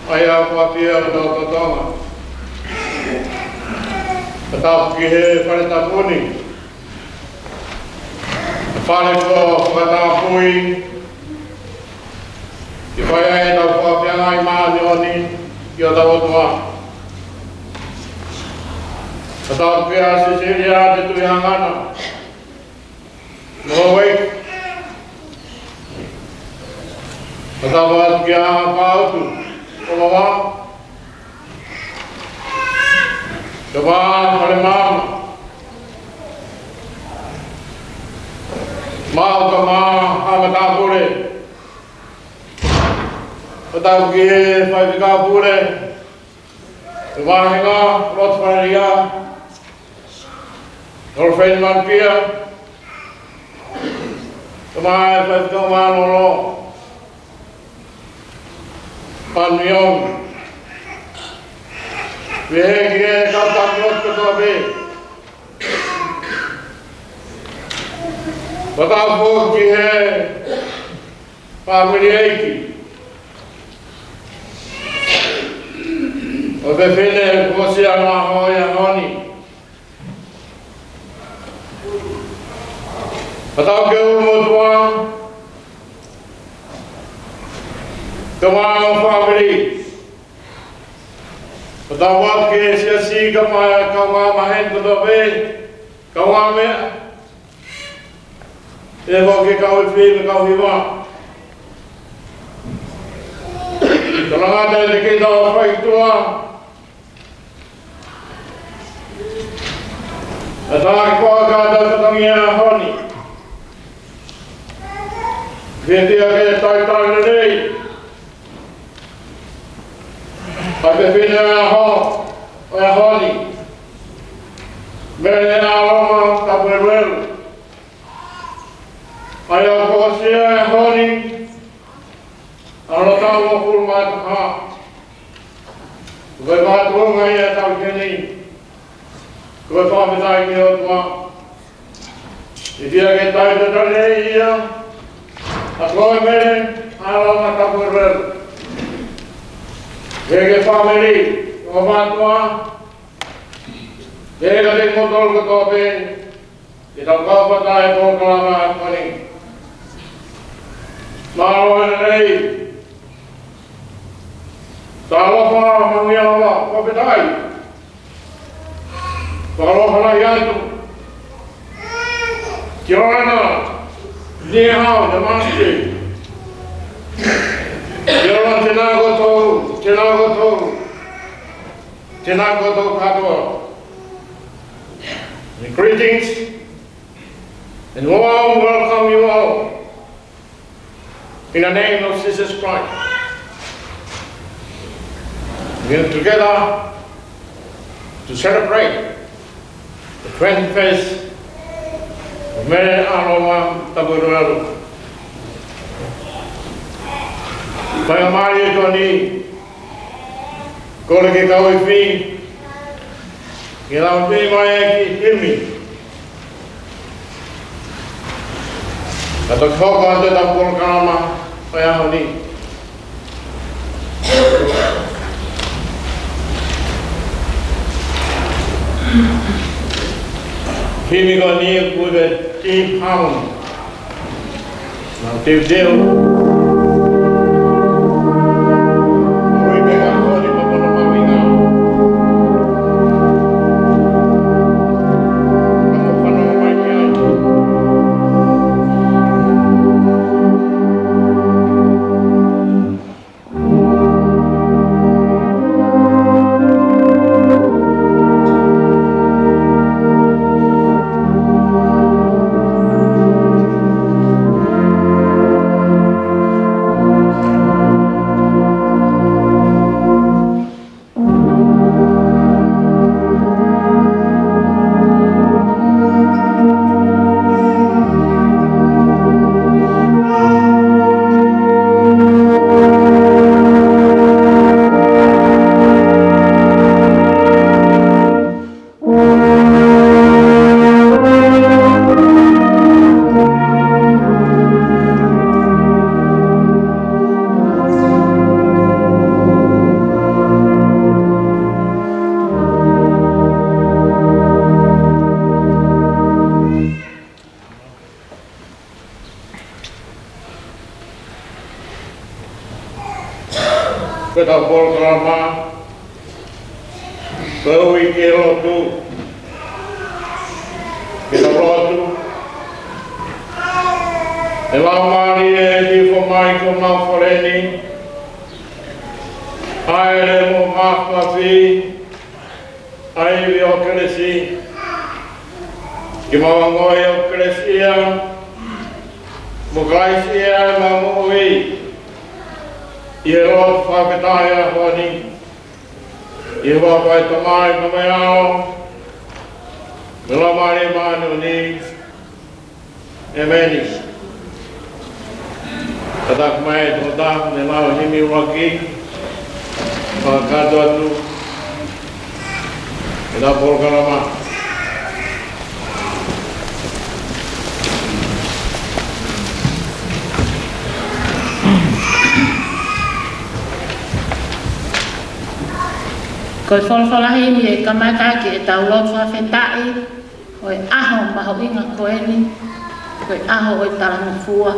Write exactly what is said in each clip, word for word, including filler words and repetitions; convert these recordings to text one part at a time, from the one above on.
ʻA ia ko e ʻafio ʻo e Tonga. Ka tau ki he fale tapu ni. Fale ko e fakatapui. Ke fai ai ʻetau fakafeangai māʻoniʻoni ki hotau ʻOtua. Ka tau ki he Sisitā Te Tuʻi Hangana. Mo e. Ka tau atu ki he Pāutu ʻo Vavaʻu. Ka ʻi he fale maama. Mau ka mau ha matāpule. Ka tau ki he faifekau pule. Ko e vāhenga Lotu Faleʻia. Hall of Fame Manukia. Ka ʻi he faifekau mālōlō. Paniong. Pehē ki he kau taki lotu kotoa pē. Ka tau foki ki he fāmili ʻeiki ʻo e fefine kuo ʻosi ʻaho ʻi he ʻaho ni. Ka tau ki he ʻulumotuʻa, ka mau fāmili. Ka tau atu ki he siasi, ka mau, ka mau maheni kotoa pē, ka mau meʻa. ʻE foki ki he kau ifi mo e kau hiva. Tolangata ʻiate kitautolu ʻa e ʻOtua. ʻA e taki koa ka tau fatongia ʻaho ni. Ke tia ke talitali lelei ʻa e fefine ʻo e ʻaho, ʻo e ʻaho ni. Mele ʻAloma Tapueluelu. ʻA ia kuo ʻosi ʻa e ʻaho ni, ʻa hono taʻu uofulu mā taha. Ko e mātuʻa ia ʻetau keni. Ko e fakafetaʻi ki he ʻOtua. ʻE tia ke talitali lelei ia ʻa koe Mele ʻAloma Tapueluelu. Pehē ki he fāmili ʻo e mātuʻa. Pehē kiate kimoutolu kotoa pē. Ke tau kau fakataha he polokalama ko eni. Mālō e lelei. Talofa, manuia lava, fakafetaʻi. Fakalofa lahi atu. Kia ora na, ni hao, namaste. Kia ora, tēnā koutou, tēnā koutou. Tēnā koutou kātoa. And greetings and warm welcome you all in the name of Jesus Christ. We are together to celebrate the twenty-first of Mele ʻAloma Tapueluelu. Faingamālie ko eni, kole ki he kau ifi, ke nau fai mai e kiʻi himi. Ka toki hoko atu ʻetau polokalama ʻo e ʻaho ni. Himi ko eni ʻoku ui ko e Deep Harmony. Nau teuteu. Ui pē ka holi mo kono maminga. Ka ko fano mai ki ai. Ko ʻetau polokalama, ko e uike lotu, ke tau lotu, ʻe Laumālie ʻi he hifo mai ki homau fale ni, ʻa e lele mo e māfimafi, ʻa e ivi ʻo e kelesi, ke mau ongoʻi ʻoku kelesi ia, mo Kalaisi ia ʻemau moʻui, ʻi he lotu fakafetaʻi ʻo e ʻaho ni, ʻi he huafa ʻo e Tamai, mo e ʻAlo, mo e Laumālie Māʻoniʻoni. ʻEmeni. Kātaki mai e tokotaha ke ne lau e himi ʻuluaki, fakakakato atu ʻetau polokalama. Ko e folofola himi ʻe kamata ʻaki ʻetau lotu fakafetaʻi ʻo e ʻaho mahuʻinga ko eni, ko e ʻaho ʻo e talangofua.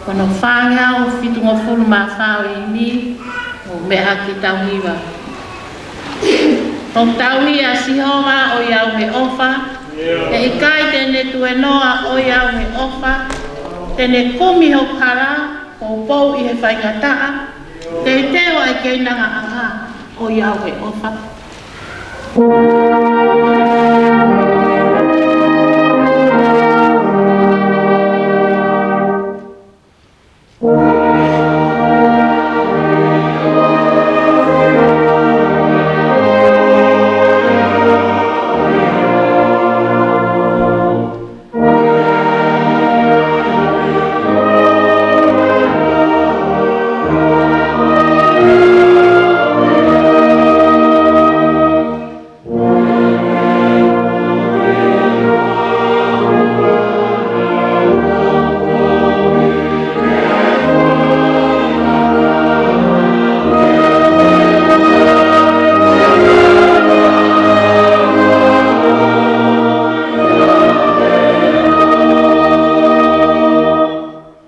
Ko hono fāngeau fitungofulu mā fā ʻo e himi, ʻo meʻa ki he tauhi. ʻOku tauhi ʻa Sihova ʻo ʻi au he ʻofa, ʻe ʻikai te ne tuēnoa ʻo ʻi au he ʻofa, te ne kumi hoku hala, poupou ʻi he faingataʻa, teuteu ʻa e keinangaʻanga ʻo ʻi au he ʻofa.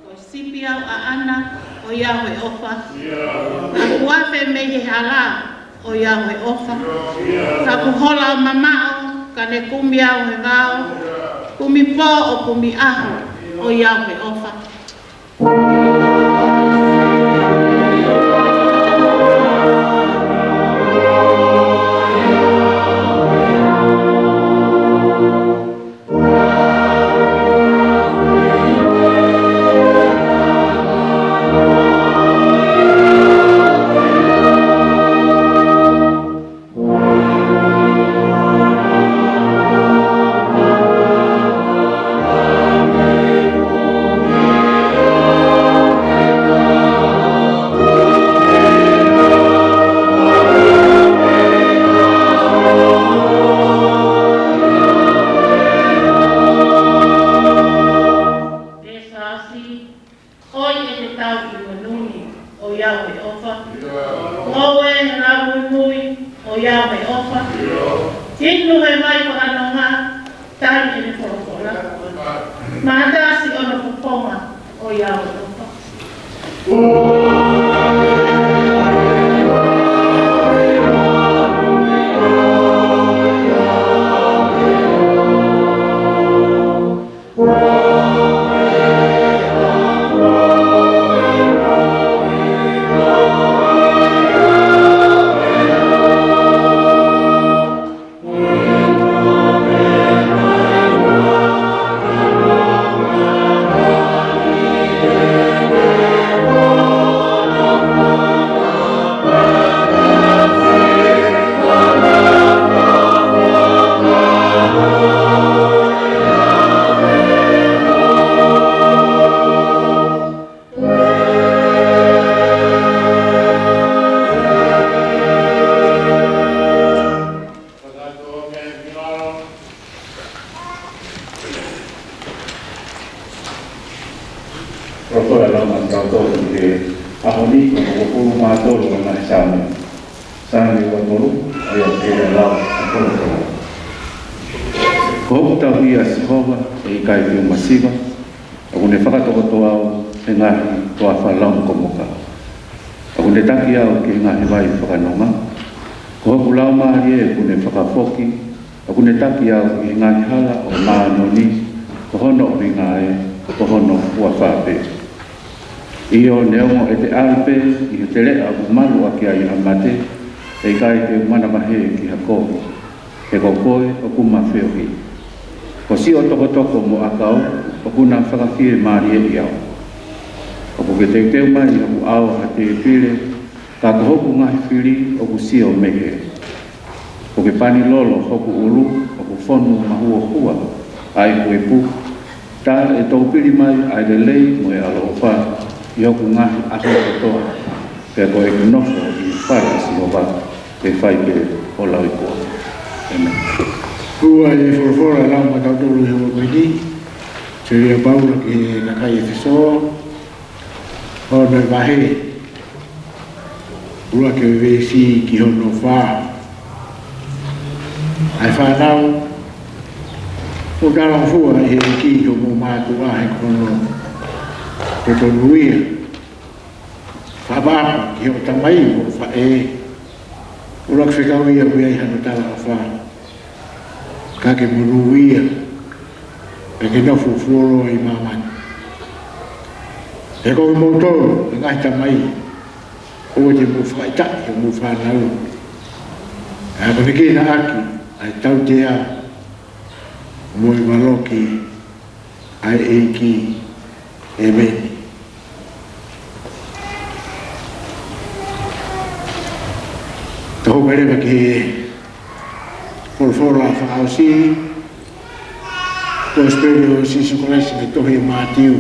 Ko e sipi au ʻaʻana ʻo ʻi au he ʻofa. Naʻa ku afe mei he hala ʻo ʻi au he ʻofa. Naʻa ku hola ʻo mamaʻo ka ne kumi au he vao. Kumi pō ʻo kumi ʻaho ʻo ʻi au he ʻofa. ʻOi ʻe te tau ʻi he monū ni ʻo ʻi au he ʻofa. Ngoue he lau muimui ʻo ʻi au he ʻofa. Inu he vai fakanonga, tali ʻene folofola. Manatuʻi ʻoku popongi ʻo ʻi au he ʻofa. Ko e lau maʻatautolu ʻi he ʻaho ni, ko e uofulu mā tolu ʻo e ngaahi Saame. Saame uofulu, ʻa ia ʻoku lau ʻa e folofola. Ko hoku tauhi ʻa Sihova ʻe ʻikai fiu masiva, ʻoku ne fakatokoto au he ngaahi toafa laumokomoka. ʻOku ʻOku ne taki au ki he ngaahi vai fakanonga, ko hoku laumālie ʻoku ne fakafoki. ʻOku ne taki au ki he ngaahi hala ʻo māʻoniʻoni, ko hono ʻuhinga ē, ko hono huafa pē. ʻIo, neongo ʻete ʻalu pē ʻi he teleʻa ʻoku malu ʻaki ai ʻa mate, ʻe ʻikai te u manavahē ki ha kovi, he ko koe ʻoku ma feohi. Ko siʻo tokotoko mo ʻakau, ʻoku na fakafiemālieʻi au. ʻOku ke teuteu mai hoku ʻao ha tēpile, ka ko hoku ngaahi fili ʻoku sio mei hē. ʻOku ke pani lolo hoku ʻulu, ʻoku fonu mahuohua ʻa e ipu. Ta ʻe toupili mai ʻa e lelei mo e ʻaloʻofa ʻi hoku ngaahi ʻaho kotoa, pea ko ʻeku nofo ʻi he fale ʻo Sihova ʻe fai pē ʻo lauikuonga. ʻĒmeni. Ua e folofola lau maʻatautolu he ʻaho ko eni, Sēlia Paula ki he kakai ʻEfesō, hono vahe ʻuluaki ʻo e veesi ki hono fā. ʻA e fānau, mou talangofua ʻi he ʻEiki, ko homou mātuʻa, he ko hono totonu ia. Fakaʻapaʻapa ki hoʻo tamai mo e faʻē, ʻuluaki fekau ia ʻoku ʻi ai hano talaʻofa. Ka ke monūʻia, pea ke nofo fuoloa ʻi māmani. He ko kimoutolu, ʻe ngaahi tamai, ʻoua te mou fakaʻitaʻi homou fānau, ʻa ia ko ʻene kinaʻaki ʻa e tautea mo e valoki ʻa e ʻEiki. ʻĒmeni. Tau hoko leva ki he folofola fakaʻosi, Kosipeli ʻo Sīsū Kalaisi mei he tohi ʻa Mātiu,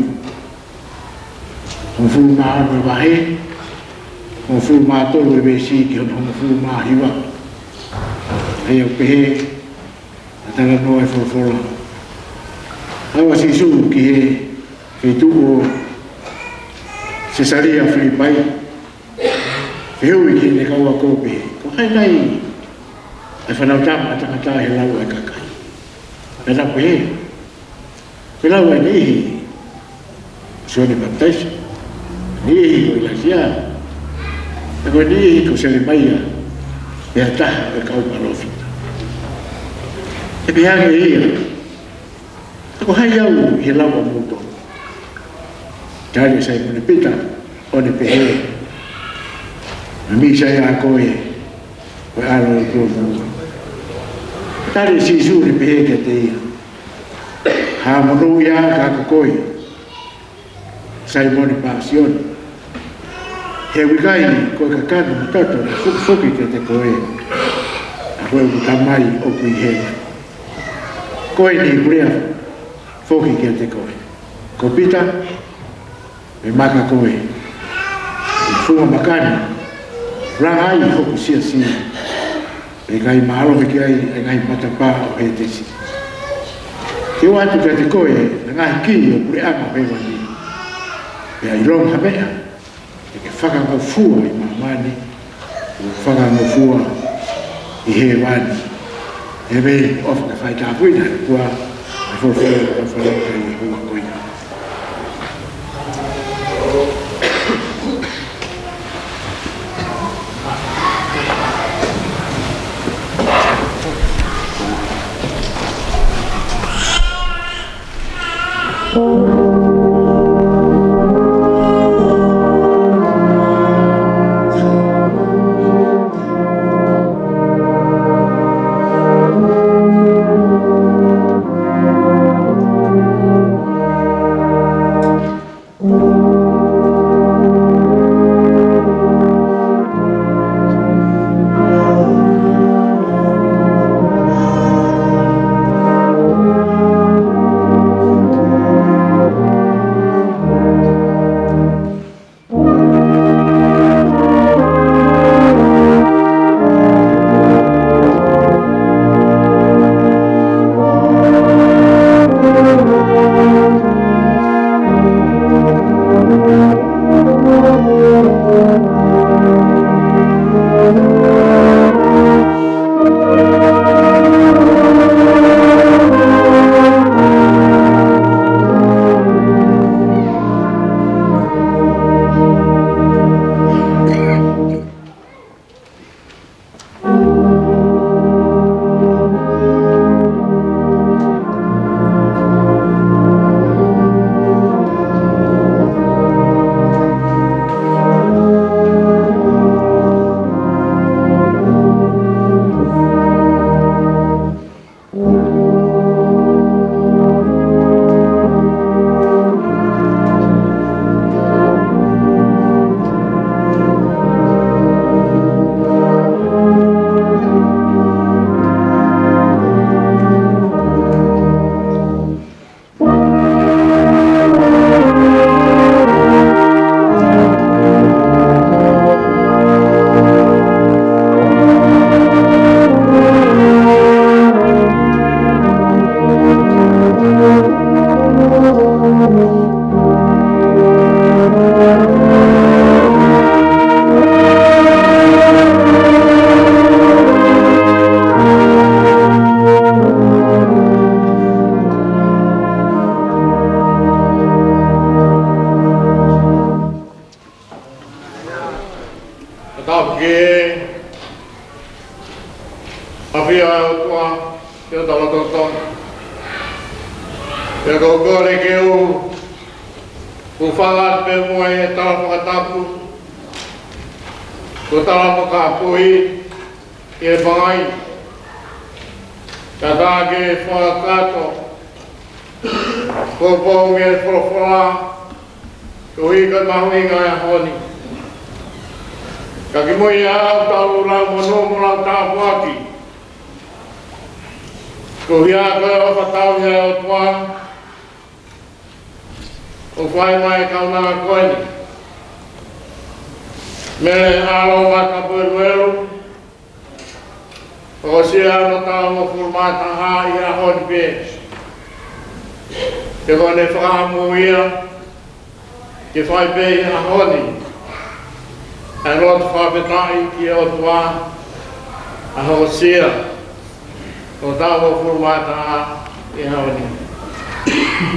hongofulu mā ono e vahe, hongofulu mā tolu e veesi ki hono hongofulu mā hiva. ʻA ia ʻoku pehē ʻa e talanoa ʻo e folofola. ʻAlu ʻa Sīsū ki he feituʻu ʻo Sesalia Filipai, fehuʻi ki heʻene kau ako, pehē, ko hai nai ʻa e Fanautama ʻa Tangata ʻi he lau ʻa e kakai? Pea naʻa ku pehē, ko e lau ʻa e niʻihi ko Sione Papitaiso, niʻihi ko ʻIlaisiā, pea ko e niʻihi ko Selemaia, pe ha taha ʻo e kau palōfita. ʻE pehē ange ʻe ia, ka ko hai au ʻi he lau ʻamoutolu? Tali ʻe Saimone Pita, ʻo ne pehē, ko e Mīsaia koe, ko e ʻAlo ʻo e ʻOtua. Tali ʻe Sīsū, ʻo ne pehē kiate ia, haʻa monūʻia ka ko koe, Saimone Pāsione, he ʻoku ʻikai ko e kakano mo e toto naʻe fokifoki kiate koe, ka ko ʻeku Tamai ʻoku ʻi hēvani. Ko eni ʻeku lea foki kiate koe, ko Pita, ʻe maka koe ʻi he funga maka ni, langa ai hoku siasi, pea ʻe ʻikai mālohi ki ai ʻa e ngaahi matapā ʻo Hētesi. Te u ʻoatu kiate koe ʻa e ngaahi kī ʻo e puleʻanga ʻo hēvani. Pea ʻilonga ha meʻa te ke fakangofua ʻi māmani, ʻoku fakangofua ʻi hēvani. ʻĒmeni. ʻOfa ke fai tāpuekina ʻe he ʻOtua ʻa e folofola ʻoku tau fanongo ki ai he ʻaho ko eni. Tapu ki he ʻafio ʻa e ʻOtua ʻi hotau lotolotonga. Pea ʻoku ou kole ke u hūfanga atu pē muʻa ʻi he tala fakatapu kuo tala mo kāpui ʻi he pangai. Ka tā ke fakakakato, poupou mei he folofola, koeʻuhi ko e mahuʻinga ʻo e ʻaho ni. Ka kimuʻa ʻoku tau lau monū mo lau tāpuaki, koeʻuhi ko e ʻofa tauhi ʻa e ʻOtua ʻoku fai mai ʻi he kaunanga ko eni. Mele ʻAloma Tapueluelu, ʻoku ʻosi ʻa hono taʻu uofulu mā taha ʻi he ʻaho ni pē. He ko ʻene fakaʻamu ia ke fai pē ʻi he ʻaho ni ʻa e lotu fakafetaʻi ki he ʻOtua, ʻa hono ʻosi ʻa hono taʻu uofulu mā taha ʻi he ʻaho ni.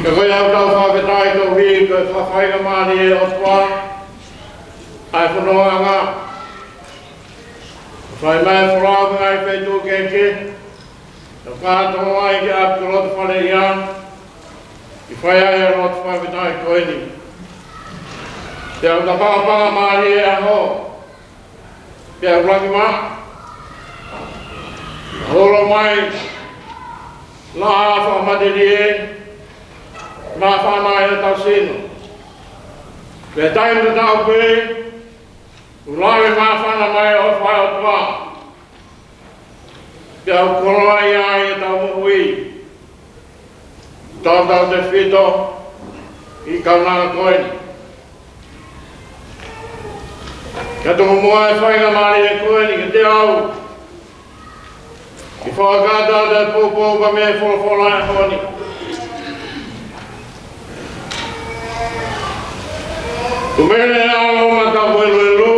Ka ko ia ʻoku tau fakafetaʻi koeʻuhi ko e fakafaingamālie ʻa e ʻOtua, ʻa e fonongaʻanga. Fai mai e folau mei he ngaahi feituʻu kehekehe, ʻo kātoa ai ki ʻapi ko e loto fale ia, ke fai ai e lotu fakafetaʻi ko eni. Pea ʻoku tau fakafetaʻi mālie ʻa e ʻaho, pea ʻoku laki mā, holo mai, laʻā fakamatelie, māfana ʻi hotau sino. Pea taimi tatau pē, ʻoku lave māfana mai ʻa e ʻofa ʻa e ʻOtua. Pea ʻoku koloa ia ʻi heʻetau moʻui, tautautefito ʻi he kaunanga ko eni. Ka tuku muʻa e faingamālie ko eni kiate au ke fakakakato atu e poupou mei he folofola ʻo e ʻaho ni. Ko Mele ʻAloma Tapueluelu,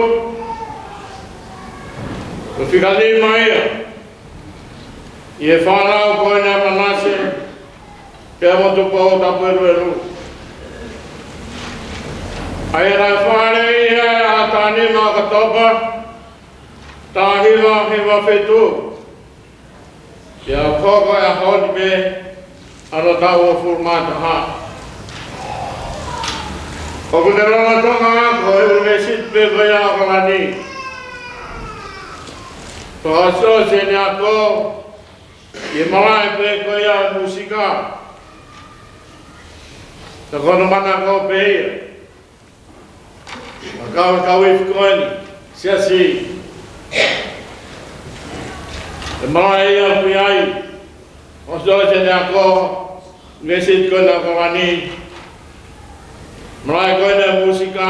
ko e fika nima ia ʻi he fānau ko eni ʻa Manase pea mo Tupou Tapueluelu. ʻA ia naʻe fāʻeleʻi ia ʻi he ʻaho taha nima ʻo ʻOkatopa, taha hiva hiva fitu. Pea ʻoku hoko he ʻaho ni pē ʻa hono taʻu uofulu mā taha. ʻOku ne lolotonga ako he ʻUnivēsiti pē ko ia ʻAokalani. Pea ʻosi ʻosi ʻene ako ʻi he malaʻe pē ko ia ʻo e mūsika. Ka ko hono manako pē ia ʻa e kau, kau ifi ko eni, siasi. ʻE malaʻe ia ʻoku ʻi ai, ʻosi ʻosi ʻene ako, ʻUnivēsiti ko eni ʻAokalani, malaʻe ko eni ʻo e mūsika,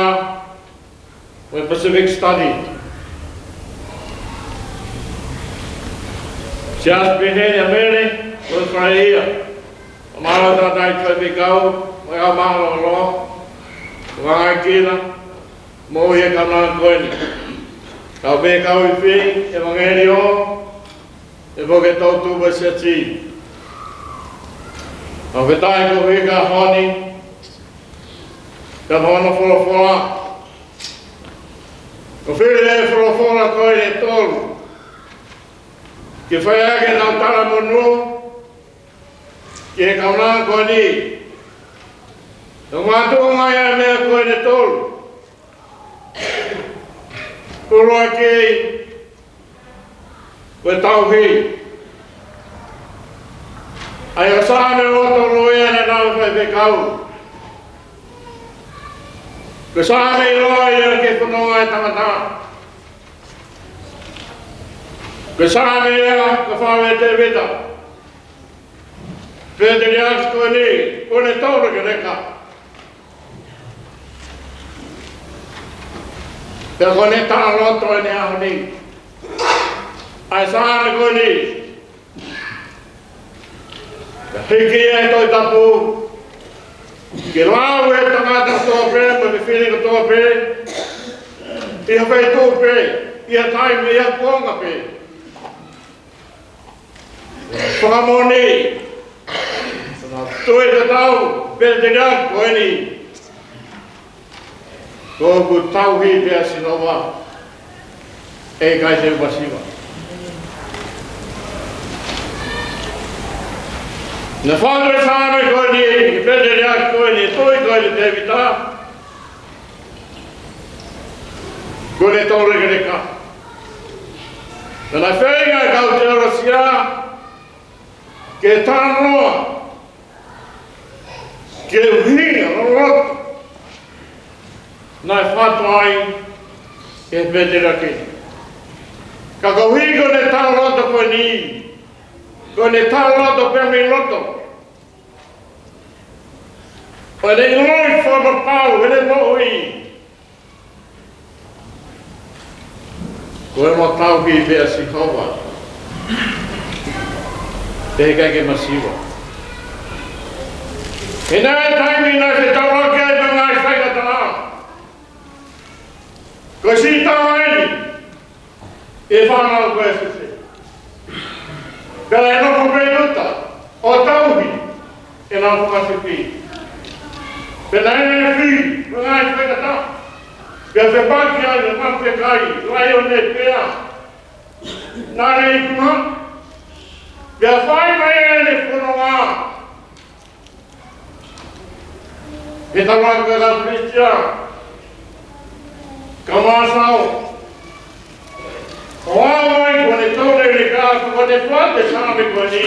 mo e Pacific Study. Siasi pehē ʻa Mele, ko e fale ia. Mālō e tangataʻeiki faifekau, mo e kau mālōlō, mo e kau ngāue kina, moʻui he kaunanga ko eni. Kau pē kau ifi ʻevangeliō, ʻe foke tau tupu siasi. Fakafetaʻi koeʻuhi ko e ʻaho ni, ka mo hono folofola. ʻOku fili e folofola ko eni ʻe tolu ke fai ʻaki ʻenau talamonū ki he kaunanga ko eni. ʻOku mātuʻaki ʻi ai e meʻa ko eni ʻe tolu. ʻUluaki, ko e tauhi. ʻA ia ko Saame Loto Loea naʻe lau ʻe he faifekau, ko e Saame ʻiloa ia ki he fononga ʻa e tangata. Ko e Saame ia ko e fāmili ʻo Tēvita. Pea te liaki ko eni, ko ʻene tauhi ke leka. Pea ko ʻene talaloto ʻi he ʻaho ni, ʻa e Saame ko eni. Ka hiki ia ʻe he Tohi Tapu ke lau ʻe he tangata kotoa pē, mo e fefine kotoa pē, ʻi ha feituʻu pē, ʻi ha taimi, ʻi ha kuonga pē. Fakamoʻoni, tui tatau, pea te liaki ko eni. Ko ʻeku tauhi pē ʻa Sihova. ʻIkai te u masiva. Naʻe fai ʻe he Saame ko eni, ʻe he pēteliake ko eni, ʻe he tohi ko eni ʻa Tēvita, ko ʻene taulekeleka. Naʻe feinga e kau teolosia ke talanoa ki he ʻuhinga loloto naʻe fatu ai ʻe he pēteliake. Ka koeʻuhi ko ʻene talaloto ko eni, ko ʻene talaloto pē mei loto, ʻo ne ʻiloʻi fakapapau ʻene moʻui ko e ʻOtua tauhi pē ʻa Sihova, pea ʻikai ke masiva. He naʻe taimi naʻe fetaulaki ai mo e ngaahi faingataʻa. Ko e sita eni ʻe fānau ko ē ʻa Sēsē. Pea ʻe nofo pē ʻi Luta ʻo tauhi ʻenau fakasipi. Pea naʻe fili mo e ngaahi faingataʻa. Pea fepaki ai ʻa e mafekai, laione pea naʻe ikuna. Pea fai mai ʻene fononga. He tama ko e kau Filitia, ka māsau, ʻo aʻu mai ko ʻene taulekeleka, ko ʻene fai ʻe he Saame ko eni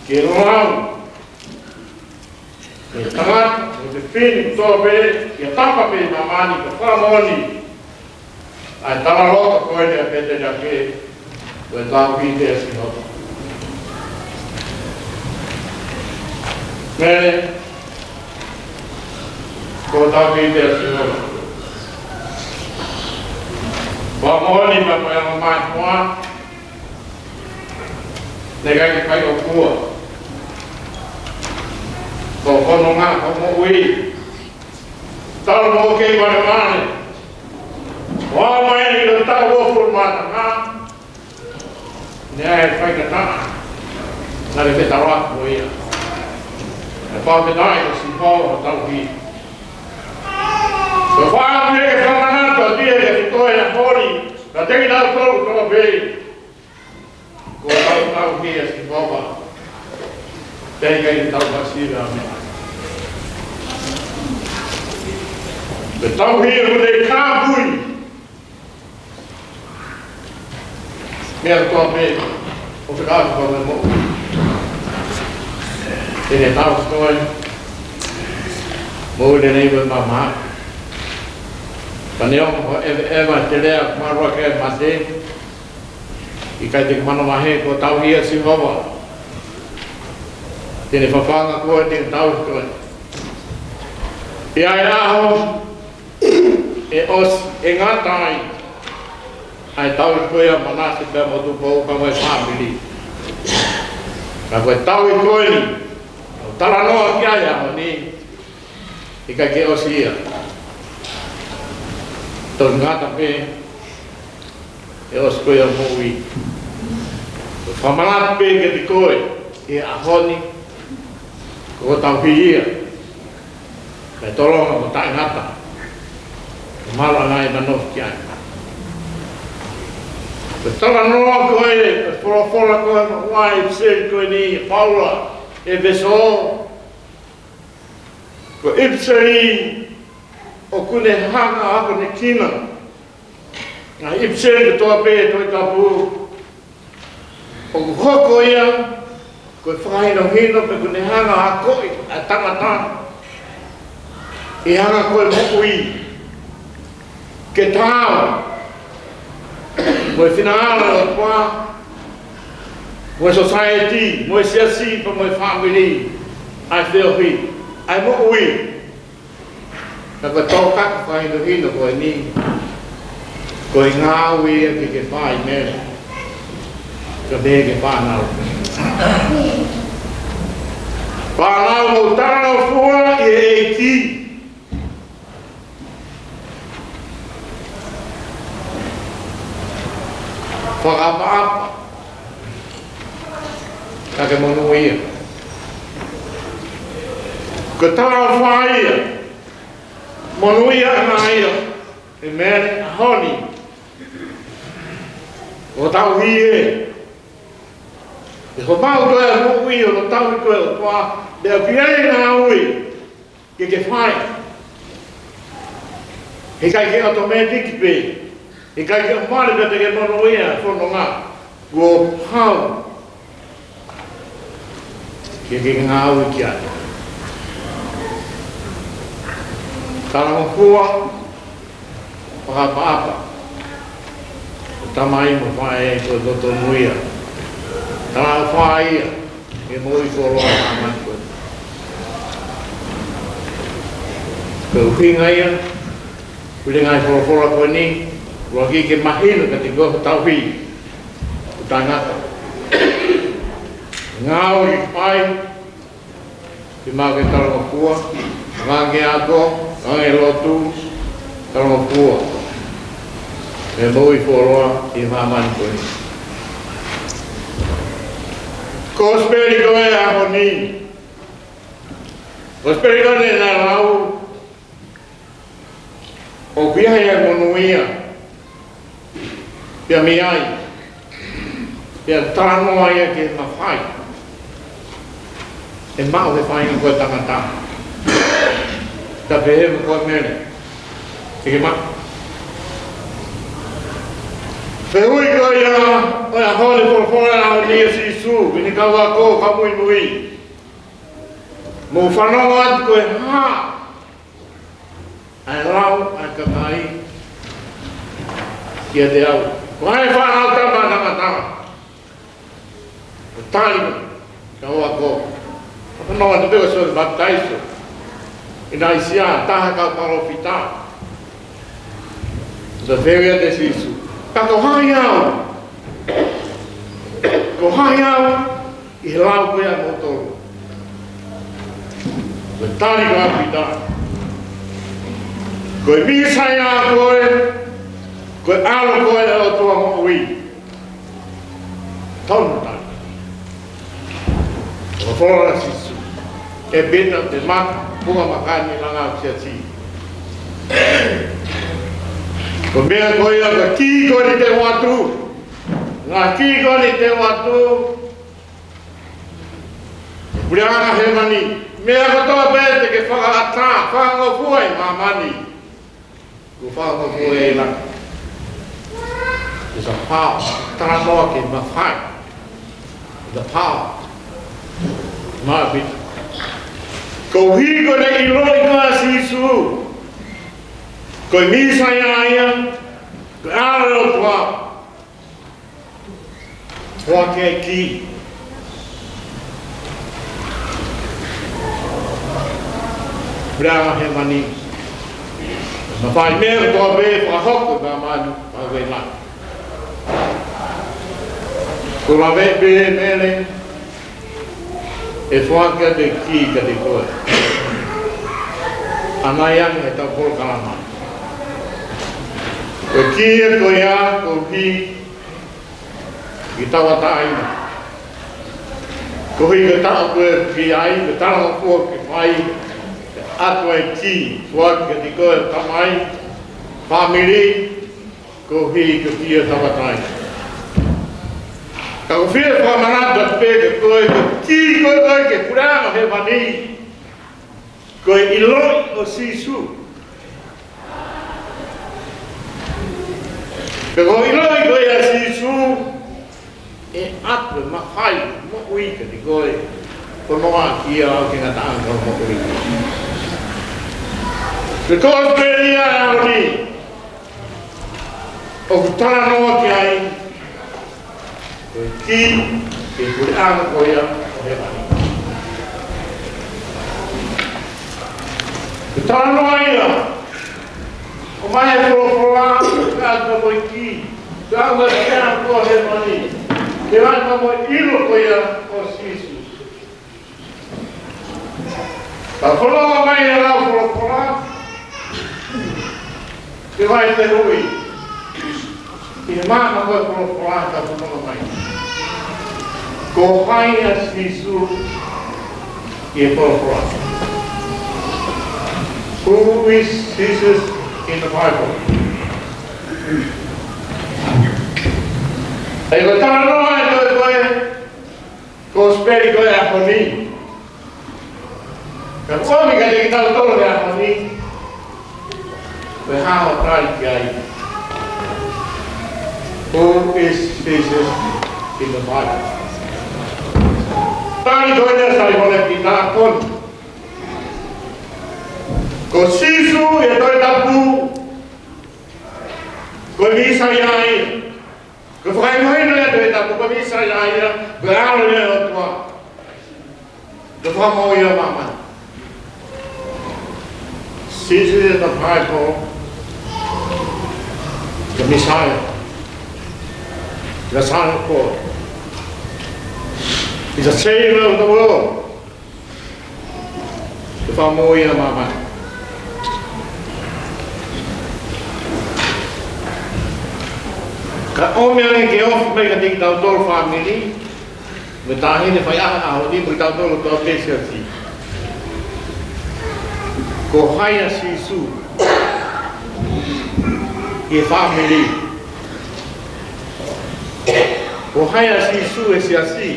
ke lau ʻe he tangata, ʻo e fefine kotoa pē, ke tapa pē māmani, ka fakamoʻoni ʻa e talaloto ko eni ʻa e pēteliake, ko e tauhi pē ʻa Sihova. Mele, ko e tauhi pē ʻa Sihova. Fakamoʻoni mai ko e anga mai koā, naʻe ʻikai ke fai ʻo kua. Ko hono ngaahi moʻui, talu mo kei valemale. ʻO aʻu mai ʻi he taʻu uofulu mā taha, naʻe faingataʻa, naʻe fetaulaki mo ia. ʻE fakafetaʻi ko Sihova ʻo tauhi. Ko e fakaʻamu ke fakamanatu atu ia ke toe ʻa holi, ka te ki nau tolu kotoa pē. Ko e tauhi ʻa Sihova, pea ʻikai ke tau masiva mei ai. Ko e tauhi ʻoku ne kāpui meʻa kotoa pē ʻoku fekauʻaki mo e moʻui. Te ne tau koe, moʻui lelei mo e maama. Ka neongo ʻeveʻeva ʻa e lea, mālō ke mate, ʻikai te ke manavahē, ko e tauhi ʻa Sihova. Te ne fafanga koe, te ne tauhi koe. ʻI ai e ʻaho ʻe ʻosi, ʻe ngata ai ʻa e tauhi ko ia ʻa Manase pea mo Tupou pea mo e fāmili. Ka ko e tauhi ko eni ʻoku talanoa ki ai he ʻaho ni, ʻikai ke ʻosi ia. Toki ngata pē, ʻe ʻosi ko ia e moʻui. Ko e fakamanatu pē kiate koe he ʻaho ni, ko e tauhi ia, kae tolonga mo taʻengata, ʻe malanga ai ʻa e nofo ki ai. Ko e talanoa ko ē, ko e folofola ko ē ʻa e ʻipiseli ko eni ʻa Paula, ʻEfesō, ko e ʻipiseli ʻoku ne hanga ʻo akonekina ʻa e ʻipiseli kotoa pē ʻo e Tohi Tapu. ʻOku hoko ia ko e fakahinohino pe ʻoku ne hanga ʻo akoʻi ʻa e tangata ʻe hanga ko e moʻui ke taau mo e finangalo ʻo e ʻOtua, mo e sōsaieti, mo e siasi, pea mo e fāmili, ʻa e feohi, ʻa e moʻui. Ka ko e tōkaka fakahinohino ko eni, ko e ngāue ia ke ke fai mele, ka pehē ki he fānau. Fānau, mou talangofua ʻi he ʻEiki. Fakaʻapaʻapa, ka ke monūʻia. Ko e talangofua ia, monūʻia ʻa e ngaahi ʻaho. ʻĒmeni. ʻAho ni, ʻo tauhi ē. ʻE homau ko e moʻui ʻo tauhi ko e ʻOtua, pea ʻoku ʻi ai e ngāue ke ke fai. Heʻikai ke automatic pē. Heʻikai ke ʻomai pē te ke monūʻia fononga. Kuo pau ke ke ngāue ki ai. Talangofua, fakaʻapaʻapa. Tamai mo faʻē, ko e totonu ia. Talaʻofa ia ʻi he moʻui fuoloa ʻa māmani ko eni. Ko e ʻuhinga ia, ʻoku ʻi ai e ngaahi folofola ko eni, ʻuluaki ke mahino kiate koe hoʻo tauhi ʻo taʻengata. Ngāue ke fai, ke maʻu e talangofua, ngāue ako, ngāue lotu, talangofua. ʻI he moʻui fuoloa ʻi māmani ko eni. Kosipeli ko e ʻaho ni. Kosipeli ko eni naʻe lau ʻoku ʻi ai e monūʻia. Pea mei ai. Pea talanoa ia ki he mafai ʻe maʻu ʻe he faʻahinga ko e tangata. Pea pehē mo koe Mele. Te ke maʻu. Fehuʻi ko ia, ʻo e ʻaho ni folofola ʻa e ʻEiki ko Sīsū, ki heʻene kau ako, kau muimui. Mou fanongo atu ko e hā ʻa e lau ʻa e kakai kiate au. Ko hai e Fanautama ʻa Tangata? ʻO tali mai, kau ako. Fanongo atu pē ko Sione Papitaiso. ʻInaʻi Aisea, taha kau palōfita. Pea fehuʻi ʻe Sīsū, ka ko hai au? Ko hai au ʻi he lau ko ia ʻa moutolu? Ko e tali ko ia ʻa Pita, ko e Mīsaia koe, ko e ʻAlo koe ʻo e ʻOtua moʻui. Tonu tali. Folofola ʻa Sīsū, ʻe Pita, te maka, punga maka ni langa ʻo siasi. Ko e meʻa ko ia, ko e kī ko eni te u ʻoatu. Ngaahi kī ko eni te u ʻoatu. Puleʻanga hēvani. Meʻa kotoa pē te ke fakaʻatā, fakangofua ʻi māmani, kuo fakangofua ʻi langi. It's a power. Talanoa ki he mafai. The power. Maʻa Pita. Koeʻuhi ko ʻene ʻiloʻi ko ia ʻa Sīsū ko e Mīsaia ia, ko e ʻAlo ʻo e ʻOtua. Foaki e kī. Puleʻanga hēvani. Mafai meʻa kotoa pē fakahoko ʻi māmani, fakahoko ʻi langi. Ko e lave pē Mele, ʻe foaki atu e kī kiate koe. ʻAnai ange ʻetau polokalama. Ko e kī ia ko ia, koeʻuhi ke tauʻatāina. Koeʻuhi ke tau ko e kī ai, ke talangofua ke fai, ʻoatu e kī, foaki kiate koe, tamai, fāmili, koeʻuhi ke kī ia tauʻatāina. Ka ʻoku ou fie fakamanatu atu pē kiate koe, ko e kī ko ia ki he puleʻanga hēvani, ko e ʻiloʻi ʻo Sīsū. Pea ko e ʻiloʻi ko ia ʻa Sīsū, ʻe ʻoatu e mafai moʻui kiate koe, ko e noa ki ai ʻo ke ngataʻanga moʻui. Pea ko e kosipeli ʻo e ʻaho ni, ʻoku talanoa ki ai, ko e kī ki he puleʻanga ko ia ʻo hēvani. Ko e talanoa ia, ʻomai e folofola, ka ko e kī, ka ko e puleʻanga ko ia ʻo hēvani. Ke ʻomai mo e ʻilo ko ia ʻo Sīsū. Ka folofola mai e lau folofola, ke fai e fehuʻi. ʻI he maama ko e folofola ka folofola mai, ko hai ʻa Sīsū ʻi he folofola? Who is Jesus in the Bible? ʻE ko e talanoa ʻa e toe ko e Kosipeli ko e ʻaho ni. Ka ko e ʻomi kiate kitautolu he ʻaho ni. Ko e hā hoʻo tali ki ai? Who is Jesus in the Bible? Tali ko ena sai mole ki na kon. Ko Sīsū ʻi he Tohi Tapu. Ko e Mīsaia ia. Ko e fakahinohino ia ʻa e Tohi Tapu, ko e Mīsaia ia, ko e ʻAlo ia ʻo e ʻOtua. Ko e Fakamoʻui ʻo māmani. Jesus in the Bible, the Messiah, the Son of God. He's the Savior of the world. Ko e Fakamoʻui ʻo māmani. Ka ʻomi ange ke ofi mai kiate kitautolu fāmili, mo e taʻahine faiʻaho he ʻaho ni mo kitautolu kotoa pē siasi. Ko hai ʻa Sīsū ʻi he fāmili? Ko hai ʻa Sīsū he siasi?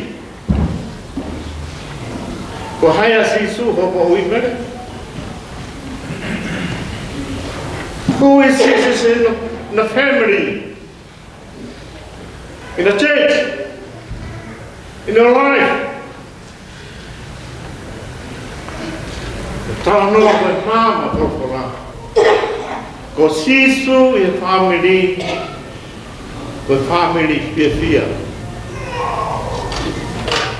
Ko hai ʻa Sīsū hoʻo moʻui, Mele? Who is Jesus in the family, in the church, in your life? Talanoa ko e maama folofola. Ko Sīsū ʻi he fāmili, ko e fāmili fiefia.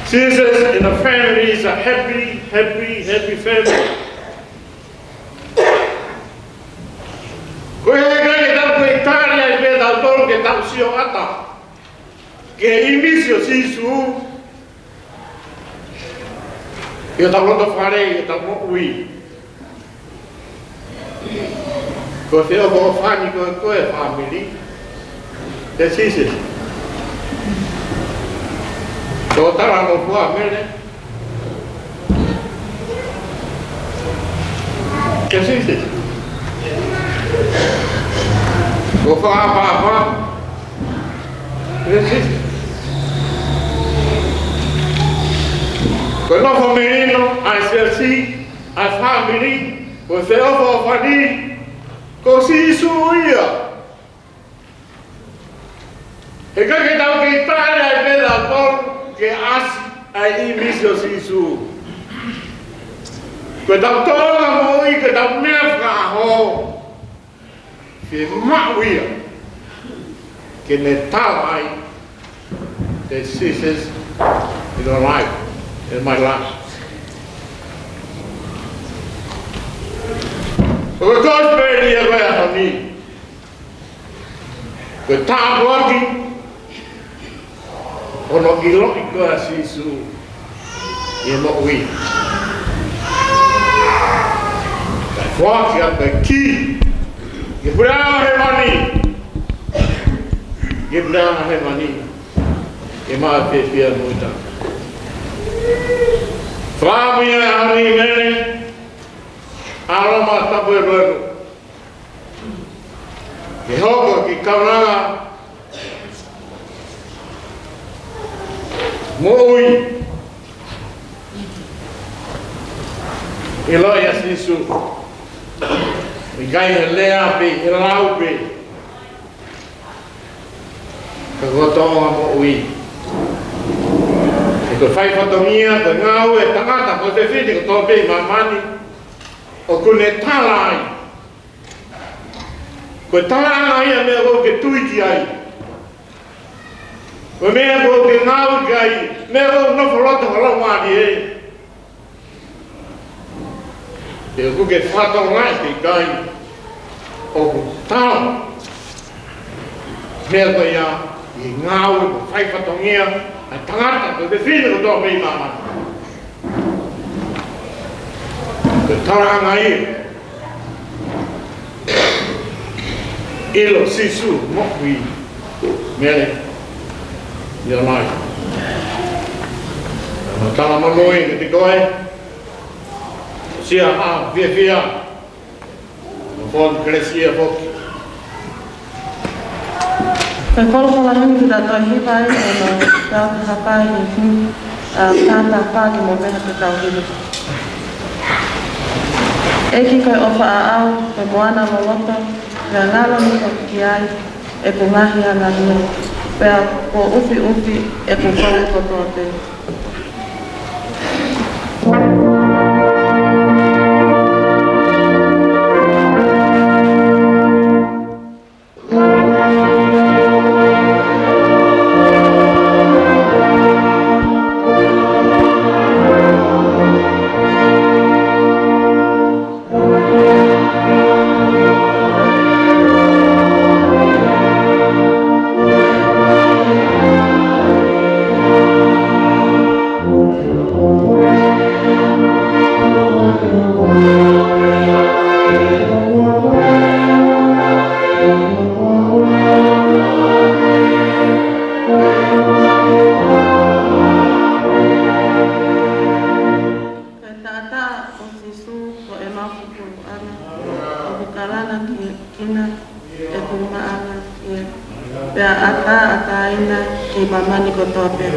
Jesus in a family is a happy, happy, happy family. Ko e ʻikai ke tau kei tali ai pē tautolu ke tau sio ʻatā ki he ʻīmisi ʻo Sīsū ʻi hotau loto fale, ʻi hotau moʻui. Ko e feʻofoʻofani ko ē ʻo e fāmili kia Sīsū. Ko e talanoa fua, Mele. Kia Sīsū. Ko e fakaʻapaʻapa kia Sīsū. Ko e nofo melino ʻa e siasi, ʻa e fāmili, ko e feʻofoʻofani, ko Sīsū ia. He ʻikai ke tau kei tali ai pē tautolu ke ʻasi ʻa e ʻīmisi ʻo Sīsū. Ko ʻetau tōʻonga moʻui, ko ʻetau meʻa fakaʻaho, fiemaʻu ia ke ne tala ai, "There's Jesus in your life, in my life." Ko e kosipeli ia ko e ʻaho ni. Ko e tāpuaki hono ʻiloʻi ko ē ʻa Sīsū ʻi he moʻui. Kae foaki ʻa e kī ki he puleʻanga hēvani. Ki he puleʻanga hēvani. ʻE maʻu fiefia mo ʻita. Fāmili ʻa e ʻaho ni, Mele, ʻa Loma tapu e luelu. Ke hoko ki he kaunanga moʻui. ʻIloʻi ʻa Sīsū ʻikai he lea pē, he lau pē, ka ko e tōʻonga moʻui. He ko e fai fatongia, ko e ngāue ʻa e tangata, ko e fefine kotoa pē ʻi māmani, ʻoku ne tala ai. Ko e talaʻanga ia meʻa ʻoku ke tui ki ai. Ko e meʻa ʻoku ke ngāue ki ai, meʻa ʻoku nofo loto ho laumālie. Pe ʻoku ke fakatokangaʻi pe ʻikai, ʻoku tau meʻa ko ia ʻi he ngāue mo e fai fatongia ʻa e tangata, ko e fefine kotoa pē ʻi māmani. Ko e talaʻanga ia. ʻIlo Sīsū moʻui, Mele, ʻi ho laumālie. Mo tala monū kiate koe. Siʻa ʻaho fiefia. Mo fonu kelesi ia foki. Ko e folofola himi te tau toe hiva ai, ʻoku tau hapai ʻi he himi, ʻa, taha taha fā ki mo meha te tau hiva. ʻEiki, ko e ʻofa ʻaʻau, ko e moana loloto, pea ngalo ni ko ki ai ʻeku ngaahi angahala, pea kuo ʻufiʻufi ʻeku fonu kotoa pē. Ko e taʻataʻa ʻo Sīsū ko ʻemau Fakamoʻui, ʻoku kalanga ki, kinautolu ʻoku maʻu ʻa e, pea ʻatā, ʻatā ʻi māmani kotoa pē.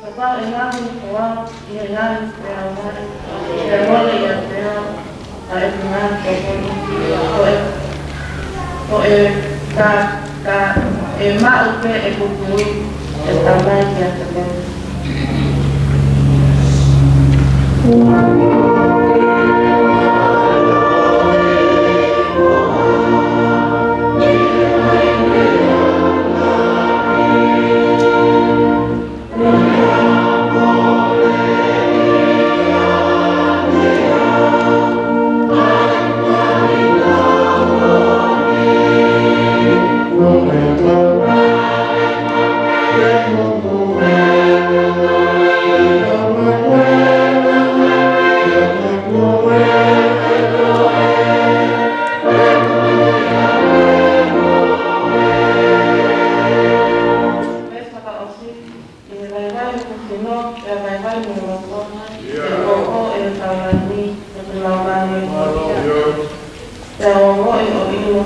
Kapau ʻe ngaohi au ʻi he ngaahi feʻauhi, pea mole ʻiate au ʻa ʻeku ngaahi tokoni, ko e, ko e ka, ka ʻe maʻu pē ʻeku kui, ʻe Tamai, kiate koe. ʻI he vaivai ʻoku sino, pea vaivai mo loto, pea ko e taulani, pea ko e laumālie, pea ongoʻi ʻo ʻilo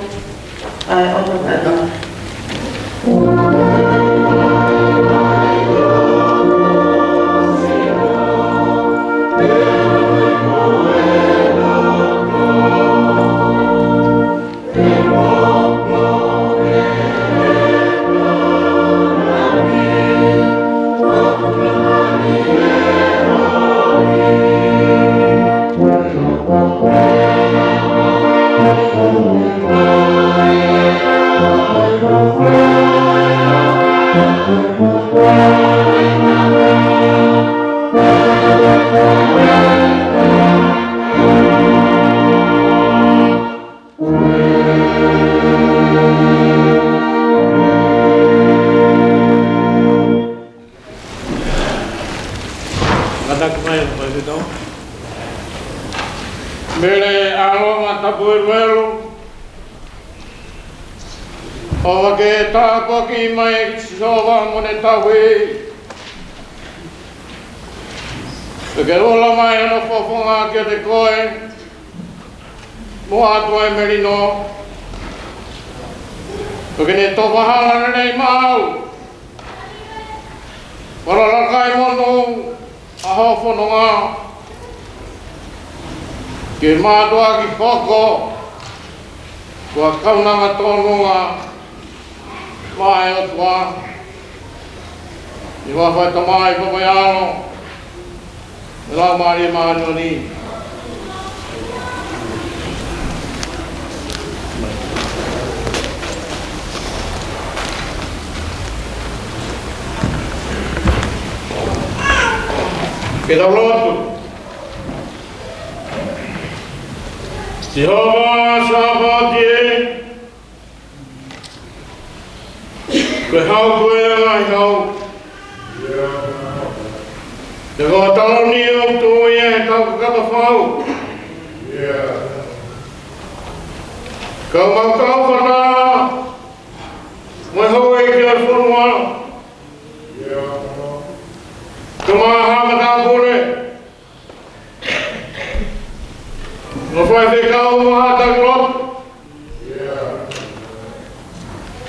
ʻa e ʻofa taʻengata. Ngata ku mai, Palesitano. Mele ʻAlo Matapueluelu, ʻoua ke tāpuakiʻi mai ʻEiki Sihova mo ʻene tauhi, pea ke ola mai hono fofonga kiate koe, mo ʻatu ʻa e melino, pea ke ne tofa hala lelei maʻau, pea lalakai monū ʻa hoʻo fononga, ke mātuʻaki hoko ko ha kaunanga tōnunga maʻa e ʻOtua, ʻi he huafa ʻo e Tamai, Tamai ʻAlo, mo e Laumālie Māʻoniʻoni. Ke tau lotu. Sihova Sāpaoti ē, ko e hau ko e ngaahi hau. Te ko taloni o tu ia e tau kakapa fau. Kau mau kau fana mo e hau e ki a fonua. Ko ma ha matāpule. Mo faifekau mo ha taki lotu.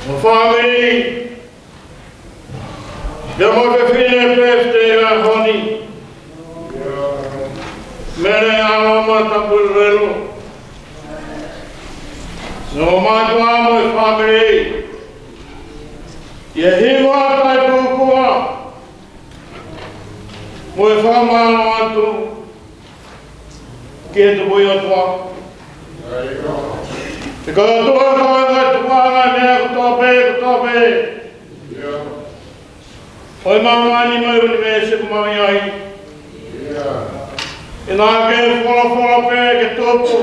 Mo fāmili. Pea mo e fefine pefte ʻa e ʻaho ni. Mele ʻAlo Matāpule Lelu. Mo mātuʻa mo e fāmili. ʻI he hiva taʻepūkua. Mo e fakamālō atu ki he Tupuʻi ʻOtua. He ko e ʻOtua ko e ngaahi tupuʻanga, meʻa kotoa pē, kotoa pē. ʻO e māmani mo e ʻunivēsi ʻoku mau ʻi ai. ʻI he ngaahi folofola pē ke tupu.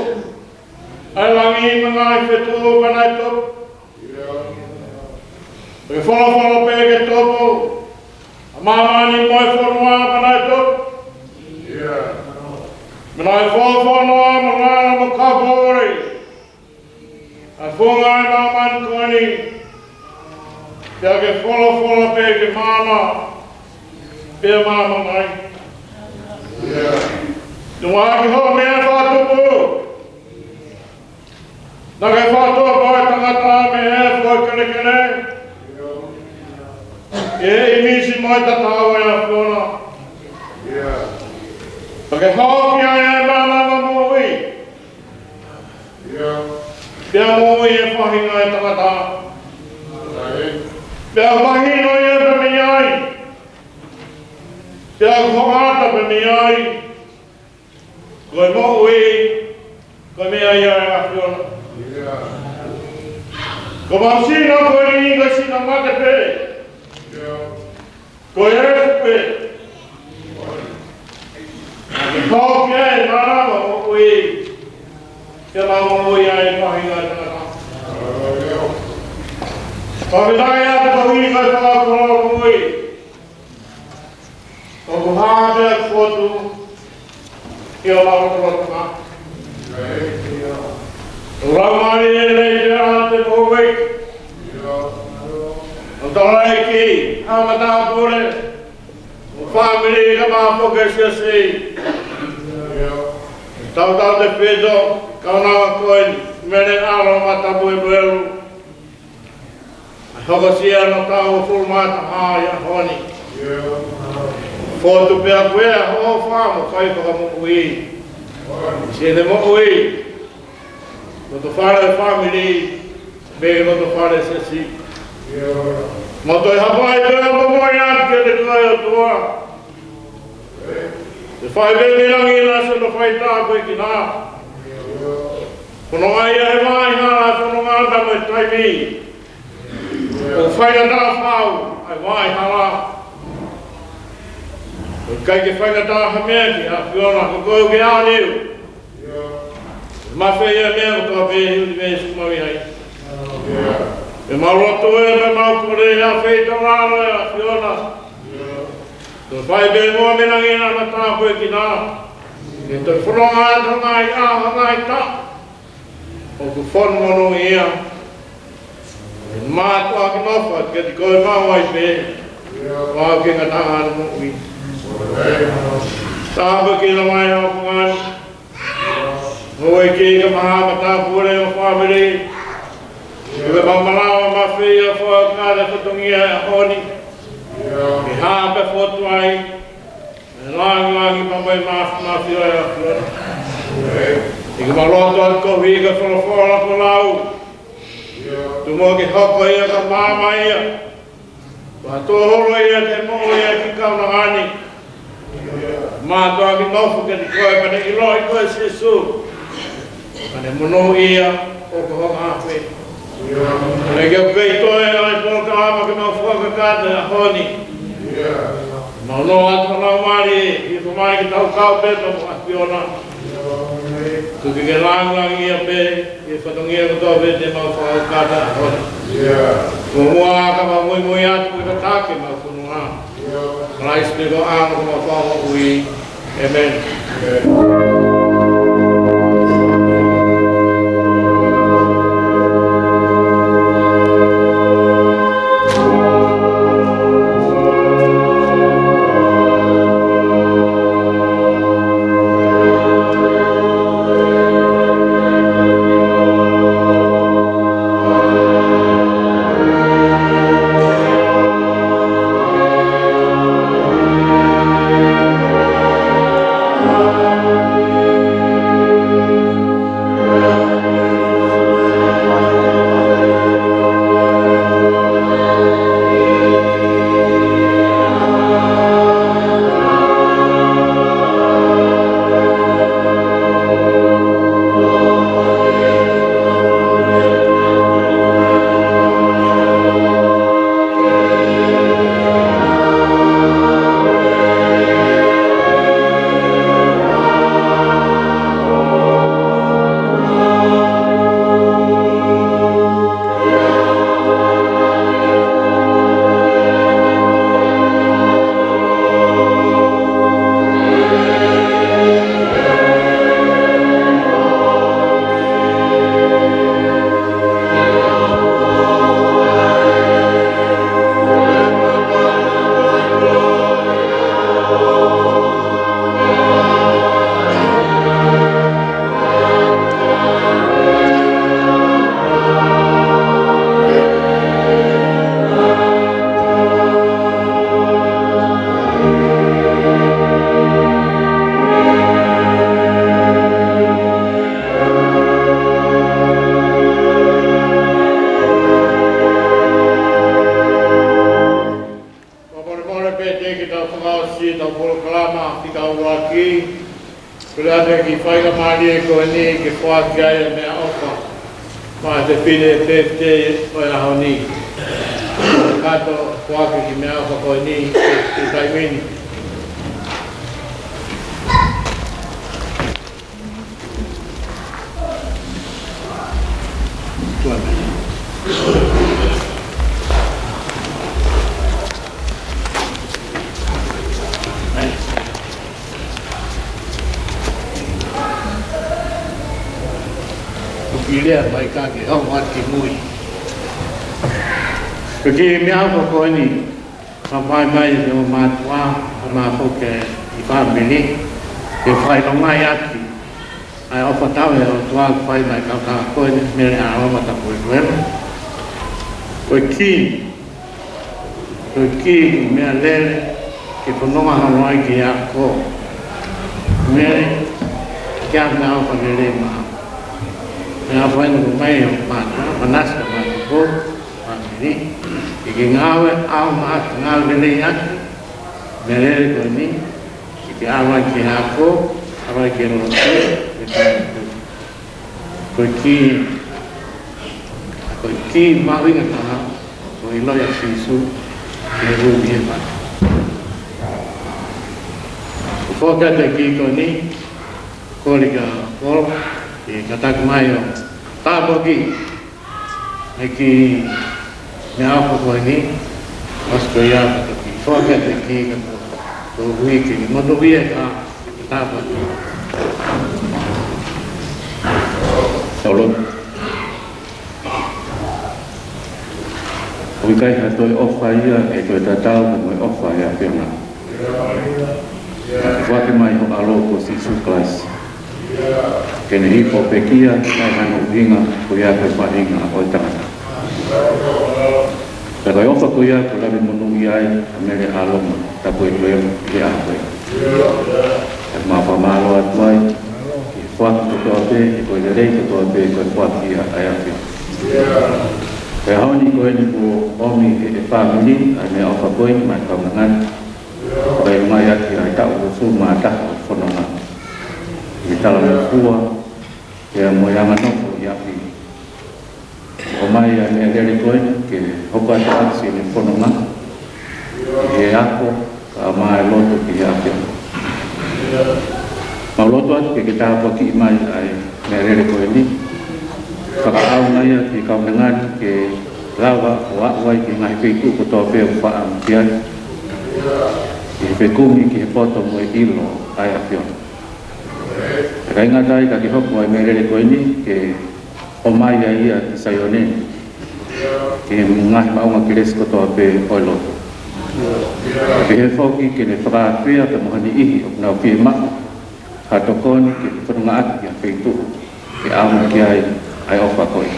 ʻA e langi mo e ngaahi fetuʻu pea naʻe tupu. Ke folofola pē ke tupu ʻa māmani mo e fonua pea naʻe tupu. Pea naʻe folofola mo lala mo kapau ʻa e funga ʻo e māmani ko eni. Pea ke folofola pē ke maama, pea maama mai. Tuʻunga ki hoʻo meʻa fakatupu. Naʻa ke fakatupu ʻa e tangata mei he foʻi kelekele. ʻI he ʻīmisi mo e tatau ʻo e ʻAfiona. Naʻa ke hoko ai ʻa e mānava moʻui. Pea moʻui e faʻahinga ʻo e tangata. Pea mahino ia pē mei ai. Pea hoʻata pē mei ai. Ko e moʻui, ko e meʻa ia ʻa e ʻAfiona. Ko e mau sino ko eni ko e sino mate pē. Ko e efu pē. Ko ke ai mānava moʻui. Ke mau moʻui ai pahi ai tangata. Ko e meʻa ia ko e ʻuhi ko e fakakoloa moʻui. ʻOku hā pē ʻa e fotu ʻi hoʻo lotolotonga. ʻOku laumālie lelei pē ʻa e moʻui. ʻOku tau laiki, ʻa e matāpule, ʻo e fāmili ka mafoke siasi. Tautautefito, kaunanga ko eni, Mele ʻAlo Matāpule Lelu. ʻA e hokosia ʻo e taʻu ʻuluaki mā taha ʻi he ʻaho ni. Fotu pē ʻa e ʻofa mo e fai fakamoʻui. Siʻene moʻui. Loto fale fāmili. Mo e loto fale siasi. Mo toe hapai pē ʻa e moʻui ʻa e kete ko e ʻOtua. Ke fai pē mei langi ʻa e sino fai tāpuekina. Fononga ia he maʻi hala, fononga ʻa e taimi. ʻOku faingataʻa fau ʻa e maʻi hala. ʻOku ʻikai ke faingataʻa ha meʻa ki he ʻAfiona, ko koe ʻoku ke ʻaoniu. Mafai ʻa e meʻa kotoa pē ʻi he ʻunivēsi ʻoku mau ʻi ai. Pea mau lotu ē, pea mau kole ʻa e feitongalo ʻa e ʻAfiona. Ke fai pē muʻa mei langi ʻa e tāpuekina. Ke toe fononga atu ngaahi ʻaho, ngaahi taʻu. ʻOku fonu monūʻia. Mātuʻaki nofo atu kiate koe maʻu ai pē. Mau ke ngataʻanga ʻa e moʻui. Tāpuekina mai ʻa e ʻaho ni. Houʻeiki kae ʻumaʻā matāpule mo e fāmili. Ke mau malava mafai ʻa e fakaʻaonga ʻa e fatongia ʻo e ʻaho ni. Ke hā pē fotu ai. ʻE langilangi pea mo e māfimafi ʻo e ʻAfiona. ʻI he mau lotu atu koeʻuhi ko e folofola kuo lau. Tuku muʻa ke hoko ia ka maama ia. Pea tō holo ia ke moʻui ʻa e kaunanga ni. Mātuʻaki nofo kiate koe pea ne ʻiloʻi koe Sīsū. Pea ne monūʻia ʻo ko ho ngaahi. Pea ke ʻoku kei toe ʻa e polokalama ke mau fakakakato he ʻaho ni. Mau nofo atu ʻa e laumālie, ʻi he Mai ke tau kau pē mo e ʻAfiona. Tuku ke ke langilangiʻia pē ʻi he fatongia kotoa pē te mau fakakata ʻi he ʻaho ni. Ko muʻa ka mau muimui atu ke tataki ʻemau fononga. Kalaisi ko e ʻAlo ko homau Fakamoʻui. ʻĒmeni. Fakamolemole pē teʻeki ke tau fakaʻosi ʻetau polokalama fika ʻuluaki. Kole atu ki he faingamālie ko eni ke foaki ai e meʻaʻofa maʻa e fefine pēpitē ʻo e ʻaho ni. Kātaki foaki e meʻaʻofa ko eni ʻi he taimi ni. ʻOku ʻi lea mai ka ke hau atu ki mui. Ko e kiʻi meʻaʻofa ko eni, ka mai mai e o mātuʻa, ka mā foke ʻi fāmili, ke fai no mai aki. ʻA e ʻofa tau ʻe he ʻOtua ʻoku fai mai kau ka ko eni Mele ʻAloma Tapuetuʻelu. Ko e kiʻi Ko e kiʻi meʻalele ke fononga holo ai ki he ako. Mele, ke ʻa e meʻaʻofa lelei maʻa. Meʻaʻofa eni ko mai ʻo mātuʻa, manasa mātuʻa ko, fāmili. Ke ke ngāue, ʻalu maʻa ke ngāue lelei ʻaki. Meʻalele ko eni, ke ke ʻalu ai ki he ako, ʻalu ai ki he lotu, ke tāpuaki. Ko e kiʻi, ko e kiʻi mahuʻinga taha, ko e ʻilo ʻia Sīsū, ke hū mei he mate. ʻOku foki atu e kiʻi ko eni, kole kia Paul, ke kātaki mai ʻo tāpuakiʻi e kiʻi meʻaʻofa ko eni, ʻosi ko ia ka toki foki atu e kiʻi ka ko, ko e uike, mo e uike ka, ke tāpuakiʻi. Tau lotu. ʻOku ʻikai ha toe ʻofa ia ʻe toe tatau mo e ʻofa ʻa e ʻAfiona. Foaki mai ho ʻAlo ko Sīsū Kalaisi. Ke ne hifo ʻo pekia, kae hano ʻuhinga, ko ia ko e faʻahinga ʻo e tangata. Pea ko e ʻofa ko ia kuo lave monūʻia ai ʻa Mele ʻAloma Tapuetuʻelu ʻi he ʻaho ko eni. Pea mau fakamālō atu ai, ʻi he foaki kotoa pē, ʻi he ko e lelei kotoa pē, ko e foaki ia ʻa e ʻAfiona. Pea ʻaho ni ko eni kuo ʻomi ʻe he fāmili ʻa e meʻaʻofa ko eni maʻa e kau ngangana. Fai mai ʻaki ʻa e taʻu hongofulu mā taha ʻo e fononga. ʻI he talangofua, pea mo e anga nofo ʻi ʻapi. ʻOmai ʻa e meʻalele ko eni ke hoko atu ʻaki ʻene fononga ʻi he ako, kae ʻumaʻā e lotu ki he ʻAfiona. Mau lotu atu ke ke tāpuakiʻi mai ʻa e meʻalele ko eni. Fakaʻaonga ia ki he kaunanga ni ke lava ʻo aʻu ai ki he ngaahi feituʻu kotoa pē ʻoku faʻa ʻamu ki ai. Ki he fekumi ki he poto mo e ʻilo ʻa e ʻAfiona. Kae ʻikai ngata ai ka ke hoko ʻa e meʻalele ko eni ke ʻomai ai ia ki Saione ni, ki he ngaahi maʻunga kelesi kotoa pē ʻo e lotu. Pehē foki ke ne fakaafeʻi pea mo ha niʻihi ʻoku nau fiemaʻu ha tokoni ke fetongi ʻaki ha feituʻu ke ʻamu ki ai ʻa e ʻofa ko ē.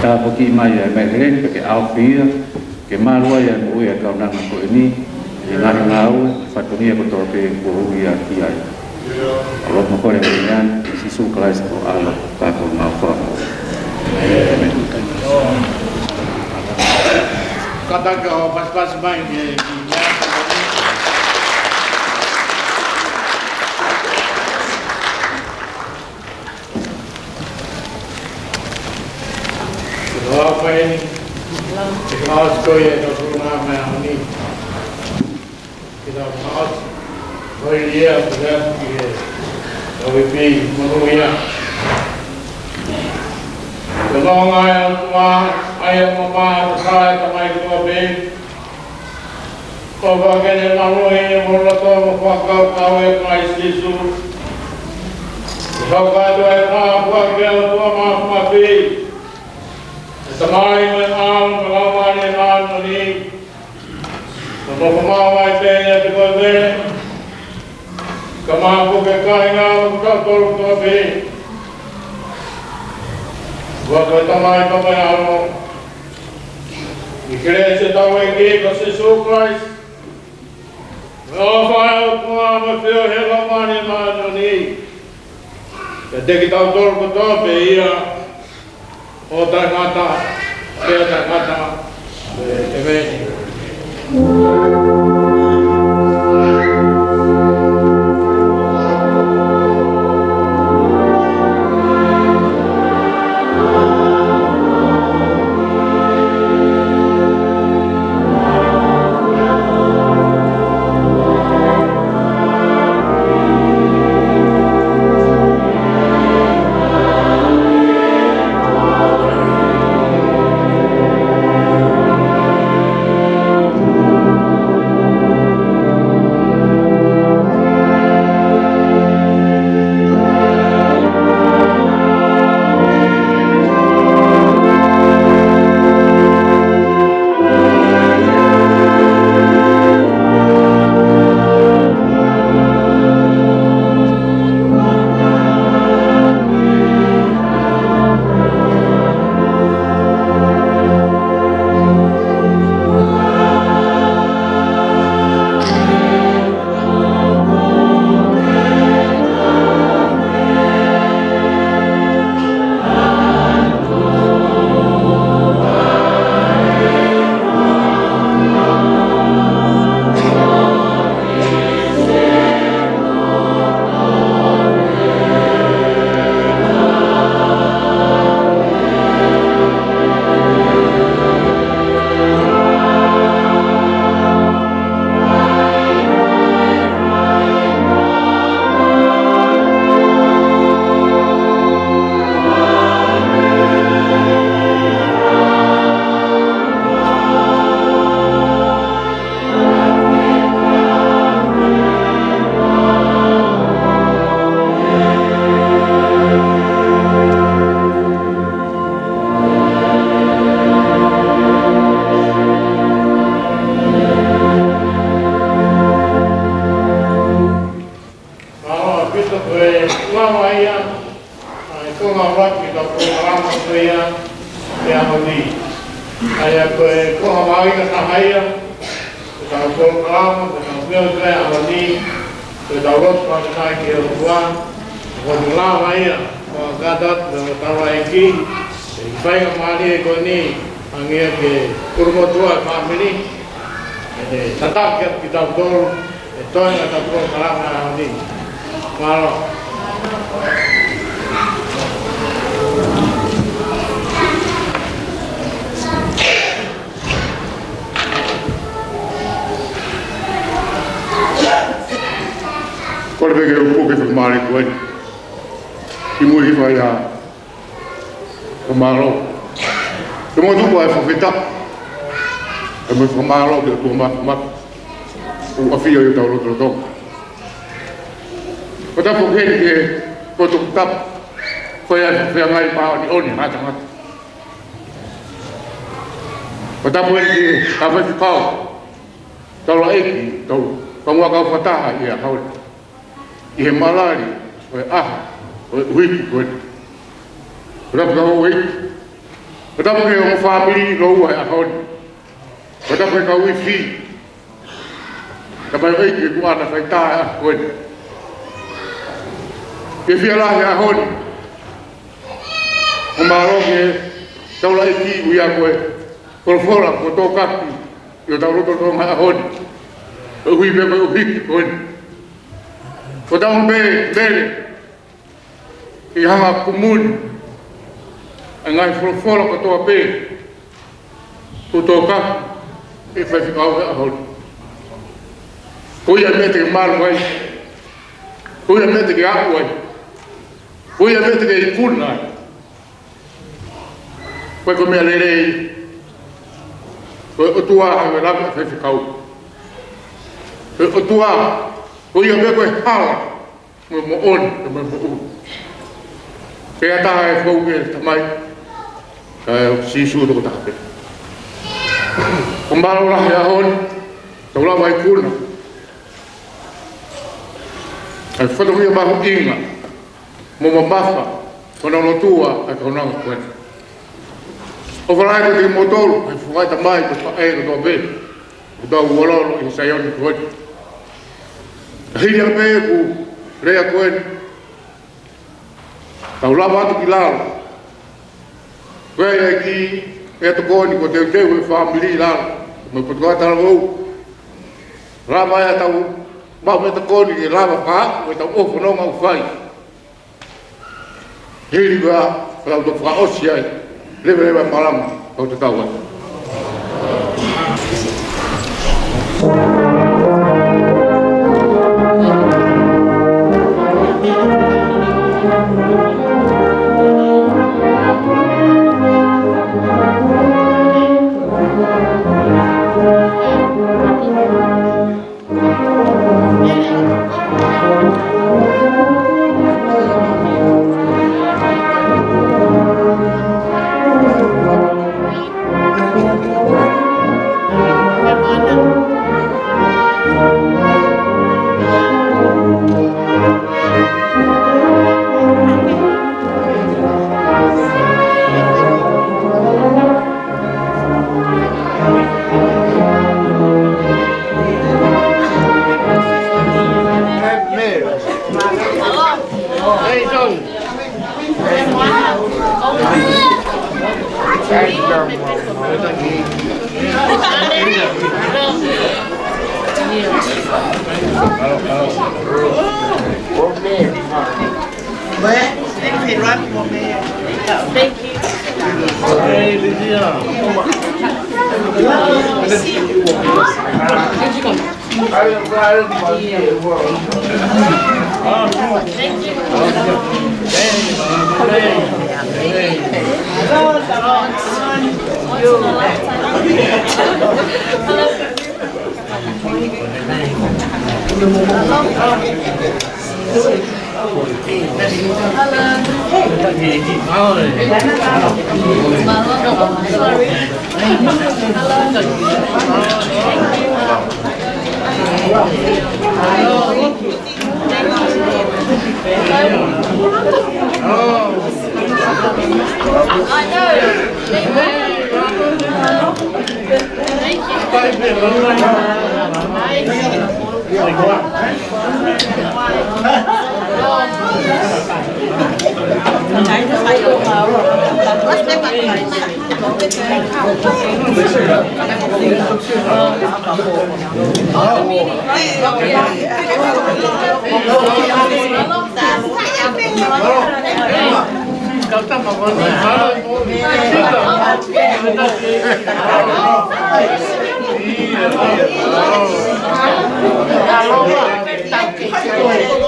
Tāpuakiʻi mai ʻa e meʻalele ni pea ke ʻaofia ke malu ai ʻa e moʻui ʻa e kaunanga ko eni, ʻi he ngaahi ngāue, fatongia kotoa pē kuo ui ia ki ai. ʻOku mau kole ʻi he huafa ʻo Sīsū Kalaisi ko e ʻAlo, ka ko e mau fakamoʻui. ʻĒmeni. Kātaki ʻo pasipasi mai ki he Ke lau mai eni. Ke lau ko ia ʻetau polokalama ʻaho ni. Ke lau mai. Ko ia, ko ia, ki he lau ʻi he monūʻia. Ke lau mai ʻa e ʻOtua, ʻa ia ʻoku mamaʻo ʻa e Tamai kotoa pē. Ko ia ke ne maluʻi ʻa e loto mo e fakakaukau ʻo Kalaisi Sīsū. ʻI he hoko atu ʻa e tāpuaki ʻa e ʻOtua Māfimafi, ʻa e Tamai mo e ʻAlo mo e Laumālie Māʻoniʻoni. Ko e nofo maʻu ai pē ʻiate koe, ka maʻu pē kāinga ʻo kitautolu kotoa pē. Ko e Tamai, Tamai ʻAlo. ʻI he kelesi ʻa hotau ʻEiki ko Sīsū Kalaisi, mo e ʻofa ʻa e ʻOtua, mo e feohi ʻa e Laumālie Māʻoniʻoni, ʻiate kitautolu kotoa pē ia, ʻo taʻengata pea taʻengata. ʻĒmeni. Mālō ʻaupito, ko e lava ia ʻa e konga ʻuluaki ʻetau polokalama ko ia ʻi he ʻaho ni. ʻA ia ko e konga mahuʻinga taha ia ʻetau polokalama, ko ʻetau meʻa ko ia ʻaho ni, ko ʻetau lotu fakafetaʻi ki he ʻOtua, ko e lava ia ʻo kātaki mo hotau ʻEiki, ʻi he faingamālie ko eni, hangē ko e kulumotuʻa ʻa e fāmili, ʻe tataki atu kitautolu, ʻe toe ʻetau polokalama ʻaho ni. Mālō. Kole pē ke u puke e fakamālō ko eni. Kimuʻa ʻi he fakamālō, ke mau tuku ʻa e fakafetaʻi, ke mau fakamālō ki he ʻOtua Māfimafi, ʻoku ʻafio ʻi hotau lotolotonga. Fakatapu heni ki he kau toputapu, fai ʻa e feangai māʻoniʻoni ʻa e tangata. Fakatapu heni ki he kau faifekau, taulaʻeiki, tau, kau ngāue fakataha ʻi he ʻaho ni, ʻi he malali ʻo e ʻaho, ʻo e ʻuhiki ko eni. Fakatapu ki he houʻeiki. Fakatapu ki he ongo fāmili ʻoku ʻi he ʻaho ni. Fakatapu ki he kau ifi, kau tamaioʻeiki ʻoku ʻaʻana kae ʻatā he ʻaho ko eni. Ke fia lahi he ʻaho ni. Fakamālō ki he taulaʻeiki, ʻuhinga ko e folofola kuo tōkaki ʻi hotau lotolotonga he ʻaho ni, koeʻuhi pē ko e ʻuhiki ko eni. Ko e taumuʻa pē, Mele, ke hanga ʻo kumuni ʻa e ngaahi folofola kotoa pē kuo tōkaki ʻe he faifekau he ʻaho ni. Ko ia e meʻa te ke malu ai. Ko ia e meʻa te ke aʻu ai. Ko ia e meʻa te ke ikuna ai. Ko e, ko e meʻa lelei, ko e ʻOtua ʻa e lava ʻa e faifekau. Ko e ʻOtua, ko ia pē ko e hala, mo e moʻoni, mo e moʻui. Pea ʻatā e fou ki he Tamai, kae ʻoku Sīsū tokotaha pē. Ko e mālō lahi he ʻaho ni, tau lava ikuna ʻa e fatongia mahuʻinga mo mamafa, ko hono lotua ʻa e kaunanga ko eni. ʻOfa lahi kiate kimoutolu, ʻa e foha, tamai mo e faʻē kotoa pē, ʻoku tau ʻalu ʻi he Saione ko eni. Ka hili ange pē ʻeku lea ko eni, tau lava atu ki lalo. Ko e ʻEiki, ʻe tokoni, ko e teuteu ʻa e fāmili ʻi lalo, mo e Potungāue Talavou. Lava ʻetau maʻu meʻatokoni ke lava ka, ko ʻetau ʻofa ʻoku nau fai. Hili ko ia, ko ʻetau toki fakaʻosi ai. Leveleva e malanga, kau tatau ai. Thank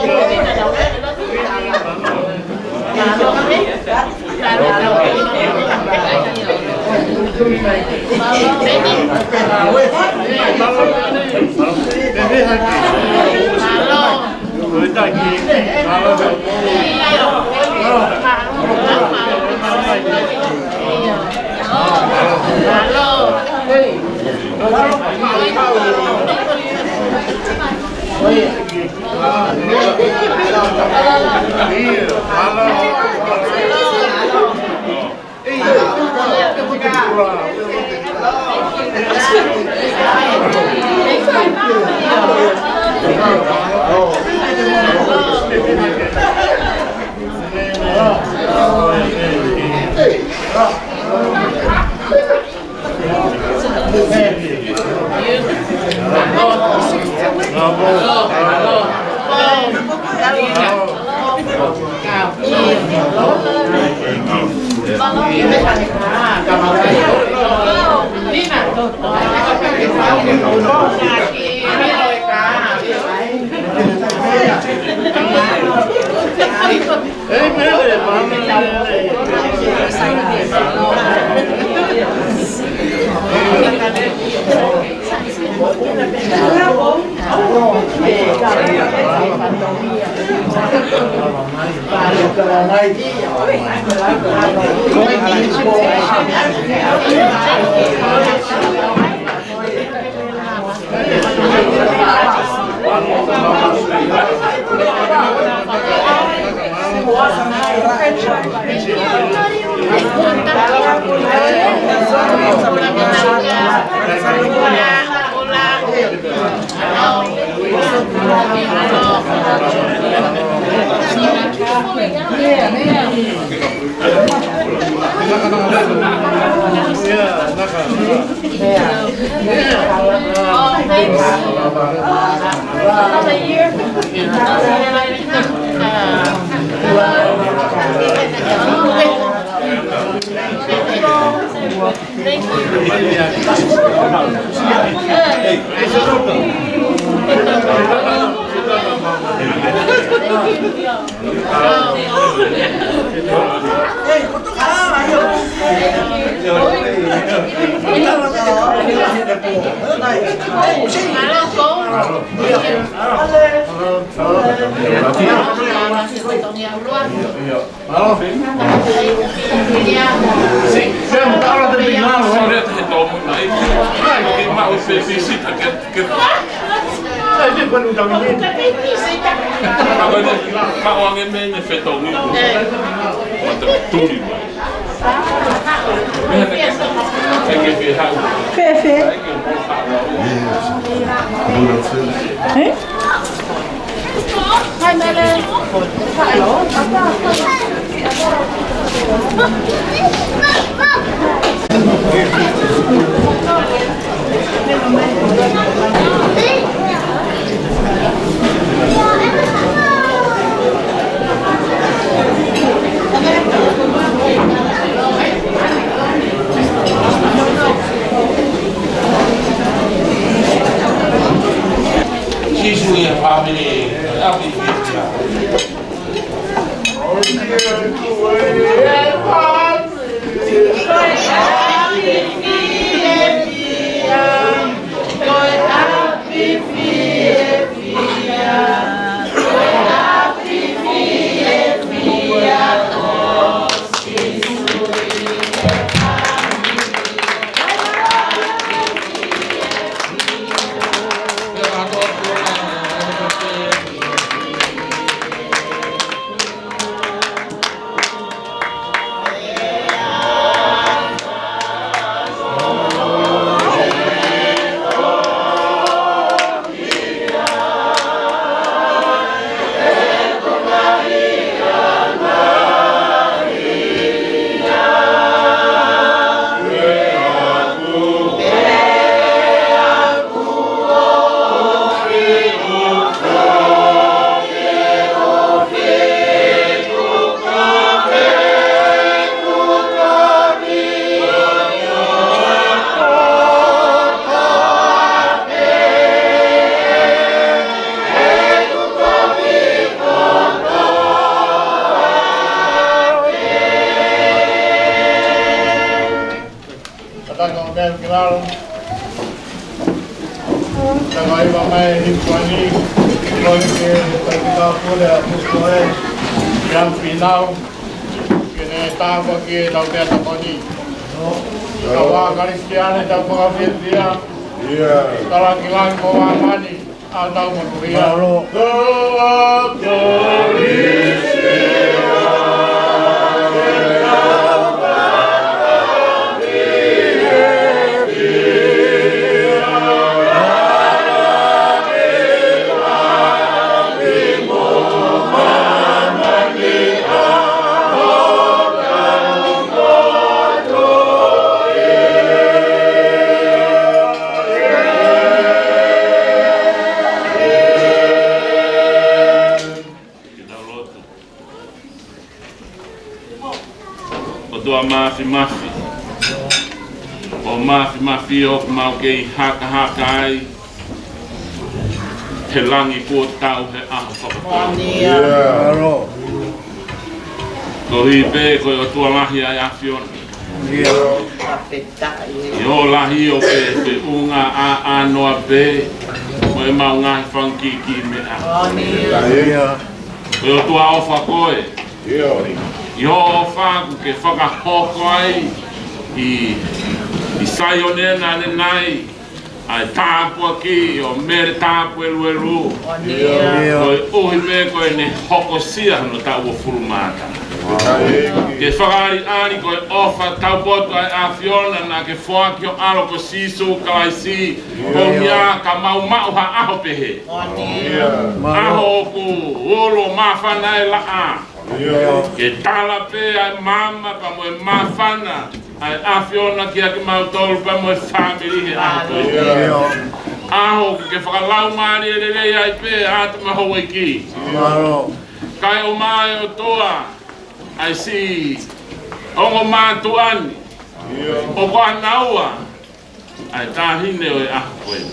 you. Fefe. Eh? Sīsū e fāmili, ʻapi fiefia. Lalo. Tangata mai he puani, loi ke Faifekau Pule ʻa Pukoe, Ian Pinau, ke ne tāpuakiʻi ʻetau meʻatokoni. Ka ʻa e Kalisitiane tau fakafiefia, ia, ka laki langi mo māmani, ʻa ʻetau motuʻa. Mālō. Ke tau lotu. ʻOtua Māfimafi, ʻoku māfimafi ʻoku mau kei hakahaka ai he langi kuo tau he ʻaho fakakoloa. Ia. Koeʻuhi pē ko e ʻOtua lahi ʻa e ʻAfiona. Ia. ʻI hoʻo lahi ʻo pē, pē ʻunga ʻa, ʻa noa pē, mo ʻemau ngaahi fanga kiʻi meʻa. Ia. Ko e ʻOtua ʻofa koe. Ia. ʻI hoʻo ʻofa kuo ke fakahoko ai ʻi, ʻi Saione ʻanenai, ʻa e tāpuaki ʻo Mele Tāpueluelu. Ia. Koeʻuhi pē ko ʻene hokosia hono taʻu uofulu mā taha. Ia. Ke fakaʻaliʻali ko e ʻofa taupotu ʻa e ʻAfiona naʻa ke foaki ho ʻAlo ko Sīsū Kalaisi. Ia. Ko ia ka mau maʻu ha ʻaho pehē. Ia. ʻAho ʻoku ulo māfana e laʻā. Ia. Ke tala pē ʻa e maama pea mo e māfana ʻa e ʻAfiona kiate kimautolu pea mo e fāmili he ʻaho ko eni. Ia. ʻAho ʻoku ke fakalaumālie lelei ai pē ʻa e ʻAtama Houʻeiki. Mālō. Kae ʻomai ʻOtua ʻa e siʻi ongo mātuʻa ni. Ia. ʻOku ʻanaua ʻa e taʻahine ʻo e ʻaho ko eni.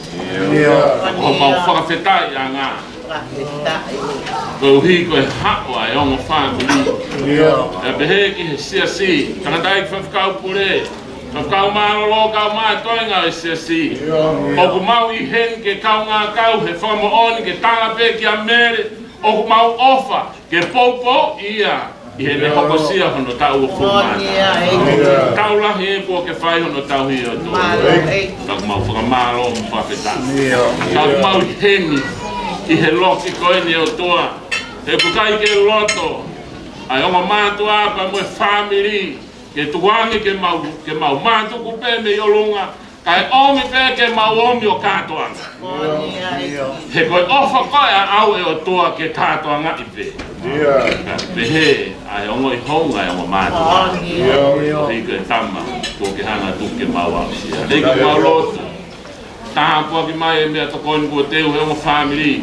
Ia. Ko homau fakafetaʻiʻanga. Fakafetaʻi. Koeʻuhi ko e haʻu ʻa e ongo fāmili. Ia. Pea pehē ki he siasi, tangataʻeiki faifekau pule, faifekau mālōlō, kau mātuʻa ʻo e siasi. Ia. ʻOku mau ʻi heni ke kaungā kau he fakamoʻoni ke tala pē kia Mele, ʻoku mau ʻofa ke poupou ia ʻi heʻene hokosia hono taʻu uofulu mā taha. Ia. Tau lahi ē kuo ke fai hono tauhi ʻOtua. Mālō ē. Ka ʻoku mau fakamālō mo fakafetaʻi. Ia. Ka ʻoku mau ʻi heni ʻi he loki ko eni ʻOtua, he ʻoku ʻikai ke loto ʻa e ongo mātuʻa pea mo e fāmili ke tukuange ke mau, ke mau mātuku pē mei ʻolunga, kae ʻomi pē ke mau ʻomi ʻo kātoanga. Ia. He ko e ʻofa ko ē ʻaʻau ʻe ʻOtua ke kātoangaʻi pē. Ia. Ka pehē ʻa e ongoʻi hounga ʻa e ongo mātuʻa. Ia. Koeʻuhi ko e tama kuo ke hanga atu ke mau aʻusia. ʻEiki, mau lotu, tāpuaki mai e meʻatokoni kuo teu he ongo fāmili.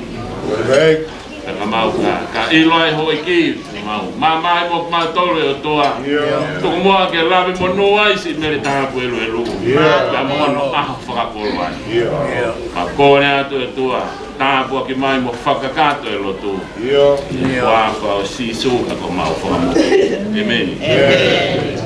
Ia. Pea ka mau ka, ka ʻilo ai Houʻeiki, mau mamahi mo kimautolu ʻe ʻOtua. Ia. Tuku muʻa ke lave monū ai siʻi Mele Tāpueluelu. Ia. Pea mo hono ʻaho fakakoloa ni. Ia. Ka kole atu ʻe ʻOtua, tāpuaki mai mo fakakakato e lotu. Ia. ʻI he huafa ʻo Sīsū ko homau Fakamoʻui. ʻĒmeni. ʻĒmeni.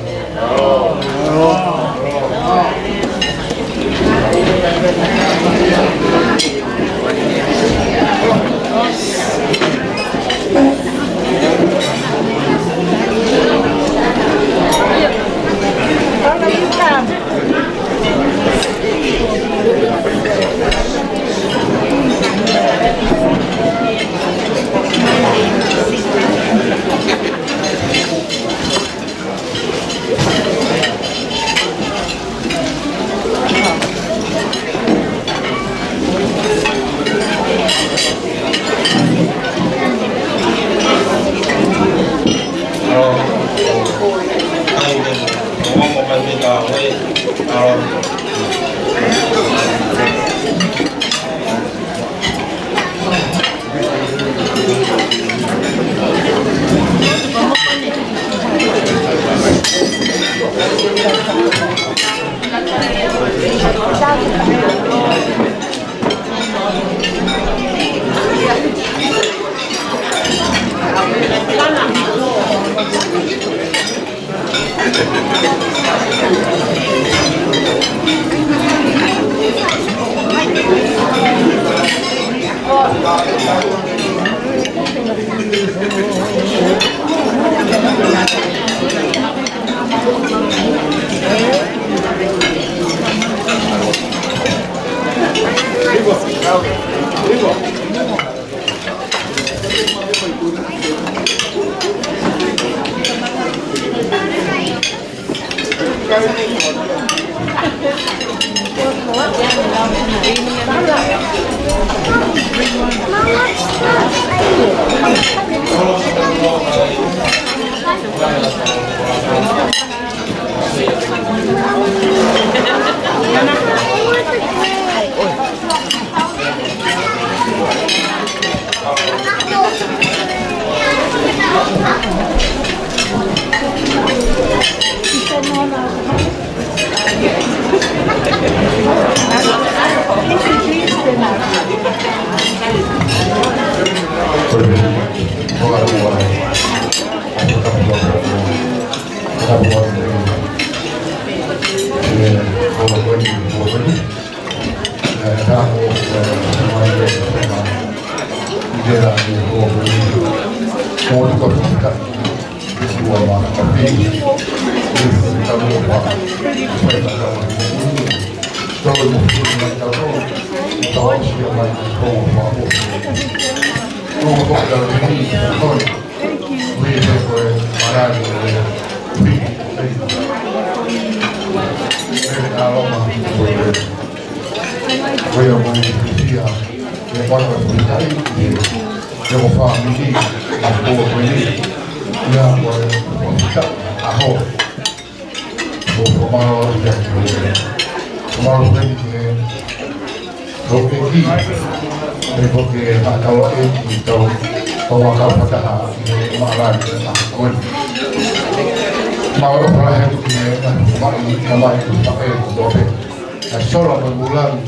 Sola mo e Mulani,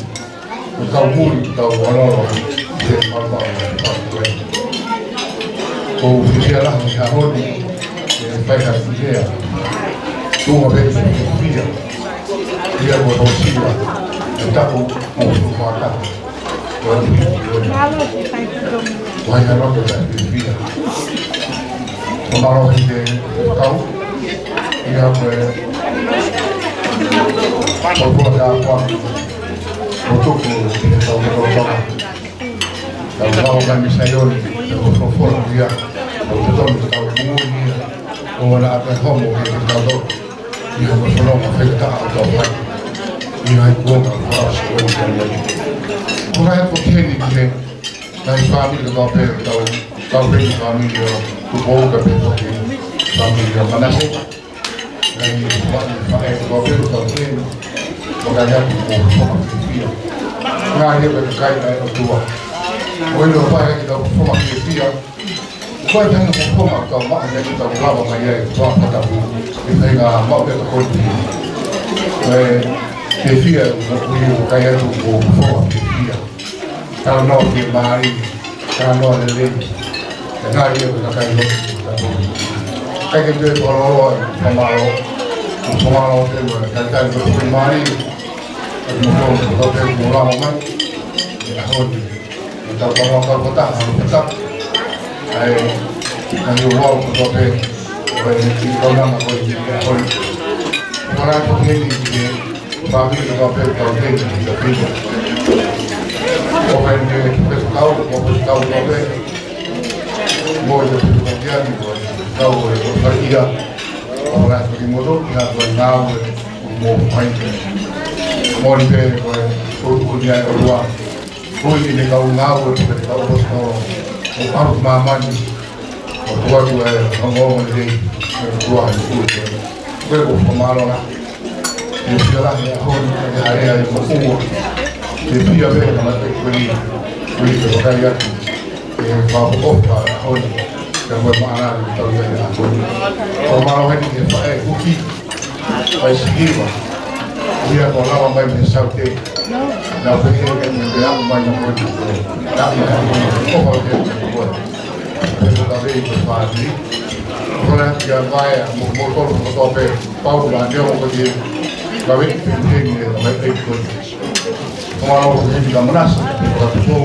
ʻo kau muli, kau ʻalolo, ke malu malu, ʻo kau muli. ʻOku ou fiefia lahi he ʻaho ni, ʻe fai ha fiefia. Tuʻunga pē ʻi he fiefia. Ia mo tau siva, ʻe taku mo fata. Ko e fiefia. Ko hai ha loto ʻe fiefia. Ko mālō heni ke kau. Ia ko e. Ko e pua ka pua. Ko tuku ke tau ke tau tau. Tau tau ka mi Saioni. Ko fofo ia. Ko tau tau mui ia. Ko wana ake homo ke tau tau. Ia ko sono ma fekata ʻo tau fai. Ia ai kuo ka fara sikoe ka ia. Ko ngai ko keni ki he. Ngai fāmili ka tau pē tau. Tau pē fāmili ʻo Tupou ka pē toki. Fāmili ʻo Manase. Ngai fāmili faʻē ka tau pē tau pē. Ko ka ia ko foma fiefia. Ngai ia pē kai ngai ʻo tua. Ko ilo pae ki tau foma fiefia. Ko e taha ko foma ka maʻu ia ki tau lava mai ai tua patapu. Ke tahi ngā maʻu ia ka koni. Ko e fiefia ko kui ko kai atu ko foma fiefia. Talanoa ke mai, talanoa lelei. Ka ngā ia ko ka kai lo. Kai ke tue ko lolo ai, ka mālo. Ko mālo te mo, kai kai lo ke mai. Ka mo ko ko te mo lava mai. Ia honi. Ko tau ka mo ka ko ta, ka ta. Ai, ka ni o wau ko te, ko e ni ki ko na ma ko ni, ia honi. Ko la ko ke ni ki, fāmili ka pē kau heni ki ka piko. Ko pē ni ki pē kau, ko pē kau ka pē. Mo te piko ka kia ni ko kau e ko ka kia. Ko la ko ni moto, kia ko ngāue mo fai. Mo ni pē ko e ko ko ni ai o lua. Ko i ni kau ngāue ko pē kau ko ko. Ko paru māmani. ʻO tua tua e ongoongo lelei, ʻo tua e kua e kua. Ko e ko fakamālō na. Ke fia lahi e ʻaho ni, ke hare ai mo ua. Ke fia pē na mate kua ni, kua ni ke vakai atu. Ke fakaʻofoʻofa e ʻaho ni, ke mo e maʻana ni tau ia e ʻaho ni. Ko mālō heni ke faʻē kuki. Kai sikiva. Ia ko lava mai mei Saute. Na pehē ke me pea mai na koe. Na me ko pau ke ko. Pe ko ka vei ko fāmili. Ko la kia mai mo mo ko ko pē. Pau la ne o ko ke. Ka vei pe pe ni na mai pe ko. Ko ma o ko ke ka manasa. Ko ka ko.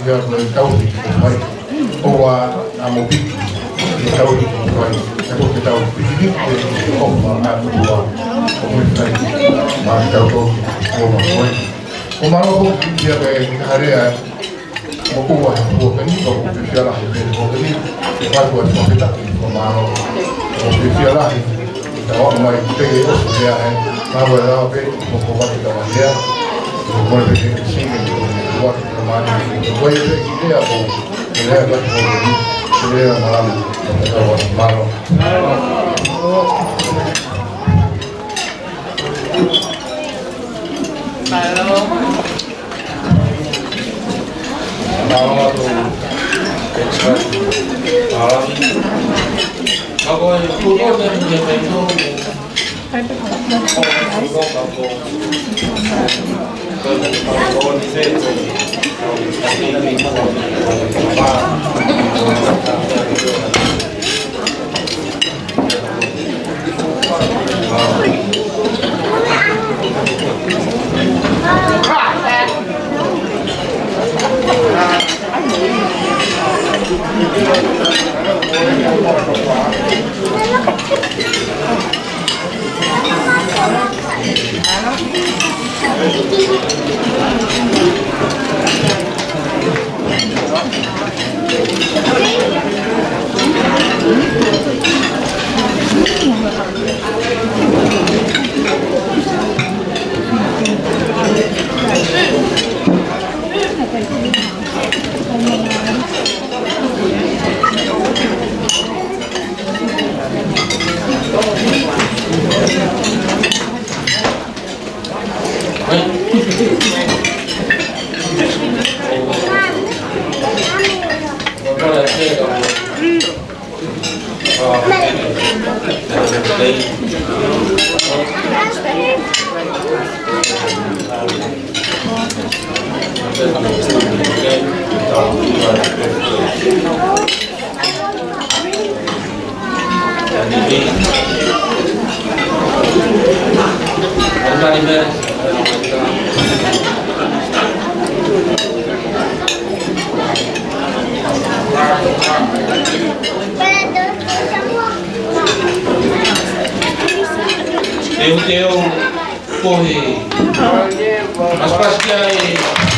Ia ko e tauhi ko fai. ʻOua naʻa mo piki. Ke tauhi ko fai. Ka ko ke tau piki ni ke ko ma na ko ua. Ko mo fai. Ma ke tau tau ko ma fai. Ko ma o ko ke ia ke harea. Mokua he puakeni, ʻoku fiefia lahi pē he puakeni, ʻi he fakafetaʻi, fakamālō. ʻOku fiefia lahi, ʻi he ʻomai pē ke ʻosi pē ʻa e, ka ua lau pē, ʻoku ʻoatu ʻa e tamatea, ʻoku mole pē ke singi, ʻoku ʻoatu ʻa e tamatea, ʻoku ʻai pē ki lea ko, ke lea ka ko, ke lea malama, ʻoku ʻoatu mālō. Mālō. Teuteu. Kohi. Mas pas kiai.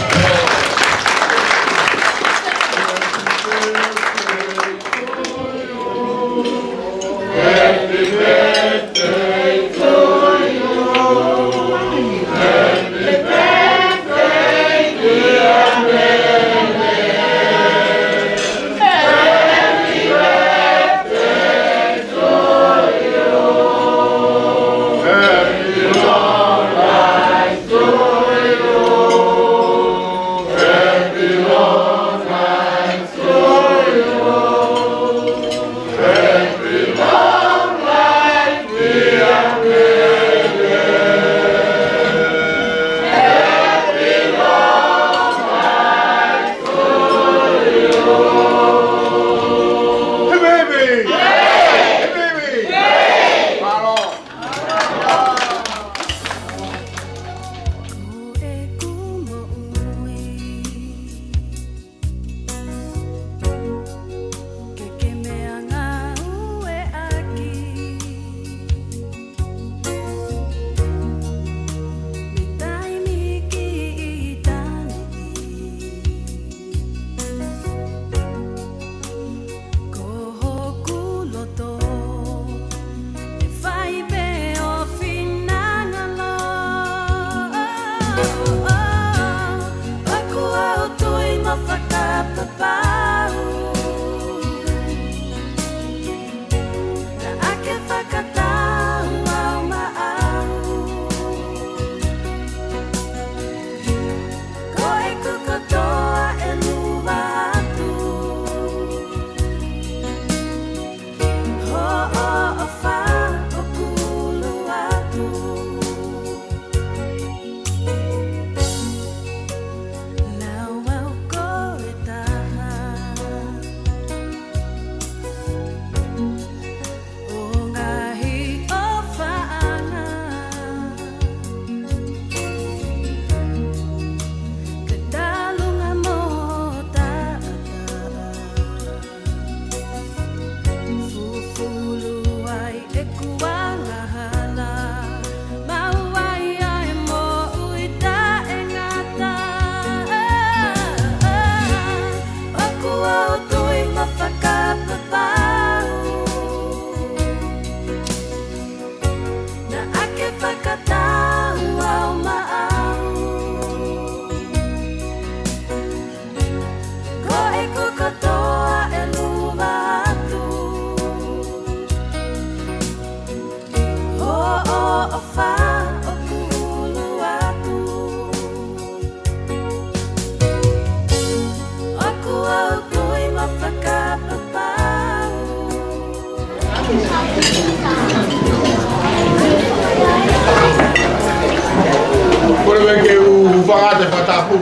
Kole ke u fakaʻatā e fakatapu.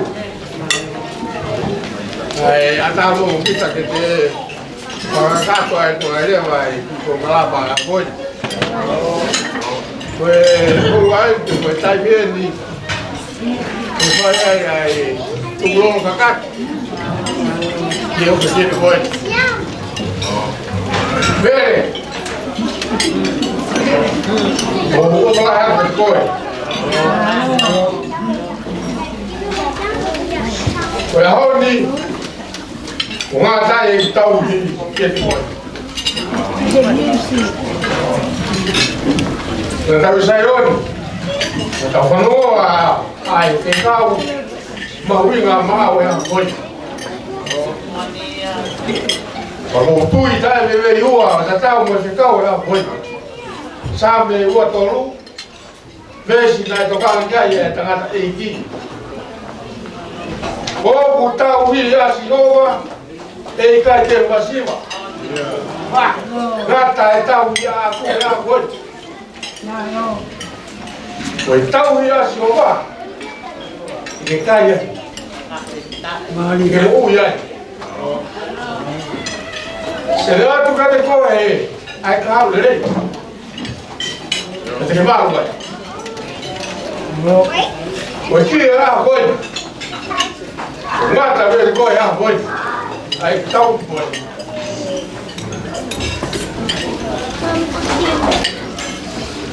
ʻAi, ʻatā mo kita ke te fakakakato ai ko ai leva ai ko malapa a koi. Ko e, ko ai, ko e taimi eni. Ko e fai ai, ʻai, tukulolo kakato. Ke o ke te koi. Pele. Ko, ko, ko, ko, ko, ko. Ko e ʻaho ni, ʻoku ngata e tauhi ke te koi. Ko e tauhi Saione, ko e tauhi fanongo ʻa, ʻai, fekau, mahuʻinga maʻau e ʻaho ni. Ko e tui taʻeveiveiua, tatau mo e fekau e ʻaho ni. Saame ua tolu, veesi naʻe tokanga ki ai e tangataʻeiki. ʻOku tauhi ʻa Sihova, ʻe ʻikai te u masiva. Ngata e tauhi ʻaʻaku he ʻaho ni. Ko e tauhi ʻa Sihova, ʻe kai ai. ʻE moʻui ai. Sele atu kiate koe, ʻai ka au lelei. Te ke malu ai. Ko e kī e ʻaho ni. Ngata pē koe ʻaho ni. ʻAi tau koe.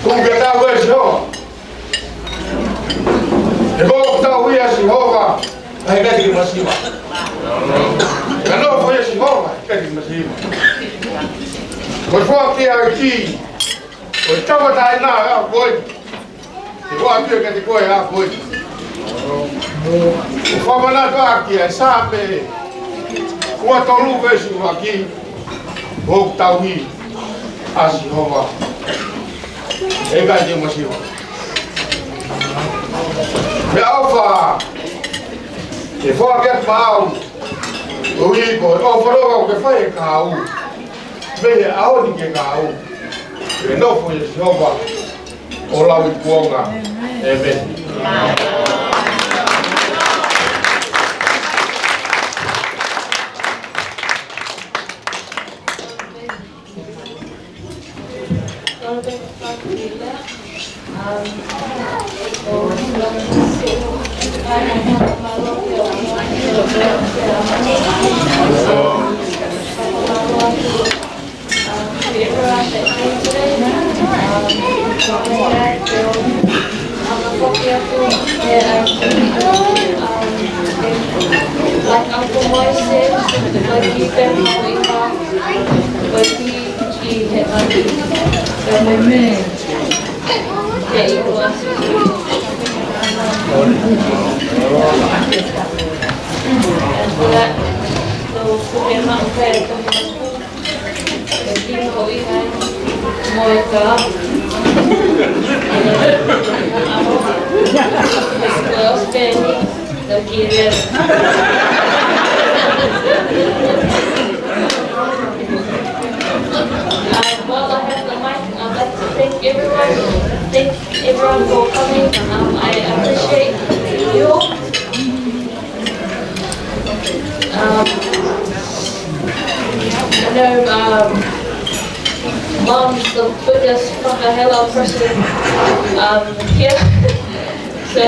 Kuo ke tau e Sihova. He ko e tauhi ʻa Sihova, ʻe ʻikai te ke masiva. Ka nofo ʻia Sihova, ʻikai te ke masiva. Ko e foaki ʻa e kī, ko e tauʻatāina ʻa koe. Te u ʻoatu ia kiate koe ʻaho ni. ʻOku fakamanatu ʻaki ʻa e Saame ua tolu veesi ʻuluaki, ʻoku tauhi ʻa Sihova, ʻe ʻikai te u masiva. Meʻaʻofa ke foaki atu maʻau, koeʻuhi ko e ʻofa leva ʻoku ke fai e kahaʻu. Mei he ʻaho ni ki he kahaʻu, ke nofo ʻia Sihova ʻo lauikuonga. ʻĒmeni. Like Uncle Moy said, like, you've been growing up, like, he, he had, like, the memory. Yeah, you were. And for that, so, so we're not fair. Uh, while I have the mic, I'd like to thank everyone. Thank everyone for coming. Um, I appreciate you all. Um, I know, um, Mom's the biggest whakahela person, um, here. So,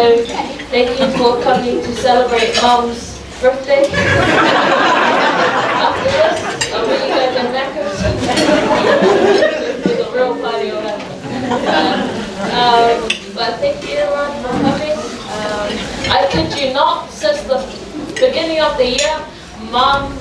thank you for coming to celebrate Mom's birthday. After this, I'll meet you guys in Macca's. It's a real party over there. Um, but thank you everyone for coming. Um, I kid you not, since the beginning of the year, Mum,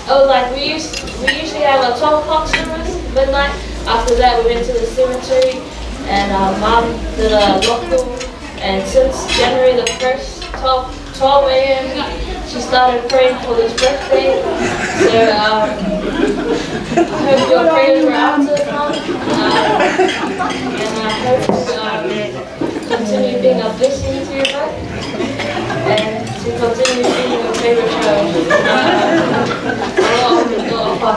oh, like, we used, we usually have a twelve o'clock service, midnight. After that, we went to the cemetery, and, uh, Mum did a local, and since January the first, twelve, twelve a m, she started praying for this birthday. So, um, I hope your prayers were answered, Mum. Um, and I hope, um, continue being a blessing to your life and to continue being your favorite child. Aloha, aloha.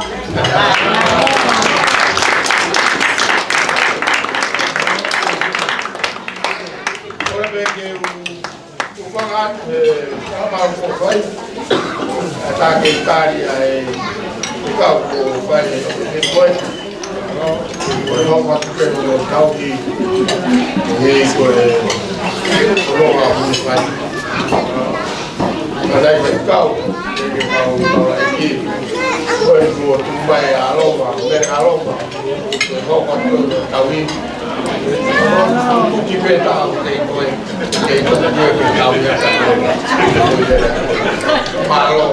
Ka ke tali ʻa e kau ko fai e koe. Ko e hoko atu pē mo e tauhi. He ko e ko e hoko atu pē fai. Ka lai fai kau, ke kau kau lai ki. Ko e ko tu mai ʻa Loma, me ʻa Loma. Ko e hoko atu pē mo e tauhi. Ki pē tau te koe. Mālō.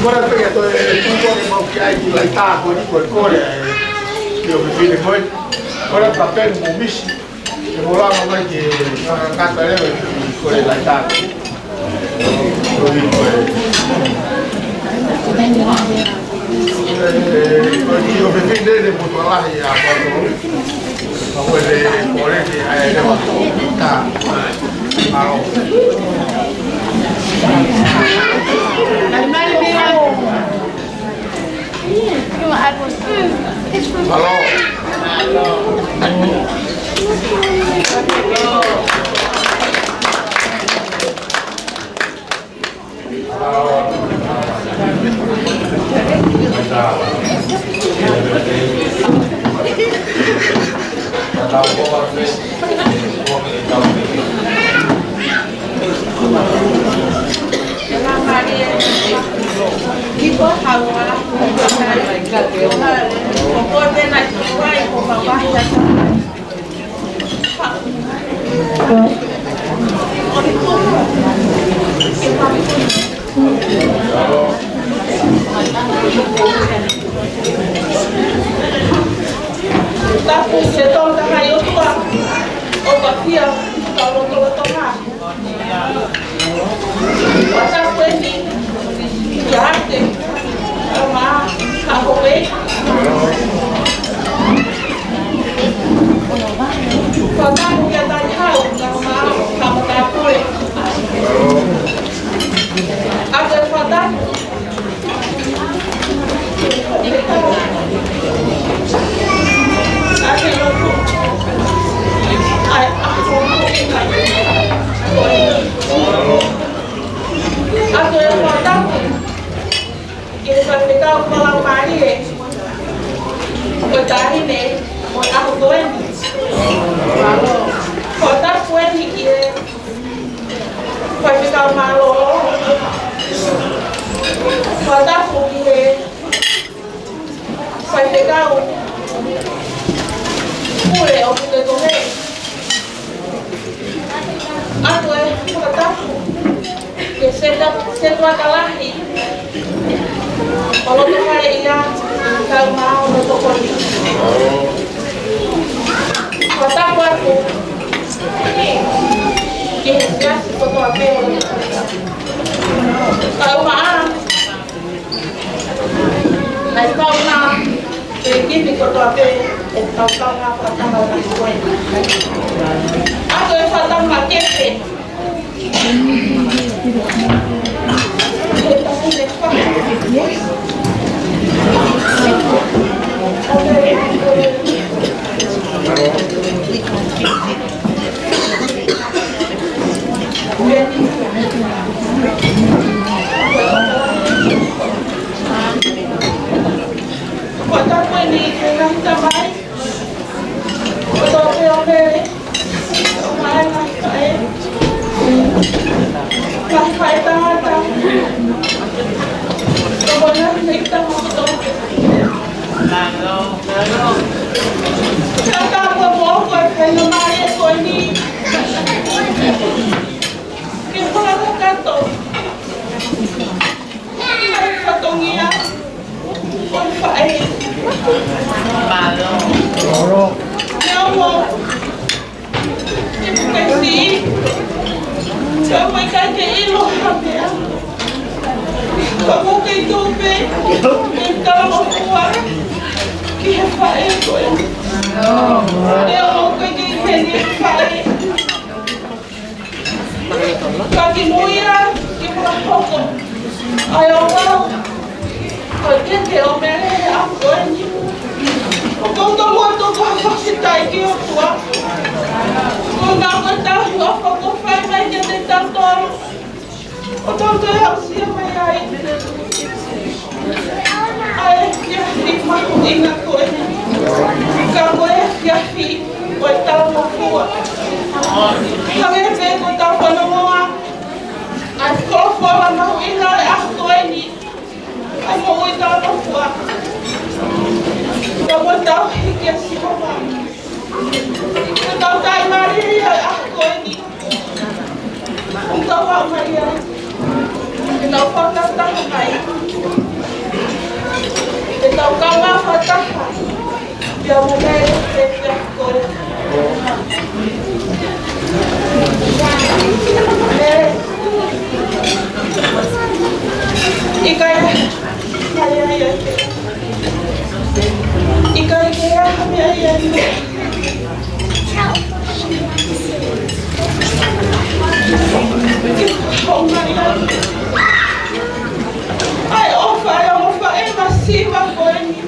Kole pē ke toe tuku ke mau ki ai ki Laitā ko eni ko e kole, ē, ki ʻofefine ko ē. Kole pē mo misi. Ke mo lava mai ke fakakakato leva ki kole Laitā. Ko eni ko ē. Ē, ko eni ʻofefine ne mo tualahi ʻa Poto. Ko e kole ke ʻai leva ki Laitā. Mālō. Mālō. Tapu ke tau ka hai ʻOtua, ʻo ka fia, ka lotolotonga. Fakatapu eni kiate au maʻa, ka ko e. Fakatapu kiate au maʻa, ka ko e. ʻA e fakatapu. Ke fai pē kau fakamālie, ko e taʻahine, mo e ʻaho ko eni. Ko e tapu eni ki he faifekau mālōlō. Ko e tapu ki he faifekau pule ʻo Pukekohe. ʻA ia ko e fakatapu ki he setuata, setuata lahi ʻo loto fale ia, kau maʻa ʻo loto koni. Fakatapu atu ki he siasi kotoa pē, kau maʻa Nai kaunga, ʻe kini kotoa pē, ʻe kaunga fakatama o nai koe. ʻA ia ko e fakatama makehe. Ko e tapu eni ki he ngaahi tamai, ko e tapu ʻo Mele, ʻo mai ngaahi faʻē, ngaahi faʻētangata, ko e ngaahi meʻa tama kotoa. Ka ka ko mo ko e faingamālie ko eni ke fakakakato ʻa e fatongia ʻo e faʻē. Mālō. Neongo ʻeku kei siʻi, ka ʻoku ʻikai ke ʻilo ha meʻa. Ka ʻoku ou kei tuʻu pē, kei talangofua ki he faʻē ko ē. Neongo ʻoku ʻikai ke ʻi heni e faʻē, ka kimuʻa ia ke fakahoko ʻa e ʻofa Ko eni, ʻoku ou tō muʻa atu ko ha fakafetaʻi ki he ʻOtua. Ko e ngaahi tauhi ʻofa kuo fai mai kiate kitautolu. ʻOku tau toe aʻusia mai ai ʻa e efiafi mahuʻinga ko eni. Ka ko e efiafi ʻo e talangofua. Hangē pē ko ʻetau fanongoa ʻa e folofola mahuʻinga ʻo e ʻaho ko eni. ʻA e moʻui talangofua. Ka ʻoku tau hiki ʻa Sihova. Ko ʻetau taimi mālie ʻa e ʻaho ko eni. ʻOku tau haʻu mai ai ke tau fakataha mai. Ke tau kaungā fakataha. Pea mo Mele, he pea ko e. Mele. ʻIkai. ʻIkai, ʻikai, ʻikai. ʻIkai ke ʻi ai ha meʻa ia. ʻA e ʻofa ʻa e ongo faʻē masiva ko eni.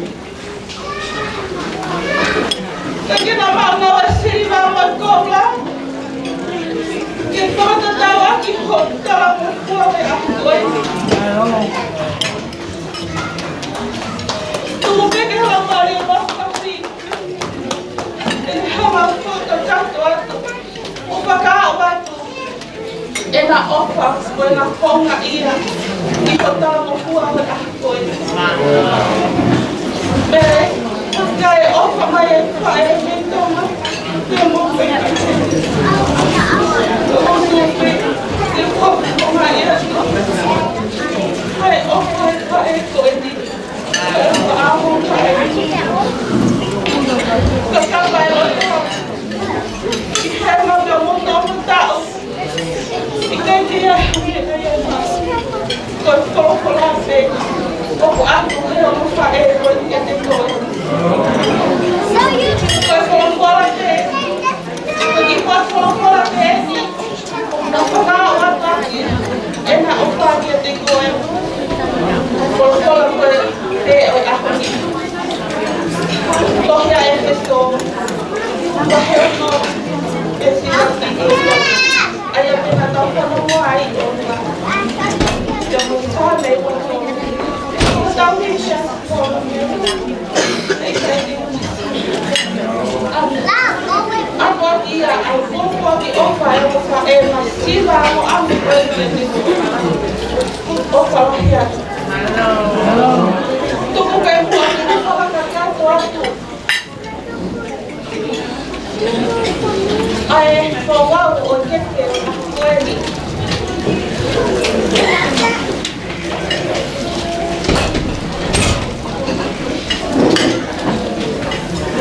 Ka ke na maʻu ʻa e siliva mo e koula. Ke fakatatau ʻaki hoʻo talangofua ʻi he ʻaho ko eni. Tuku pē ke Laumālie Māfimafi ʻene hanga ʻo fakakakato atu, ʻo fakaaʻu atu ʻena ʻofa mo ʻena houngaʻia ʻi hoʻo talangofua ʻi he ʻaho ko eni. Mele, ʻoku ʻikai ʻofa mai e faʻē mei Tonga, pea mo e faʻē mei Tonga. ʻOku ʻikai ʻofa mai e faʻē ko eni. Ko e folofola pē, ʻoku ʻatu he ongo faʻē ko eni kiate koe. Ko e folofola pē, ko e kiʻi folofola pē eni. Naʻa ku fakaaʻu atu ʻena ʻofa kiate koe. Folofola ko ē ʻo e ʻaho ni. Tohi ʻa ʻEfesō, vahe ono, veesi taha ki he ua. ʻA ia pē naʻa tau fanongo ai ʻo ia mo e taha mei ua. Tau hisa. Ako ia ʻa e kupuaki ʻofa ʻa e ongo faʻē masiva ʻo ʻamu ko eni. ʻOfa lahi atu. Tuku pē muʻa ke fakakakato atu ʻa e folau ʻo e keke ko eni.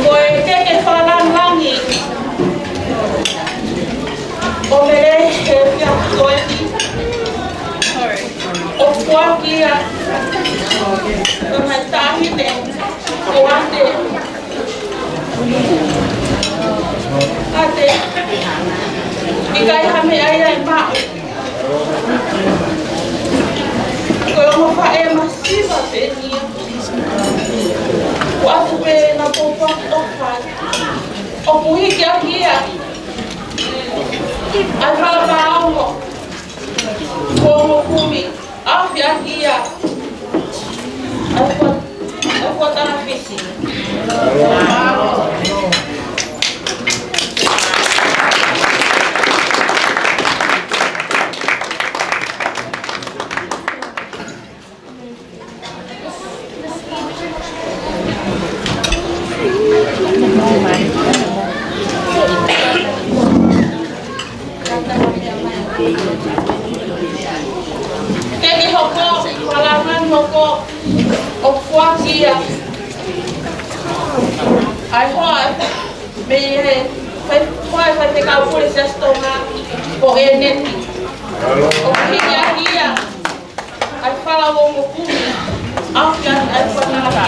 Ko e keke fakalangilangi ʻo Mele he efiafi ko eni. ʻOku foaki ia ʻe he taʻahine ko ʻAte. ʻAte. ʻIkai ha meʻa ia ʻe maʻu. Ko e ongo faʻē masiva pē eni ia. Kuo ʻatu pē ʻena kupuaki ʻofa. ʻOku hiki ʻaki ia ʻa e fala pāongo. Ko e ongo kumi. ʻAfio ʻaki ia ʻa e fua-, ʻa e fuatana Fisi. Keke hoko, fala langilangi hoko, ʻoku foaki ia ʻa e hoa mei he fai-, hoa ʻa e faifekau pule Siasi Tonga ko ʻEneti. ʻOku hiki ʻaki ia ʻa e fala ongo kumi, ʻaʻaku ia ʻa e fala.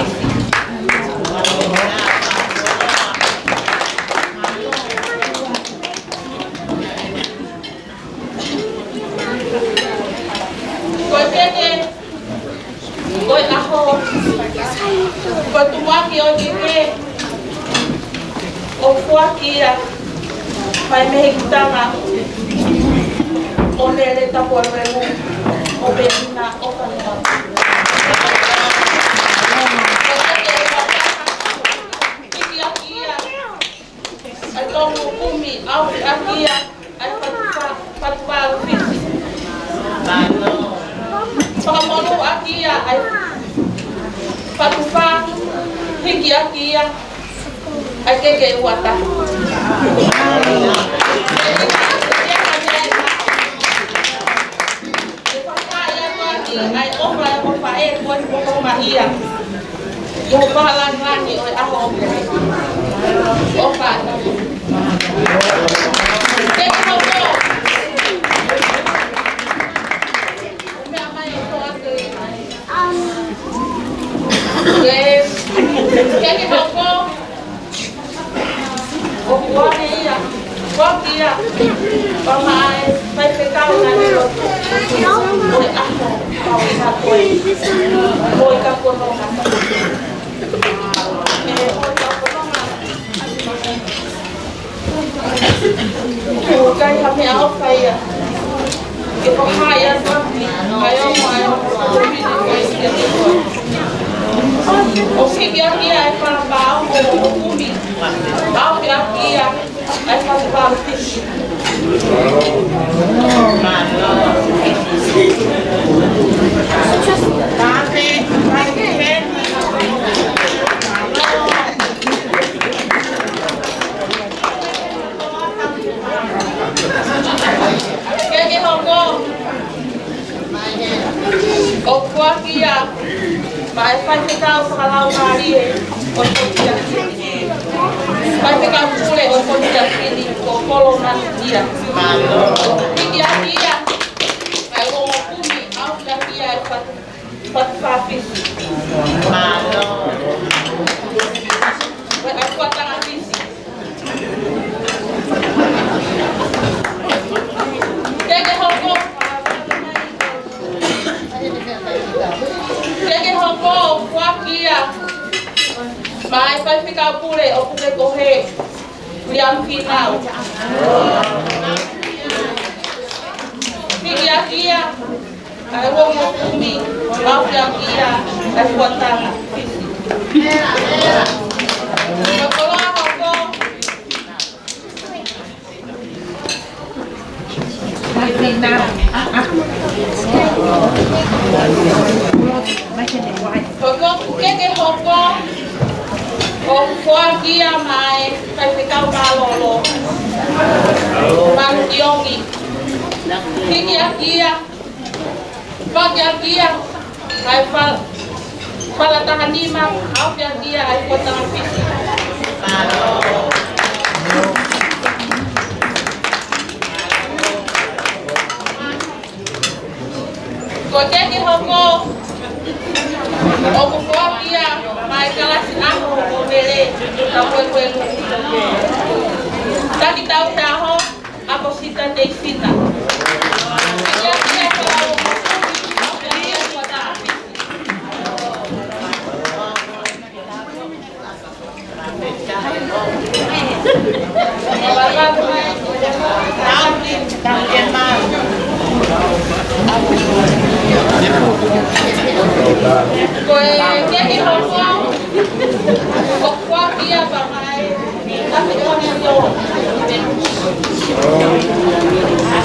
Ko e keke, ko e ʻaho, ko Ko e tumuʻaki ʻo e keke ʻoku foaki ia mei he hikutanga ʻo Nele Tapueluelu ʻo Pēmina ʻo Fanua. Ko e keke ʻoku hiki ʻaki ia ʻa e tolu kumi, ʻaofi ʻaki ia ʻa e fatu fā, fatu fā ʻo Fisi. Fakamonū ʻaki ia ʻa e fatu fā, hiki ʻaki ia ʻa e keke ʻe ua taha. ʻE fakahā atu ʻa e ʻofa ʻa e ʻofa ʻe ko e ʻofa ia. ʻI hoʻo paha langilangi ʻo e ʻaho ʻo e ʻofa. Keke hoko. Meʻa mai ʻo ko atu ʻi ai. Keke hoko. ʻOku ʻoange ia, ʻoku ʻoange ia, pea maʻa e faifekau naʻe lotu ʻo e ʻaho, pea ʻoku ʻi ai ko e, ko e ka kononga. ʻE, ko e ka kononga. ʻOku ʻikai ha meʻaʻofa ia ke fakahā atu ʻa e ʻofa, ʻa e ʻofa, ʻa e ʻofa. ʻOku hiki ʻaki ia ʻa e fala pao ʻo e kumi. ʻAofi ʻaki ia ʻa e fala pao Fisi. Keke hoko. ʻOku foaki ia maʻa e faifekau fakalaumālie ʻo e Potu ʻi ʻAkili. Faifekau pule ʻo e Potu ʻi ʻAkili ko Kolo Manuia. Hiki ʻaki ia ʻa e ongo kumi, ʻaofi ʻaki ia ʻa e fatu, fatu fā Fisi. Mālō. Ko e ʻakuatanga Fisi. Keke hoko. Keke hoko, ʻoku foaki ia maʻa e faifekau pule ʻo Pukekohe, Viliami Fīnau. Hiki ʻaki ia ʻa e ongo kumi, ʻaofi ʻaki ia ʻa e ʻakuatanga Fisi. Ko e koloa hoko. Ko e keke hoko, ʻoku foaki ia maʻa e faifekau mālōlō, Manu Kiongi. Hiki ʻaki ia, foaki ʻaki ia ʻa e fal-, fala taha nima, ʻaofi ʻaki ia ʻa e ʻakuatanga Fisi. Ko e keke hoko, ʻoku foaki ia maʻa e kalasi ʻaho ʻo Nele Tapueluelu. Taki tau he ʻaho, ʻAkosita Teisina. Ia, ia, Ko e keke hoko, ʻoku foaki ia maʻa e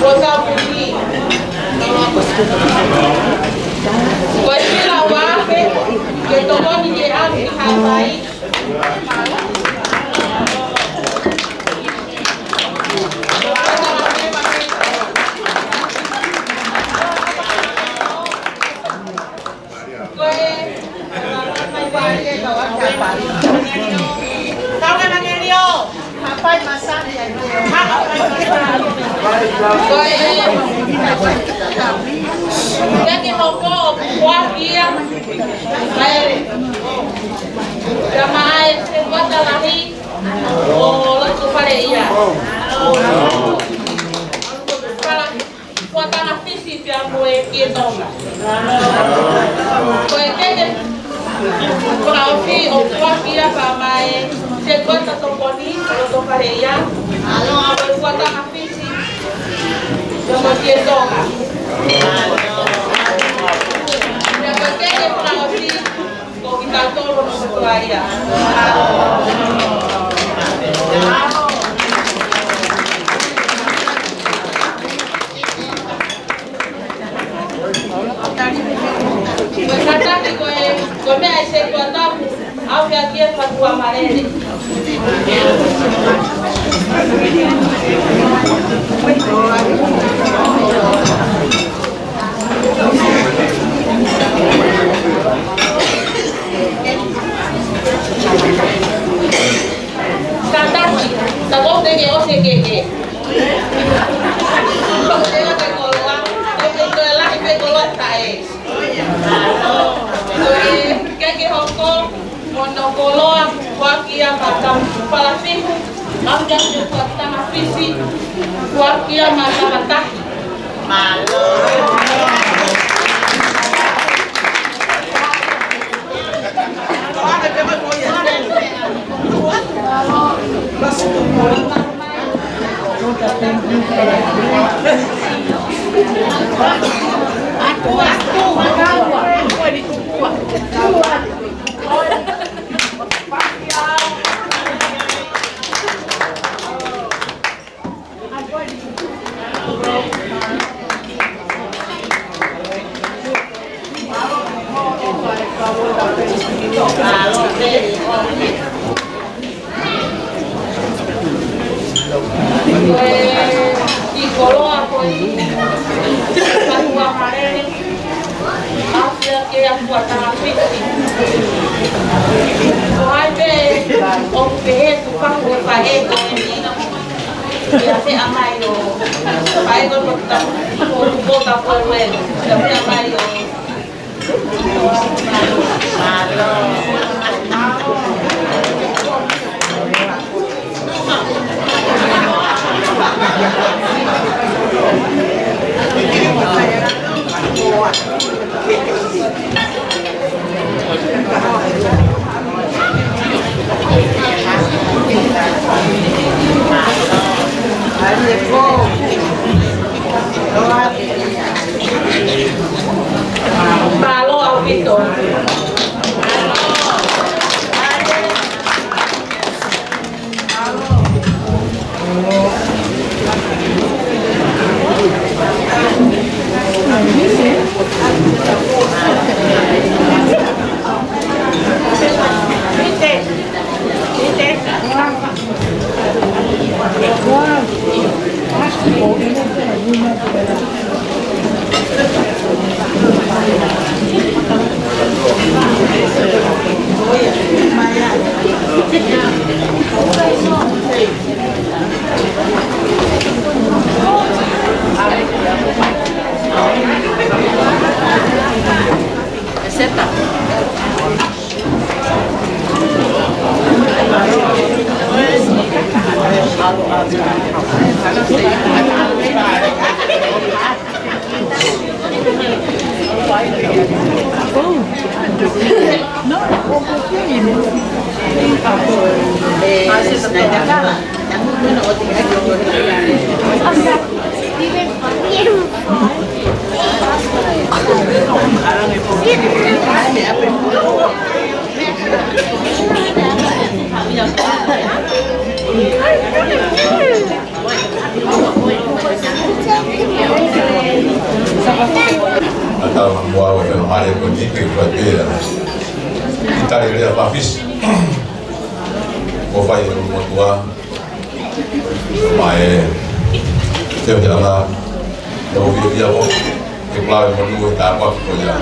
Ko e ka puni. Ko e sila ua afe, ke tokoni ke ʻalu ki Hawaiʻi. Ko e, ko e, keke hoko, ʻoku foaki ia maʻa e, ia maʻa e, se kuata lahi ʻo Lotofale ia. Fala, ʻakuatanga Fisi pea mo e Kiʻi Tonga. Ko e keke, Fakaofi ʻo foaki ia pea mei he Sētuata Tokoni, ʻo loto fale ia. Ko e fuataha Fisi, ʻo ko e Tonga. Pea ko e keke fakaofi, ko kitautolu ʻo loto fale ia. Ko e kātaki ko e, ko e meʻa ʻa e Sētuata Tapu, ʻaofia ki he fatuʻamalele. Kātaki, tā ko e keke ʻosi e keke. Ko e keke koloa, ko e keke lahi pē koloa taʻe. Ko e keke hoko, mo hono koloa, foaki ia maʻa Tama Falafihu, ʻaofia ki he fuataha Fisi, foaki ia maʻa Tama Tahi. Mālō. Ko e koloa ko e fatuʻamalele, ʻaofia ki he fuataha Fisi. Ko hai pē ʻoku pehē ʻoku fahu e faʻē ko eni, ʻe ʻafeʻi mai ʻo, faʻē ko e pota, ʻo pota ko e, ʻe ʻafeʻi mai ʻo. Mālō ʻaupito. ʻA tau na mua o e fenga mare ko ni ke kua te a. Ki tale lea pa Fisi. ʻO fai e ulu motuʻa. Mai e. Te o te anga. Te o fia fia o. Ke pala e monu e tāpuaki ko ia.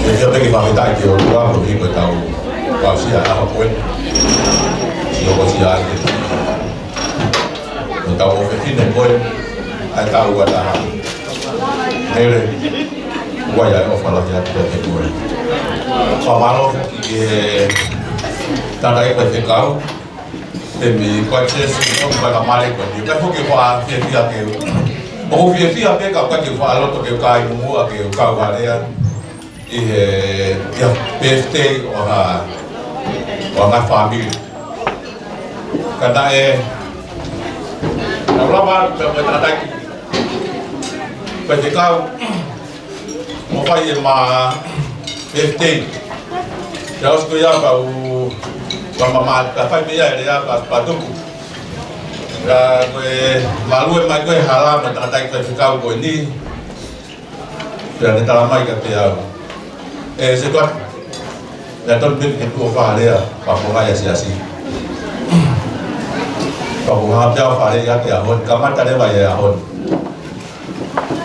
Ke fia peke fakafetaʻi ki he ʻOtua koeʻuhi ko e tau. Kau sia ʻa ko e. Sio ko sia ake. Ko e tau ʻofefine ko e, ʻa e tau ua taha. Hele, ua ia e ʻofa lahi atu kiate koe. Fakamālō foki ki he tangataʻeiki faifekau, Temi Kuaitesi, ʻo fai ka male ko ni. Kai foki ko a fiefia ke u. ʻOku ou fiefia pē ka ʻoku ʻikai ke u faʻa loto ke u kai muʻa ke u kau ʻo lea ʻi he, ʻi he birthday ʻo ha, ʻo ha ngaahi fāmili. Ka naʻe, naʻa ku lava atu pē mo e tangataʻeiki faifekau, mo fai ʻema birthday. Pea ʻosi ko ia pea u, pea ma, ma, pea fai pē ia e lea pea, pea tuku. Pea ko e malue mai ko e hala mo e tangataʻeiki faifekau ko eni. Pea ne tala mai kiate au, ʻe, Setuata, pea tonu pē ke tuʻu ʻo fai ha lea fakafofongaʻi ʻa e siasi. Pea u hanga pē au ʻo fai ha lea ʻi he ʻaho ni, kamata leva ʻi he ʻaho ni.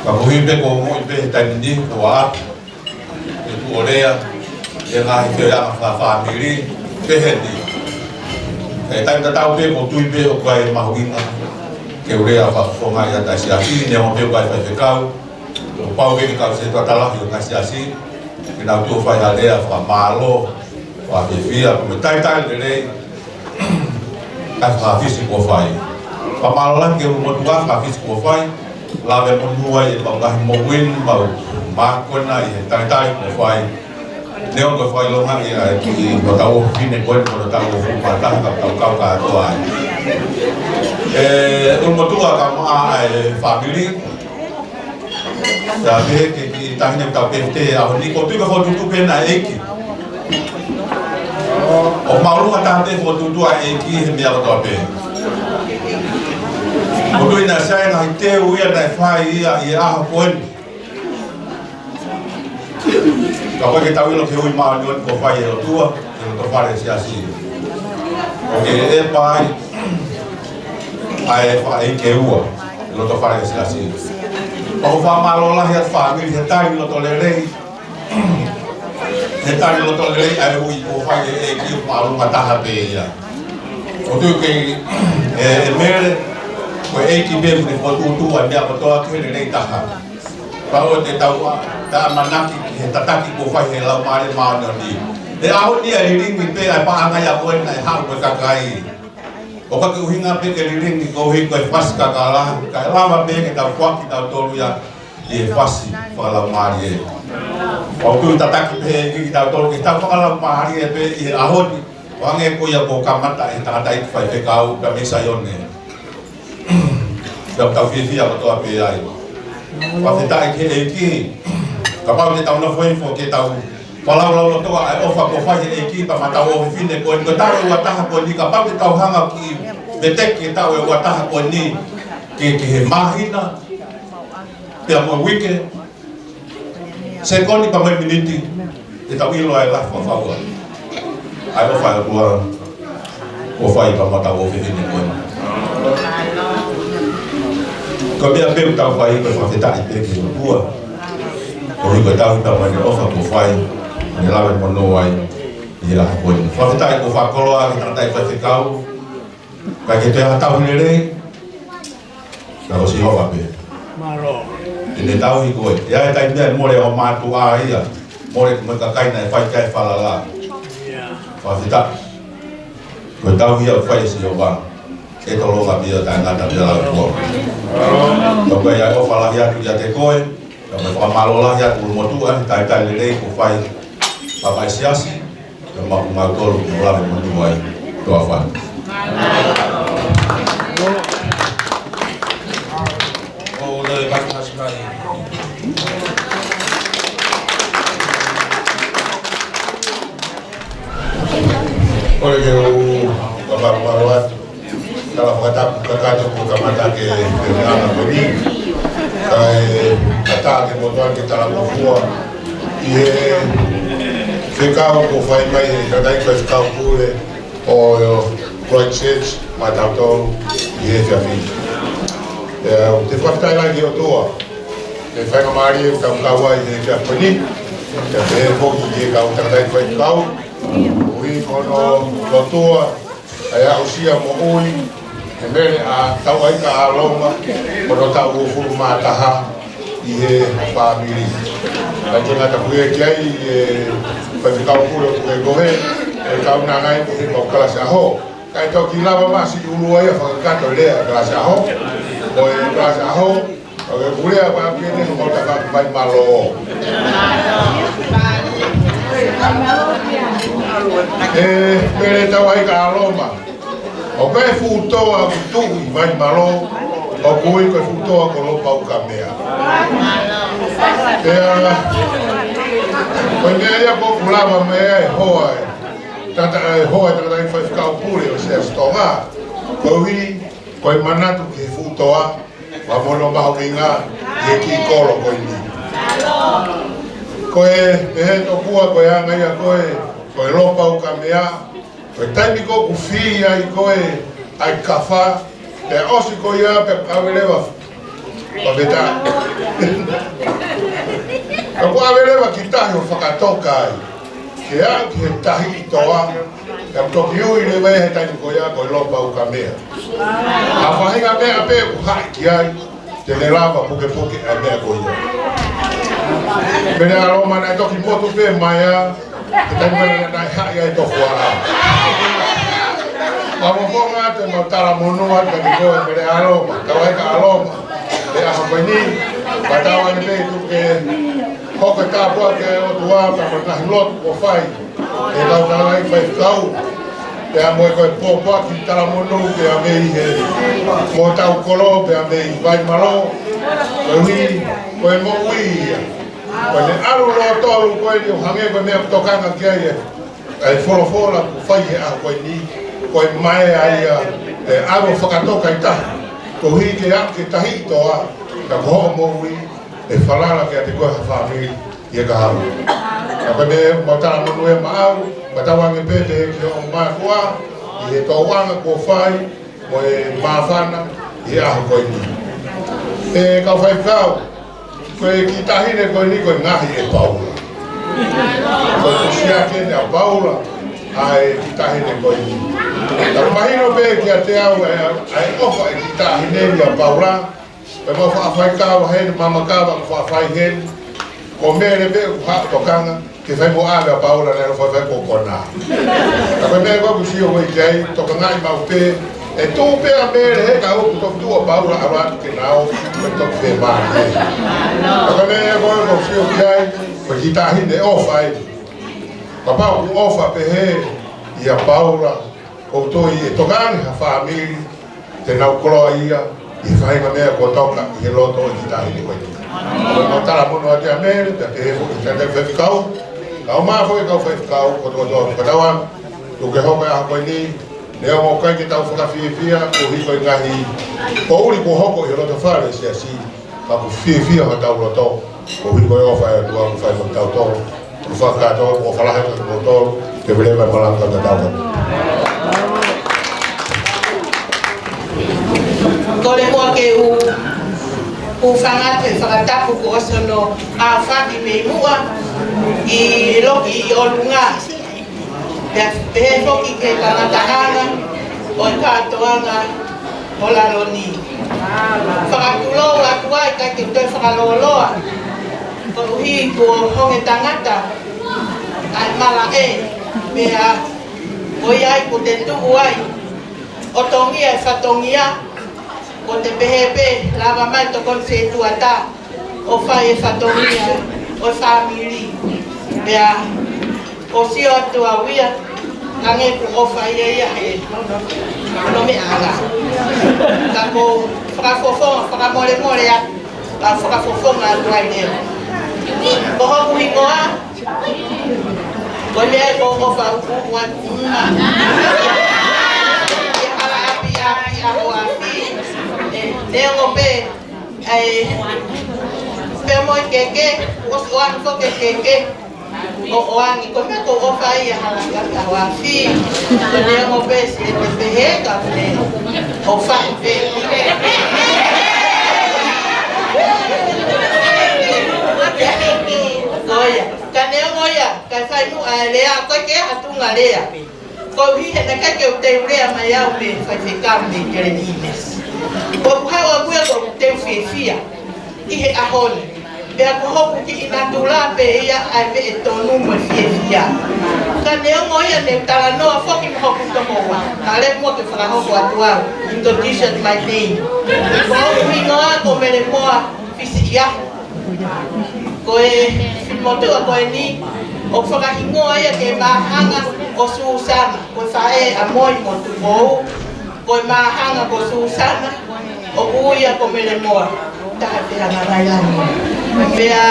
Ka koeʻuhi pē ko e moʻui pē he taimi ni, ko e ʻapi, ʻe tuʻu ʻo lea, ʻi he ngaahi feohiʻanga fakafāmili, pehē ni. He taimi tatau pē ʻoku ou tui pē ʻoku ʻi ai e mahuʻinga ke u lea fakafofongaʻi ʻa e siasi, neongo pē ʻoku ʻi ai e faifekau, kuo pau pē ke kau Setuata lahi ʻo e ngaahi siasi, ke nau tuʻu ʻo fai ha lea fakamālō, fakafiefia, mo e talitali lelei, ʻa e fakafisi kuo fai. Fakamālō lahi ki he ʻulumotuʻa fakafisi kuo fai, lave monū ai ʻemau ngaahi moʻui ni, mau mākona ʻi he talitali kuo fai. Neongo e fakaʻilonga ia ʻa e kiʻi hotau ʻofefine ko eni, ko hotau ʻofefine kātoa, ka tau kau kātoa ai. ʻE, ʻulumotuʻa kae ʻumaʻā e fāmili, pea pehē ki he kiʻi taʻahine ʻoku tau pehē he ʻaho ni, ʻoku ou tui ko e fokotuʻutuʻu pē ena ʻa e ʻEiki. ʻOku māʻolunga taha pē fokotuʻutuʻu ʻa e ʻEiki he meʻa kotoa pē. ʻOku ou tui naʻe sai e ngaahi teu ia naʻe fai ia ʻi he ʻaho ko eni. Ka ʻoku ʻikai ke tau ʻilo ki he ui māʻoniʻoni kuo fai ʻe he ʻOtua ʻi he loto fale ʻo e siasi. ʻOku ʻi ai ʻa e faʻahinga ua ʻi he loto fale ʻo e siasi. Pea ʻoku ou fakamālō lahi atu ki he fāmili he tali loto lelei. He tali loto lelei ʻa e ui kuo fai ʻe he ʻEiki, ʻoku māʻolunga taha pē ia. ʻOku ou tui ko e, ʻe, ʻe Mele, ko e ʻEiki pē ʻoku ne fokotuʻutuʻu ʻa e meʻa kotoa ki he lelei taha. Pea ʻoua te tau ʻamanaki ki he tataki kuo fai ʻe he Laumālie Māʻoniʻoni. ʻI he ʻaho ni ʻe lilingi pē ʻa e paʻanga ia ko ē naʻe haʻu mo e kakai. ʻOku ʻikai ke ʻuhinga pē ke lilingi koeʻuhi ko e fasi kakala, kae lava pē ke tau foaki kitautolu ia ʻi he fasi fakalaumālie. ʻOku ou tui tataki pē ʻe he ʻEiki kitautolu ke tau fakalaumālie pē ʻi he ʻaho ni, ʻo hangē ko ia kuo kamata ʻe he tangataʻeiki faifekau pea mei Saione. Pea tau fiefia kotoa pē ai. Fakafetaʻi ki he ʻEiki. Kapau te tau nofo hifo ke tau fakalaulaulotoa ʻa e ʻofa kuo fai ʻe he ʻEiki pea mo hotau ʻofefine ko eni, ko e taʻu ʻe ua taha ko eni, kapau te tau hanga ʻo kiʻi veteki e taʻu ʻe ua taha ko eni ki he, ki he māhina, pea mo e uike, sekoni pea mo e miniti, te tau ʻilo ai e lahi fakafaʻahinga ʻa e ʻofa ʻa e ʻOtua kuo fai pea mo hotau ʻofefine ko eni. Ko e meʻa pē ʻoku tau fai ko e fakafetaʻi pē ki he ʻOtua koeʻuhi ko e tauhi pea mo ʻene ʻofa kuo fai, ʻene lave monū ai ʻi he ʻaho ko eni. Fakafetaʻi kuo fakakoloa ki he tangataʻeiki faifekau, ka ke toe ha tauhi lelei, ka ko Sihova pē ʻene tauhi koe. ʻI he taimi ʻe mole ʻo mātuʻa ia, mole mo e kakai naʻe fai ki ai e falala. Fakafetaʻi. Ko e tauhi ia ʻoku fai ʻe Sihova, ʻe tolonga pē ia, taʻengata pē ia ʻa e ʻOtua. Ka ko ia ʻofa lahi atu kiate koe, ka mo e fakamālō lahi atu ʻulumotuʻa he talitali lelei kuo fai pea mo e siasi, pea mo kimautolu kuo lave monū ai. Toa fai. ʻOku ou lele mai, mai, mai. Kole ke u fakamālō atu. Tala fakatapu kakato kuo kamata ke, ke ngana ko eni. Kae ʻatā ke mou toki talangofua ʻi he fekau kuo fai mai ʻe he tangataʻeiki faifekau pule ʻo, ʻo Christchurch maʻatautolu ʻi he efiafi ni. ʻE, te u fakafetaʻi lahi ki he ʻOtua he faingamālie ʻoku tau kau ai he efiafi ni. Pea pehē foki ki he kau tangataʻeiki faifekau, ʻuhi ko hono lotua ʻa e aʻusia moʻui ʻe Mele ʻa Tauʻaika ʻAlonga, ko hono taʻu uofulu mā taha ʻi he fāmili. ʻAi ke ngata pē ki ai e faifekau pule ʻo Pukekohe, ʻe kau nanga ʻi he kau kalasi ʻaho. Kae toki lava mai siʻi ʻulu ia fakakakato e lea kalasi ʻaho. Ko e kalasi ʻaho, ʻOku ke kulia pa pene mo ta ka Vaimalo. ʻE, pele tau ai ka Aloma. ʻOku ʻi ai e fuʻu toa ʻoku tuʻu ʻi Vaimalo, ʻoku ui ko e fuʻu toa ko Lopaukamea. Pea, ko e meʻa ia ʻoku lava mei ai e hoa ē. Tata e hoa e tangataʻeiki faifekau pule ʻo Siasi Tonga. Koeʻuhi, ko e manatu ki he fuʻu toa, pea mo hono mahuʻinga ʻi he kiʻi kolo ko eni. Ko e, pehē tokua ko e anga ia ko ē, ko e Lopaukamea, ko e taimi ko ē ʻoku fī ai ko ē ʻa e kafa, pea ʻosi ko ia pea ʻave leva, pea peta. Pea ʻoku ʻave leva ki tahi ʻo fakatoka ai. Ke aʻu ki he tahi ʻi toa, pea toki ui leva ia he taimi ko ia ko e Lopaukamea. ʻA e faʻahinga meʻa pē ʻoku haʻi ki ai, te ne lava pukepuke ʻa e meʻa ko ia. Mele Aloma naʻe toki motu pē mai ā, he taimi ko ē naʻe haʻi ai e tofuaʻa. Pea mo fonga atu ʻemau talamonū atu kiate koe Mele Aloma, tau ai ka Aloma, he ʻaho ko eni, pea tau ane pē tuku ke hoko e tāpuaki ʻa e ʻOtua, pea mo e ngaahi lotu kuo fai ʻe he kau tangataʻeiki faifekau. Pea mo e ko e pōpoaki talamonū pea mei he, mo hotau kolo pea mei Vaimalo. Koeʻuhi, ko e moʻui ia. Ko ʻene ʻalu lōtolu ko eni ʻo hangē ko e meʻa ʻoku tokanga ki ai ē. ʻA e folofola kuo fai he ʻaho ko eni, ko e maea ia, ʻe ʻalu fakatoka ʻi tahi. Koeʻuhi ke aʻu ki he tahi ʻi toa, ka ko hoʻo moʻui, ʻe falala kiate koe ha fāmili, ʻi he kahaʻu. Ka ko e meʻa ʻoku mau talamonū ai maʻau, pea tau ange pē ki hoʻo mātuʻa, ʻi he tōʻonga kuo fai, mo e māfana, ʻi he ʻaho ko eni. ʻE kau faifekau, ko e kiʻi taʻahine ko eni ko e ngaahi ʻe Paula. Ko e kusia ke ne ʻa Paula, ʻa e kiʻi taʻahine ko eni. Ka mahino pē kiate au ʻa e, ʻa e ʻofa ʻa e kiʻi taʻahine ni ʻa Paula, pea mau faʻa fai kava heni, mama kava ʻoku faʻa fai heni. Ko Mele pē ʻoku haʻu tokanga, ke fai mo ʻave ʻa Paula naʻe ʻalu faifai ko kona. Ka ko e meʻa ko ē ʻoku sio mai ki ai, tokangaʻi maʻu pē, ʻe tuʻu pē ʻa Mele he ka ʻoku toki tuʻu ʻa Paula ʻalu atu ke na ō, ko e toki fē mā pē. Ka ko e meʻa ko ē ʻoku sio ki ai, ko e kiʻi taʻahine ʻofa ai. Kapau ʻoku ʻofa pehē ʻia Paula, ʻoku toe ʻe tokanga ha fāmili, te nau koloa ia, ʻi he faʻahinga meʻa kuo toka ʻi he loto ʻo e kiʻi taʻahine ko eni. Ko e mau talamonū atu ʻa Mele, pea pehē foki ki he tangataʻeiki faifekau, kau mā foki kau faifekau, ko tō tō, ko tauan, tuku ke hoko e ʻaho ko eni, neongo ʻoku ʻikai ke tau fakafiefia, koeʻuhi ko e ngaahi poʻuli kuo hoko ʻi he loto fale ʻo e siasi, ka ʻoku fiefia hotau loto, koeʻuhi ko e ʻofa ʻa e ʻOtua ʻoku fai maʻatautolu, ʻoku fakakātoa, ʻoku ʻofa lahi atu kiate kimoutolu, ke veleva e malanga ka tatau. Kole muʻa ke u, u hūfanga he fakatapu kuo ʻosi hono ʻaofaki mei muʻa, ʻi loki ʻi ʻolunga. Pea pehē foki ki he kamataʻanga ʻo e kātoanga ʻo lalo ni. Fakatulou atu ai kae ʻikai ke toe fakalōloa. Koeʻuhi kuo honge tangata ʻa e malaʻe, pea ko ia ai kuo te tuʻu ai ʻo tongia e fatongia, kuo te pehē pē lava mai tokoni setuata ʻo fai e fatongia ʻo e fāmili. Pea ʻoku sio atu au ia, hangē kuo ʻofa ia ia he no meʻa ala. Ka ko e fakafofonga, fakamolemole atu, ka fakafofonga atu ai leva. Ko hoku hingoa, ko e meʻa ko ʻofa uku ua uma. ʻI he hala ʻapi ʻapi ʻa ʻOafi. ʻE, neongo pē, ʻai, pea mo e keke, ʻosi ʻoange foki e keke ʻo ʻoange, ko e meʻa ko ʻofa ia hala ʻapi ʻa ʻOafi. Ko e neongo pē siʻete pehē ka ko e ʻofa pē. Ko ia, ka neongo ia, ka fai muʻa e lea, ko e ke hatunga lea. Koeʻuhi he naʻe ʻikai ke u teu lea mai au mei Faifekau mei Keleniʻi Mesi. Ko e kuhau aku ia ko e teu fiefia ʻi he ʻaho ni. Pea ko hoku kiʻi natula pē ia ʻa e meʻa ʻe tonu mo e fiefia. Ka neongo ia ne u talanoa foki mo hoku tokoua. Ka leva muʻa ke fakahoko atu au, introduce my name. Ko hoku hingoa ko Mele Moa. Fisi ia. Ko e motuʻa ko eni, ʻoku fakahingoa ia ko e Māhanga ʻo Susana, ko e faʻē ʻa Moi mo Tupou, ko e Māhanga ko Susana, ʻoku ui ia ko Melemoa, taha pē ʻa Nalailangi. Pea,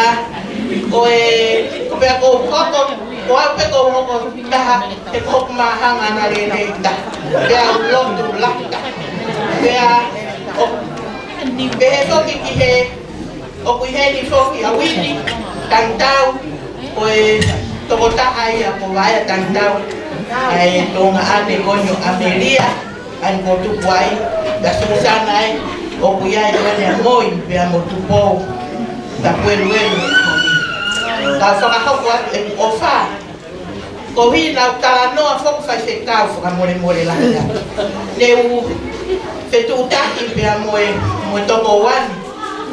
ko e, ko pea ko hoko, ko au pē ko hoko taha, he ko hoku māhanga ʻana lelei taha. Pea u lotu laka. Pea, ʻo, pehē foki ki he ʻOku ʻi heni foki ʻa Uini Tangitau, ko e tokotaha ia ko Vaea Tangitau, ʻa e tuongaʻane ko eni ʻo ʻAmelia, ʻa ia kuo tupu ai, pea Susana ai, ʻoku ʻi ai ko eni ʻa Moi, pea mo Tupou, pea Pueluelu. Ka fakahoko atu ʻeku ʻofa, koeʻuhi naʻa ku talanoa foki faifekau fakamolemole lahi atu. Ne u fetuʻutaki pea mo e, mo e tokouani,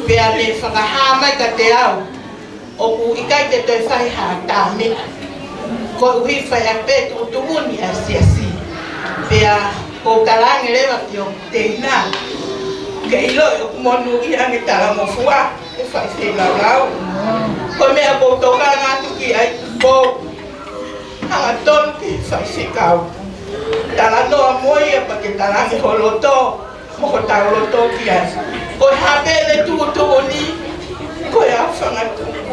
pea ne fakahā mai kiate au, ʻoku ʻikai ke toe fai ha tā meʻa. Koeʻuhi fai ʻa e pē tuʻutuʻuni ʻa e siasi. Pea ko u talaange leva ki hoku teina, ke ʻiloʻi ʻoku monūʻia ange talangofua, ʻe faifekau lau. Ko e meʻa ko u tokanga atu ki ai, ko Hangatonu ki he faifekau. Talanoa mo ia pea ke talaange ho loto, mo hotau loto ki ai. Ko e hā pē ʻene tuʻutuʻuni, ko e ʻaofangatuku.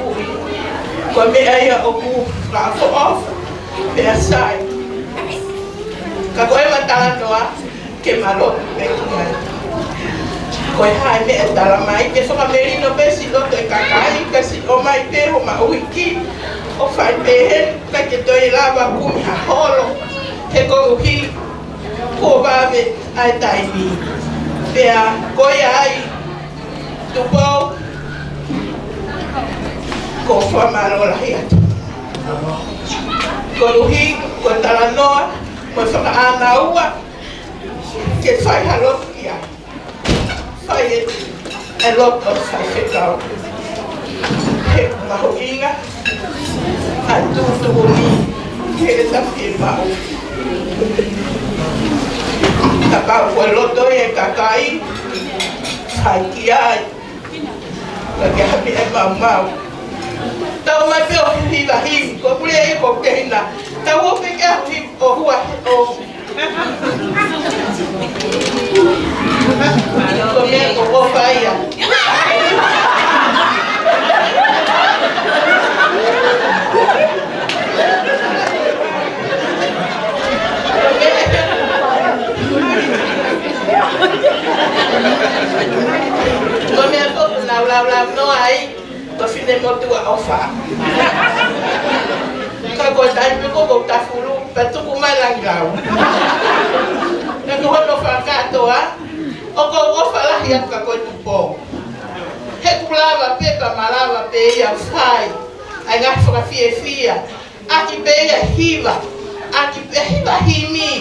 Ko e meʻa ia ʻoku fakaʻofoʻofa, pea sai. Ka ko ʻema talanoa, ke ma lotu pē ki ai. Ko e hā e meʻa ʻe tala mai, ke fakamelino pē siʻi loto ʻo e kakai, ka siʻi ʻomai pē homa ʻuhiki, ʻo fai pehē, ʻikai ke toe lava kumi ha holo, he koeʻuhi kuo vave ʻa e taimi. Pea ko ia ai, Tupou, ko e fakamālō lahi atu. Koeʻuhi, ko e talanoa, ko e fakaʻānaua, ke fai ha lotu ki ai. Fai e, e lotu ʻo e faifekau. He mahuʻinga, ʻa e tuʻutuʻuni, ke tapu ke maʻu. Kapau ko e loto ia ʻa e kakai, fai ki ai. Ka ke hami e maumau. Tau mai pē ʻo hiva himi, ko pule e ko kehina. Tau ō pē ke ahu himi ʻo hua ʻo. Ko meʻa ko ko faia. Ko meʻa ko na laulau noa ai, ko Finemotuʻa ʻofa. Ka ko e taimi ko ko tafulu, pea tuku mai langi lau. Ka ko hono fakakātoa, ʻoku ou ʻofa lahi atu kia koe Tupou. He kuo lava pē, pea malava pē ia fai ʻa e ngaahi fakafiefia. ʻAki pē ia hiva, ʻaki pē hiva himi,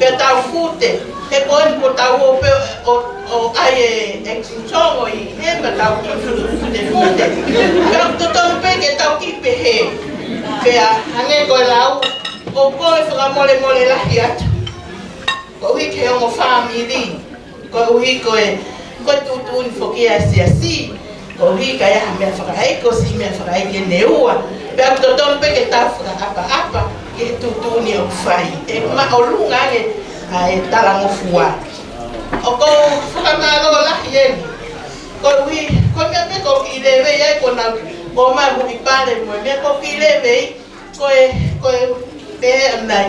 pea tau fute, he ko eni kuo tau ō pē ʻo, ʻo ʻai e extinguisher ʻi he pea tau kiʻi fute fute. Pea totonu pē ke tau kiʻi pehē. Pea hangē ko e lau, ʻoku ou fakamolemole lahi atu. Koeʻuhi ki he ongo fāmili. Koeʻuhi ko e, ko e tuʻutuʻuni foki ʻa e siasi. Koeʻuhi ka ʻi ai ha meʻa fakaʻeiki, ko e siʻi meʻa fakaʻeiki ʻe ua. Pea ʻoku totonu pē ke tau fakaʻapaʻapa ki he tuʻutuʻuni ʻoku fai. ʻE māʻolunga ange ʻa e talangofua. ʻOku ou fakamālō lahi eni. Koeʻuhi, ko e meʻa pē ʻoku ou kiʻi lēvei ai ko ʻenau, ko e mahuʻi pale mo e meʻa ʻoku ou kiʻi lēvei. Ko e, ko e pehē ʻanai.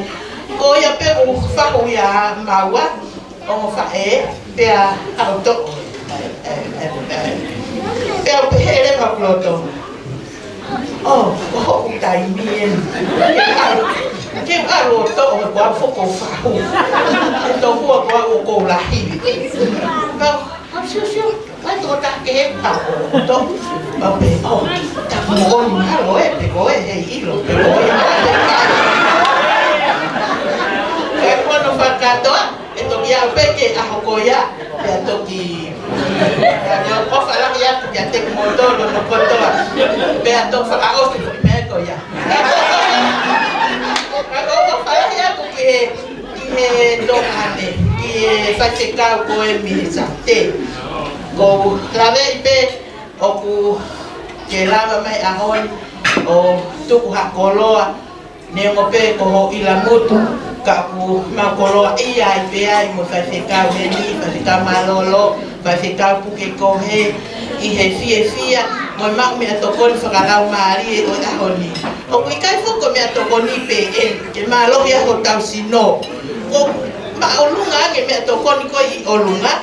Ko ia pē ʻoku fahu ia maua, ʻo faʻē, pea au toʻo. Pea u pehē leva ki loto. ʻŌ, ko hoku taimi eni. Ke au, ke au toʻo, ko au foki ʻoku fahu. He tokua ko au ʻoku ou lahi. Pea, au siosio. Mai tō ta ke he pau o tō. Pau pē, ʻō, ta mo ʻoni mahalo ē, pe ko e he ʻilo, pe ko e. Ka ko hono fakakātoa, ʻe toki aʻu pē ki he ʻaho ko ia, pea toki, pea ʻofa lahi atu kiate kimoutolu hono kotoa, pea toki fakaʻosi ko e meʻa ko ia. Ka ko e ʻofa lahi atu ki he ki he tokane, ki he faifekau ko e Minisitā. Ko u laveʻi pē, ʻOku ke lava mai ʻaho ni ʻo tuku ha koloa, neongo pē ko ho ʻilamutu, ka ʻoku mau koloaʻia ai pē ai mo e faifekau heni, faifekau mālōlō, faifekau puke kohe, ʻi he fiefia mo e maʻu meʻatokoni fakalaumālie ʻo e ʻaho ni. ʻOku ʻikai foki ko e meʻatokoni pē eni, ke mālohi ai hotau sino. ʻOku māʻolunga ange meʻatokoni ko ē ʻi ʻolunga,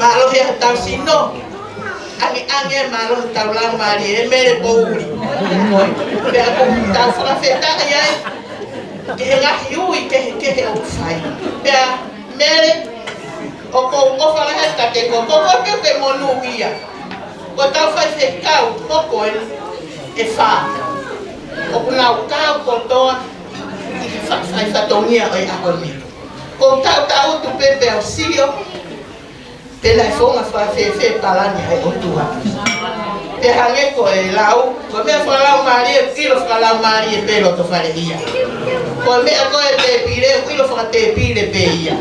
mālohi ai hotau sino. Angeange mālohi hotau laumālie, ʻe Mele Pouli. Pea ʻoku tau fakafetaʻi ai ki he ngaahi ui kehekehe ʻoku fai. Pea Mele, ʻoku ou ʻofa lahi atu kiate koe, ko koe pē ʻoku ke monūʻia. Ko e kau faifekau hoko eni ʻe fā, ʻoku nau kau kotoa ʻi he fa-, fai fatongia ʻo e ʻaho ni. ʻOku ou taʻutaʻutu pē pea u sio pe naʻe founga fakafēfē e palani ʻa e ʻOtua. Pea hangē ko e lau, ko e meʻa fakalaumālie, ʻilo fakalaumālie pē loto fale ia. Ko e meʻa ko ē tēpile, ʻilo fakatēpile pē ia.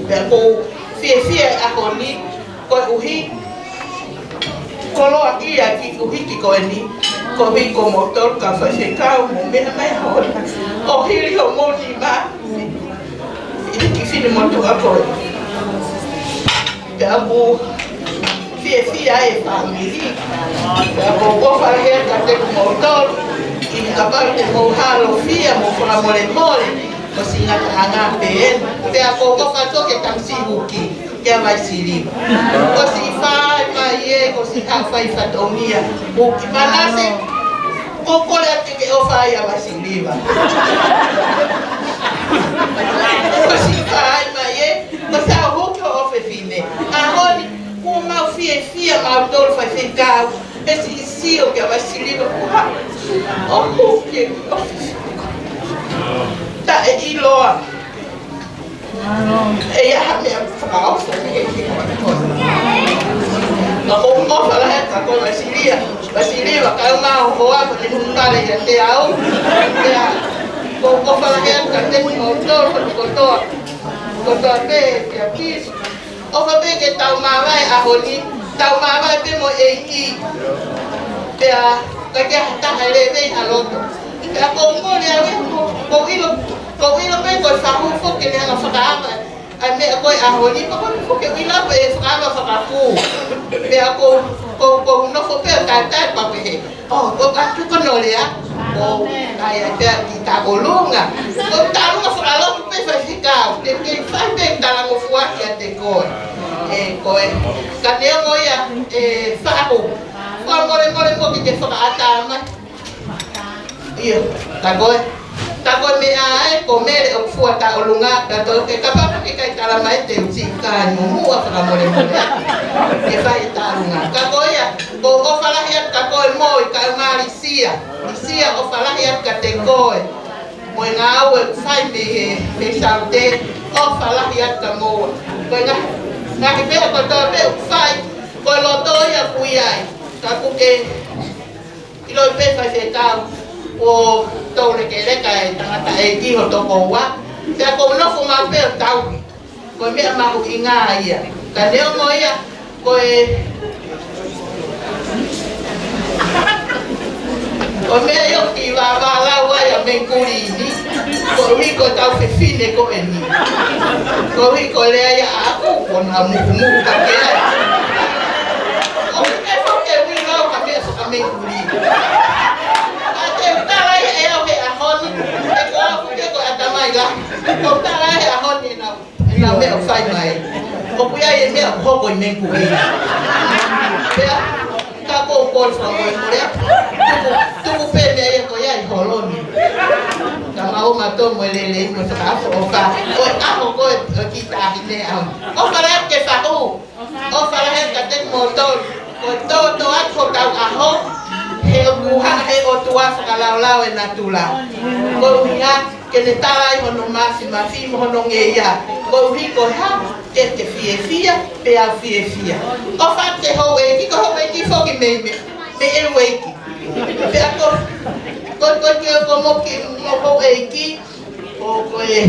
Pea ʻoku ou fiefia he ʻaho ni, koeʻuhi, koloaʻia ki he ʻuhiki ko eni, koeʻuhi ko moutolu kau faifekau mo meʻa mai holo. ʻO hili hoʻomou nima, ʻi he kiʻi finemotuʻa ko ē. Pea ʻoku fiefia e fāmili. Pea ʻoku ou ʻofa lahi atu kiate kimoutolu, ʻi he kapau te mou hālofia mo fakamolemole, ko e ngataʻanga pē eni. Pea ʻoku ou ʻofa atu ki he tamasiʻi huki, kia Vaisiliva. Kuo ʻosi fai mai ē, kuo ʻosi haʻu fai fatongia. Huki Manase, ʻoku ou kole atu ke ke ʻofa ai ʻa Vaisiliva. Kuo ʻosi fai mai ē, kuo ʻosi haʻu huki hoʻo fefine. ʻAho ni, kuo mau fiefia mautolu faifekau, he siʻi sio kia Vaisiliva kuo haʻu ʻo huki e kiʻi ofi. Taʻeʻiloa. ʻE ʻi ai ha meʻa fakaʻofa. Ka ʻoku ou ʻofa lahi atu kia Vaisiliva. Vaisiliva, kau mai ʻo hoa, ko e nunupale ʻiate au. Pea ʻoku ou ʻofa lahi atu kiate kimoutolu kotoa. Kotoa pē, kia Pisi. ʻOfa pē ke tau māvae ʻaho ni, tau māvae pē mo e ʻEiki. Pea, ka ke ha taha ʻe levei ha loto. Pea ʻoku ou kole au ē, ʻoku ou ʻilo, ʻoku ou ʻilo pē ko e fahu foki ke ne hanga fakaava ʻa e meʻa ko ē ʻaho ni, pea ko e foki ʻilo pē fakaava fakakū. Pea ʻoku ou, ʻoku ou, ʻoku ou nofo pē ʻo taetae pea pehē. ʻO, ʻo ka tuku no lea, ʻo, ʻai, ʻai, pea ki ta ʻolunga. ʻO ta ʻolunga fakalotu pē faifekau, te ke fai pē talangofua kiate koe. ʻE, ko e, ka neongo ia, ʻe, fahu. Fakamolemole mo ke ke fakaʻatā mai. ʻIo, ka ko e, ka ko e meʻa ē, ko Mele ʻoku fua ta ʻolunga, ka tau ke kapau ke ʻikai tala mai te u ʻosi kai mo muʻa fakamolemole. Ke fai ta ʻolunga. Ka ko ia, ʻoku ou ʻofa lahi atu kia koe mo e kau Malisia. Malisia, ʻofa lahi atu kiate koe. Mo e ngāue ʻoku fai mei he, mei Saute, ʻofa lahi atu kia moua. Ko e ngā, ngaahi meʻa kotoa pē ʻoku fai, ko e loto ia ʻoku ʻi ai. Ka ʻoku ke ʻilo pē faifekau, ʻoku tau lekeleka e tangataʻeiki hoto koua. Pea ʻoku ou nofo maʻu pē ʻo tauhi. Ko e meʻa mahuʻinga ia. Ka neongo ia, ko e, ko e meʻa ia ʻoku vāvālau ai ʻa Mengkulini. Koeʻuhi ko e kau fefine ko eni. Koeʻuhi ko e lea ia ʻaʻaku, ko na mukumuku ka ke ai. ʻOku ke fo ke ui lau ka meʻa faka-Mengkulini. Ka te u tala ia ʻe au he ʻaho ni, he ko au ke ko e ʻatamai lahi. Ko u tala he ʻaho ni nau. ʻI he meʻa ʻoku fai mai. ʻOku ʻi ai e meʻa ʻoku hoko ʻi Mengkulini. Pea, ka ʻoku ou kole fakamolemole. Tuku, tuku pē meʻa ia ko ia ʻi holo ni. Ka mau ma tō mo e lelei mo e fakaʻofoʻofa. ʻO e ʻaho ko ē, ʻo e kiʻi taʻahine au. ʻOfa lahi atu ki he fahu. ʻOfa lahi atu kiate kimoutolu. Ko e tōtō atu hotau ʻaho, he ʻoku hanga he ʻOtua fakalaolao e natula. Koeʻuhi ke ne tala ai hono māfimafi mo hono ngeia. Koeʻuhi ko e hā, ke ke fiefia, pea u fiefia. ʻOfa atu ki he houʻeiki, ko e houʻeiki foki mei, mei, mei he ueiki. Pea ko, ko, ko, ko, ko mo ki, mo houʻeiki, ʻo ko e,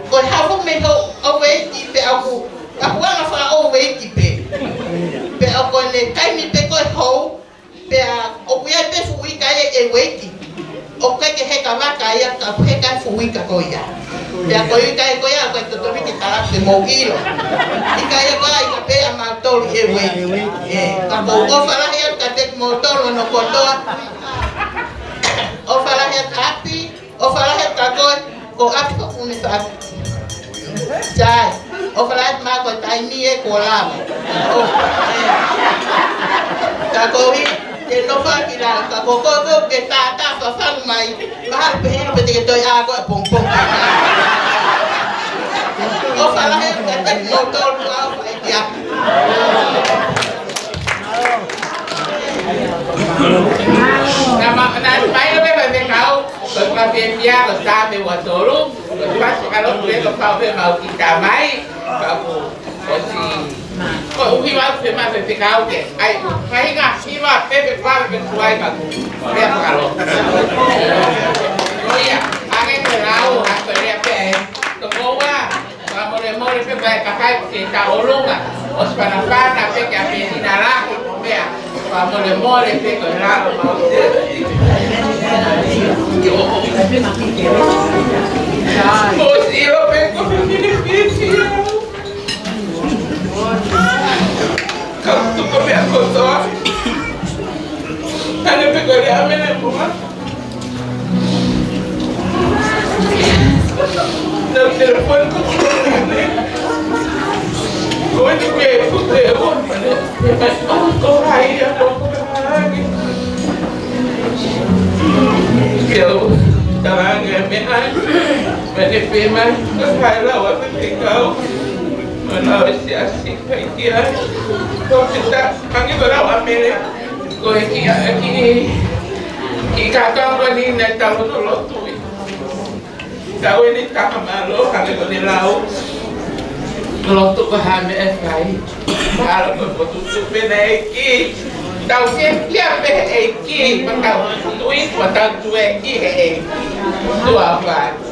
ko e hafu mei he houʻeiki pea ʻoku, ʻoku anga faka-houʻeiki pē. Pea ʻoku ʻi ai e taimi pē ko ē hou, pea ʻoku ʻi ai pē fuʻu ika ʻe ueiki. ʻOku ʻikai ke heka vaka ia, ka ʻoku heka e fuʻu ika ko ia. Pea ko e ika ia ko ia ʻoku ʻikai totonu ke tala ke mou ʻilo. ʻIkai ko ia ika pē ʻa mautolu ʻe ueiki. ʻE, ka ʻoku ou ʻofa lahi atu kiate kimoutolu hono kotoa. ʻOfa lahi atu ʻapi, ʻofa lahi atu kia koe, ko ʻapi ko ʻene fatu. Sai, ʻofa lahi atu mā ko e taimi ē kuo lava. ʻO, ē. Ka ko e, te nofo ki lalo, ka ko ko ko ke tātā fafanga mai, mahalo pē hino pē te ke toe ʻā ko ē pongipongi. ʻOfa lahi atu kiate kimoutolu ʻoku ʻofa ʻi ai. Naʻa ma-, naʻe mai ʻo pē pē kau, ko e fakafiefia ko e taha mei ua tolu, ko e fasi kalo pē ko e fau pē mau ki tamai, ka ko, ko si, ko uhi mau pē mau pē kau ke, ʻai, faʻahinga hiva pē pē pē pē kuai ka ko, pē kalo. Ko ia, ange ko e lau, a ko e lea pē, ko koa, Fakamolemole pē ko e kakai ke ta ʻolunga, ʻosi fanafana pē ke apelina lahi ko mea. Fakamolemole pē ko e lalo mau. ʻOsi ʻilo pē ko e fili pisi au. Ka tuku mea kotoa. Hane pē ko e lea mene mua. Naʻe telefoni ko Tone. Ko eni ke fuʻu te o. Ko hai a ko ko hai. Ke o talange me ai. Mene pe mai. Ko hai la wa pe kau. Mana o si asi kai ki ai. Ko kita. Ange ko la wa mele. Ko e kiʻi, kiʻi, kiʻi kātoa ko eni naʻe tau hono lotu ʻi. Tau eni takamālō, hangē ko eni lau. Lotu ko e hā e meʻa ʻe fai. Mālō ko e potu tupe na ʻEiki. Tau ke kia pē ʻEiki, ma tau tui, ma tau tui ʻEiki he ʻEiki. Tuʻa ʻofa atu.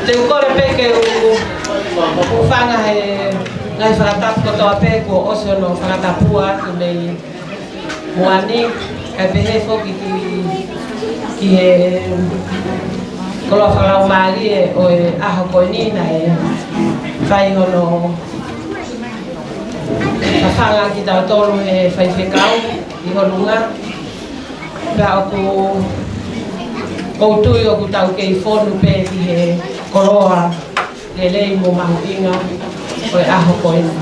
Te u kole pē ke u hūfanga he ngaahi fakatapu kotoa pē kuo ʻosi hono fakatapua atu mei muʻa ni, kae pehē foki ki, ki he koloa fakalaumālie ʻo e ʻaho ko eni naʻe fai hono fafanga kitautolu he faifekau ʻi Holunga. Pea ʻoku ou tui ʻoku tau kei fonu pē ki he koloa lelei mo mahuʻinga ʻo e ʻaho ko eni.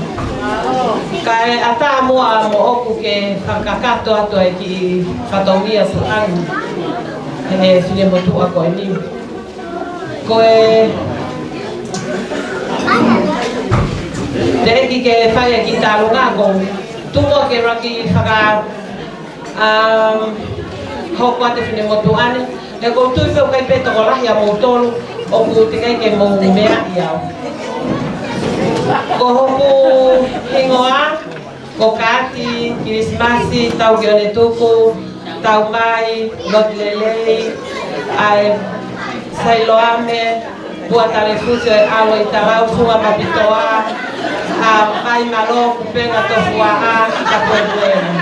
Kae ʻatā muʻa moʻoku ke fakakakato atu ai ki he fatongia tuʻangi he finemotuʻa ko eni. Ko e teʻeki ke fai e kiʻi tālunga ko e tuʻu muʻa ke u lava ke faka- Um, hoko atu e finemotuʻa ni, he ʻoku ou tui pē ʻoku ʻikai pē tokolahi ʻa moutolu ʻoku teʻeki ai ke mou meaʻi au. Ko hoku hingoa, ko Kati Kilisimasi Taukeʻonetuku Taumai Lotilelei, ʻa e Sailoame Puatalefusi ʻo e ʻAlo ʻi Talau, Funga Mapitoa, ʻa Vaimalo, Kupenga Tofuaʻa, Tapuepuena.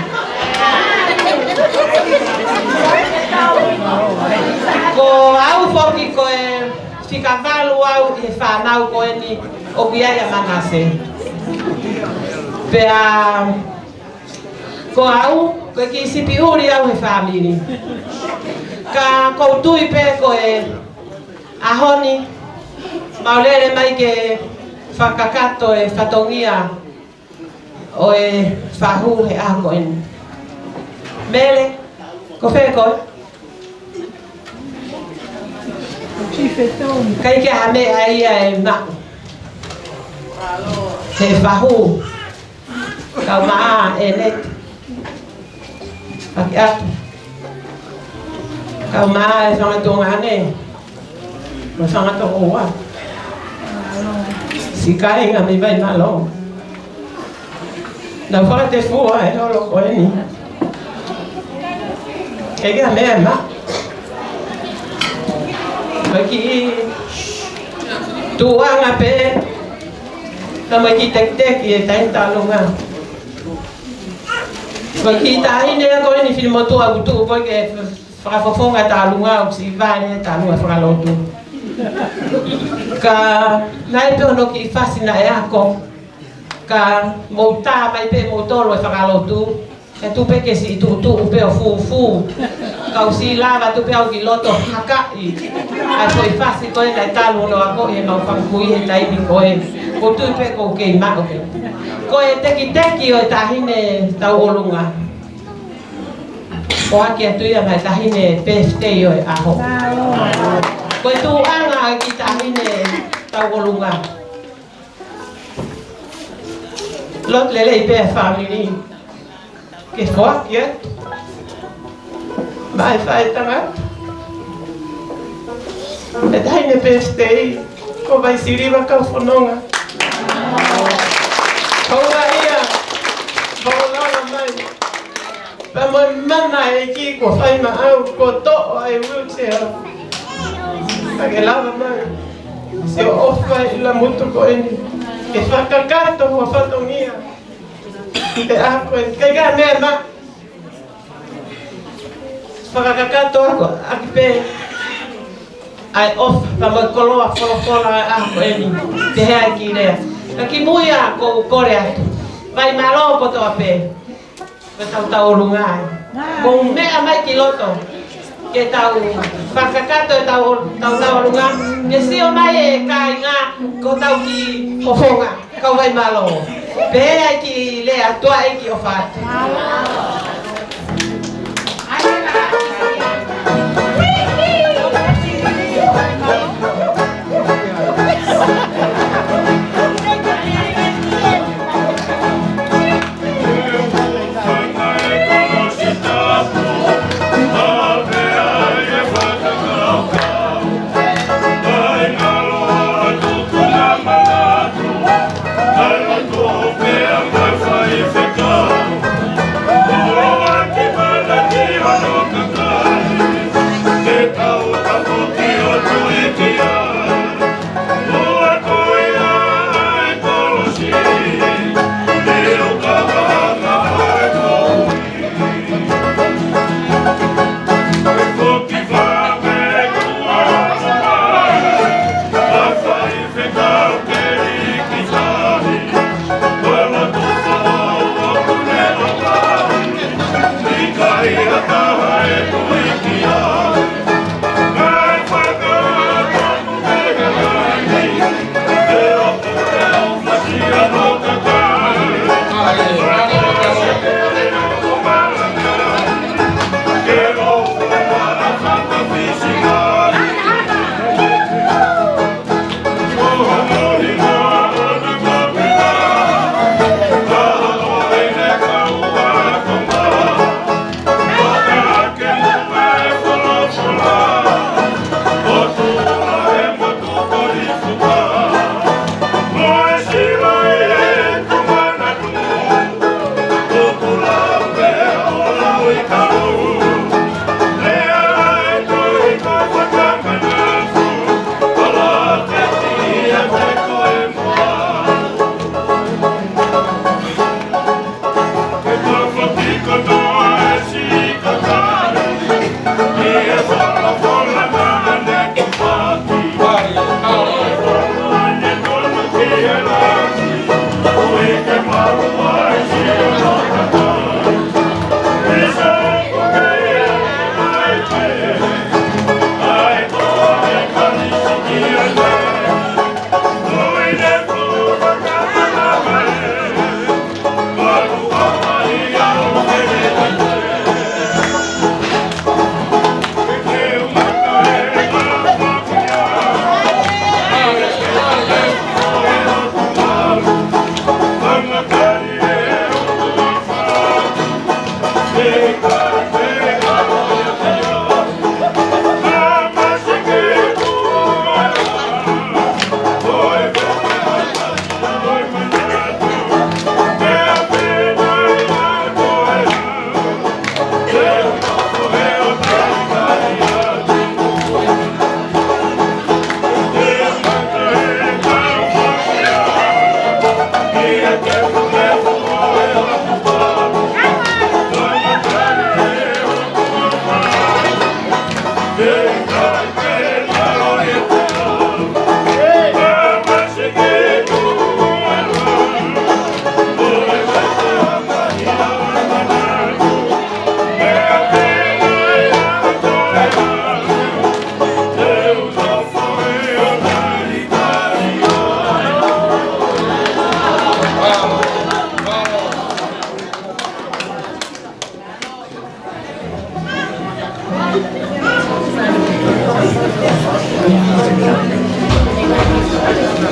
Ko au foki ko e fika valu au ʻi he fānau ko eni ʻoku ʻi ai ʻa Manase. Pea ko au, ko e kiʻi sipi ʻuli au he fāmili. Ka ʻoku ou tui pē ko e ʻaho ni, mau lele mai ke fakakakato e fatongia ʻo e fahu he ʻaho ko eni. Mele, ko fē koe? ʻIkai ke ʻi ai ha meʻa ia ʻe maʻu he fahu. Kau mai ʻEneti. Paki atu. Kau mai e fanga tuongaʻane. Mo e fanga tokoua. Siʻi kāinga mei Vaimalo. Naʻa nau fakatefua e holo ko eni. ʻIkai ke ʻi ai ha meʻa ʻe maʻu. Ko e kiʻi tuʻunga pē, ka mo e kiʻi tekiteki e taimi tālunga. Ko e kiʻi taʻahine ko eni finemotuʻa ʻoku tuʻu ko ē ke fakafofonga tālunga ʻoku siʻi vale tālunga fakalotu. Ka naʻe pē hono kiʻi fasi naʻe ako. Ka mou tā mai pē moutolu e fakalotu. Ka tuʻu pē ke siʻi tuʻutuʻu pē ʻo fūfū. Kau siʻi lava tuʻu pē au ki loto hakaʻi. ʻA e foʻi fasi ko ē naʻe talu hono akoʻi ʻe he mau fanga kui he taimi ko ē. ʻOku ou tui pē ʻoku kei maʻu pē. Ko e tekiteki ʻo e taʻahine tauʻolunga. ʻOhake atu ia mai taʻahine birthday ʻo e ʻaho. Ko e tuʻunga ʻo e kiʻi taʻahine tauʻolunga. Lotu lelei pē fāmili. Ke foaki atu. Mai fai tangata. E taʻahine birthday. Ko Vaisiliva Kaufononga. Ko ua ia. Ko lava mai. Pea mo e mana ʻEiki kuo fai maʻau, kuo toʻo ai wheelchair. Ka ke lava mai siʻo ʻofa ʻi he motu ko eni ke fakakakato hoʻo fatongia ʻi he ʻaho ko eni. Kae ʻikai ha meʻa maʻa, fakakakato ʻaki pē ʻa e ʻofa pea mo e koloa folofola ʻa e ʻaho ko eni, pehē ʻa e kiʻi lea. Ka kimuʻa ʻoku ou kole atu, vai mālō kotoa pē. Ko ʻetau tauʻolunga ē. Mou meʻa mai ki loto ke tau fakakakato ʻetau, tau tauʻolunga. Ke sio mai e kāinga ko hotau kiʻi fofonga. Kau vai mālō. Pehē ʻa e kiʻi lea, tuʻa ʻEiki ʻofa atu.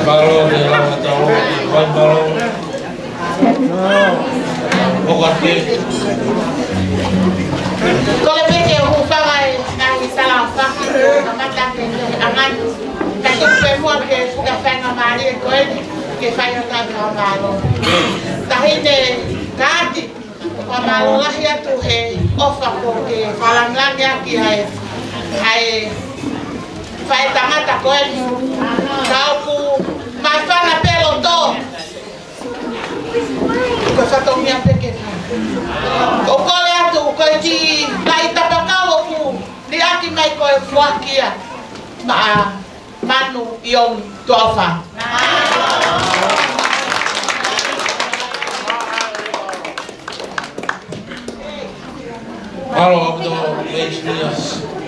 Mālō e lava tau, vai mālō. ʻOku ʻi ai. Kole pē ke u hūfanga he ngaahi sala fakafeʻiloaki, kamata pē he ʻangai. Kae tuku pē muʻa ke u puke ʻa e faingamālie ko eni ke fai ʻa e fakamālō. Taʻahine Kāti, fakamālō lahi atu he ʻofa kuo ke fakalangilangiʻaki ai, ai Faʻētangata ko eni. Ka ʻoku māfana pē loto. Ko e fatongia pē ke fai. ʻOku kole atu, ko e kiʻi laʻi tapakau ʻoku liʻaki mai ko e fuakia. Maʻa Manu Iong Tuafa. Mālō ʻaupito, Leisilia.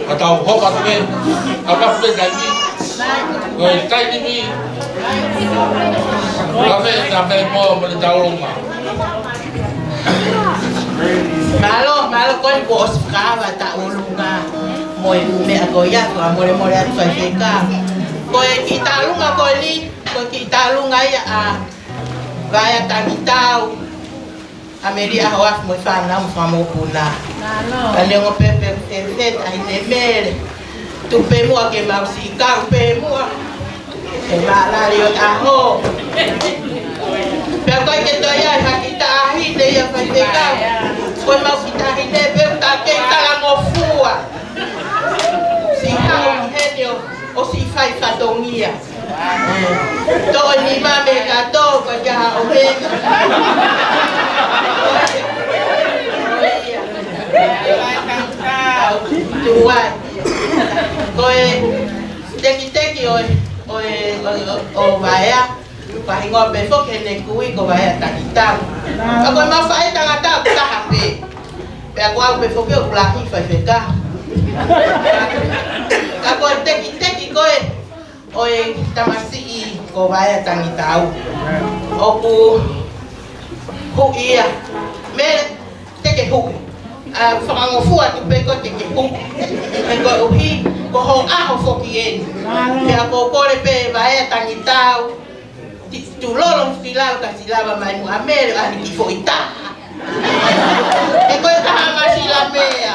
Ka tau hoko atu pē, ka pē taimi. Ko e taimi. Ka pē, ka pē mo, mo e taulunga. Mālō, mālō ko e kuo ʻosi fakava taulunga. Mo e meʻa ko ia, ko e molemole atu Faifekau. Ko e kiʻi taulunga ko eni, ko e kiʻi taulunga ia ʻa Vaea Tangitau. ʻAmelia Hoafu mo e fānau mo e fanga mokopuna. Ka neongo pē pe fefet ai ne mele. Tuku pē muʻa ke mau siʻi kau pē muʻa. Ke mālali ʻo e ʻaho. Pea ko e ke toe ai ha kiʻi taʻahine ia Faifekau. Ko e mau kiʻi taʻahine pē ka ke talangofua. Siʻi haʻu heni ʻo, ʻo siʻi fai fatongia. Toʻo e nima mei he kato, ko e kaha ʻo mei. Tuai. Ko e tekiteki ʻo e, ʻo e, ʻo, ʻo, ʻo Vaea. Ko e hingoa pē foki ʻene kui ko Vaea Tangitau. Ka ko e mau faʻētangata ʻoku taha pē. Pea ko au pē foki ʻoku lahi Faifekau. Ka ko e tekiteki ko e ʻo e tamasiʻi ko Vaea Tangitau. ʻOku huʻi ia. Mele, te ke huʻi. ʻA, fakangofua atu pē koe te ke huʻi. He koeʻuhi, ko ho ʻaho foki eni. Pea ko u kole pē Vaea Tangitau. Ti-, tulolo ki lalo ka siʻi lava mai muʻa Mele, ʻa ni ki foʻi taha. He ko e taha masi la mea.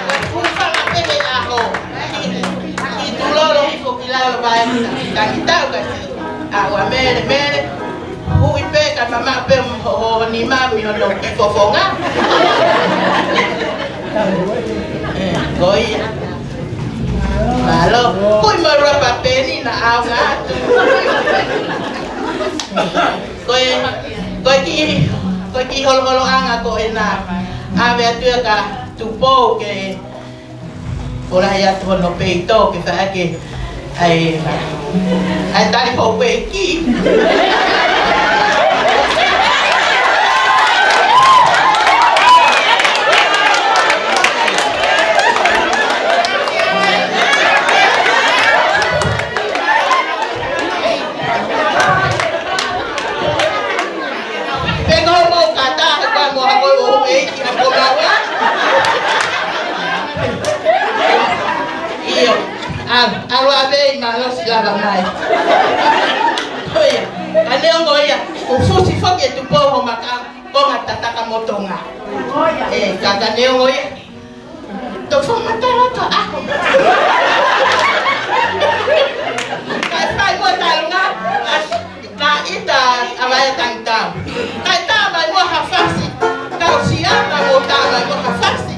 Ko e fuʻu fanga pē he ʻaho. Ki, ki tulolo hifo ki lalo mai, ka ki tau ka si. ʻA ua Mele, Mele. Huʻi pē ka mamaʻo pē ho, ho nima mei hono kiʻi fofonga. ʻE, ko ia. Mālō. Huʻi mo rapa peni na au ngā. Ko e, ko e kiʻi, ko e kiʻi holoholoʻanga ko ena. ʻAve atu ia kia Tupou ke folahi atu hono peito ke fai ʻaki ʻa e, ʻa e tali houʻeiki. Pe ko hoʻomou kata, he ko e mo hako ʻo houʻeiki ʻa ko maua. ʻIo, ʻa, ʻalu ʻave ʻi mālō siʻi lava mai. Ko ia, ka neongo ia, ʻoku fusi foki ʻe Tupou ho maka, ko ngā tataka mo Tonga. ʻE, ka, ka neongo ia. Tau fakamatala atu ʻa e ʻaho. Kae fai mo e talunga, ʻa, naʻe ʻita ʻa Vaea Tangitau. Kae tā mai mo ha fasi, kau siana mo tā mai mo ha fasi.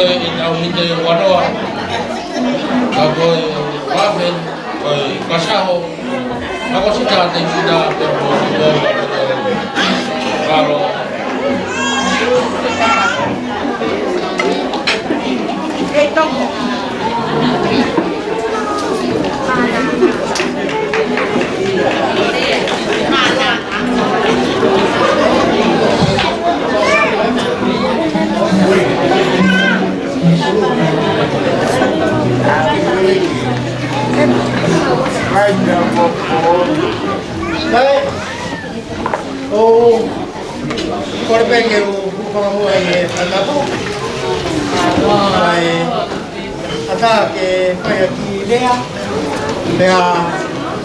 ʻI he ʻaho ni te wanoa, ka ko e pafe, ko e kasaho, ka ko sita te sita, te mo, te mo, kalo. Hai. ʻOku ou kole pē ke u fakamoʻoni ʻi he fakatapu. Hai. ʻAtā ke fai ʻa e kiʻi lea. Pea,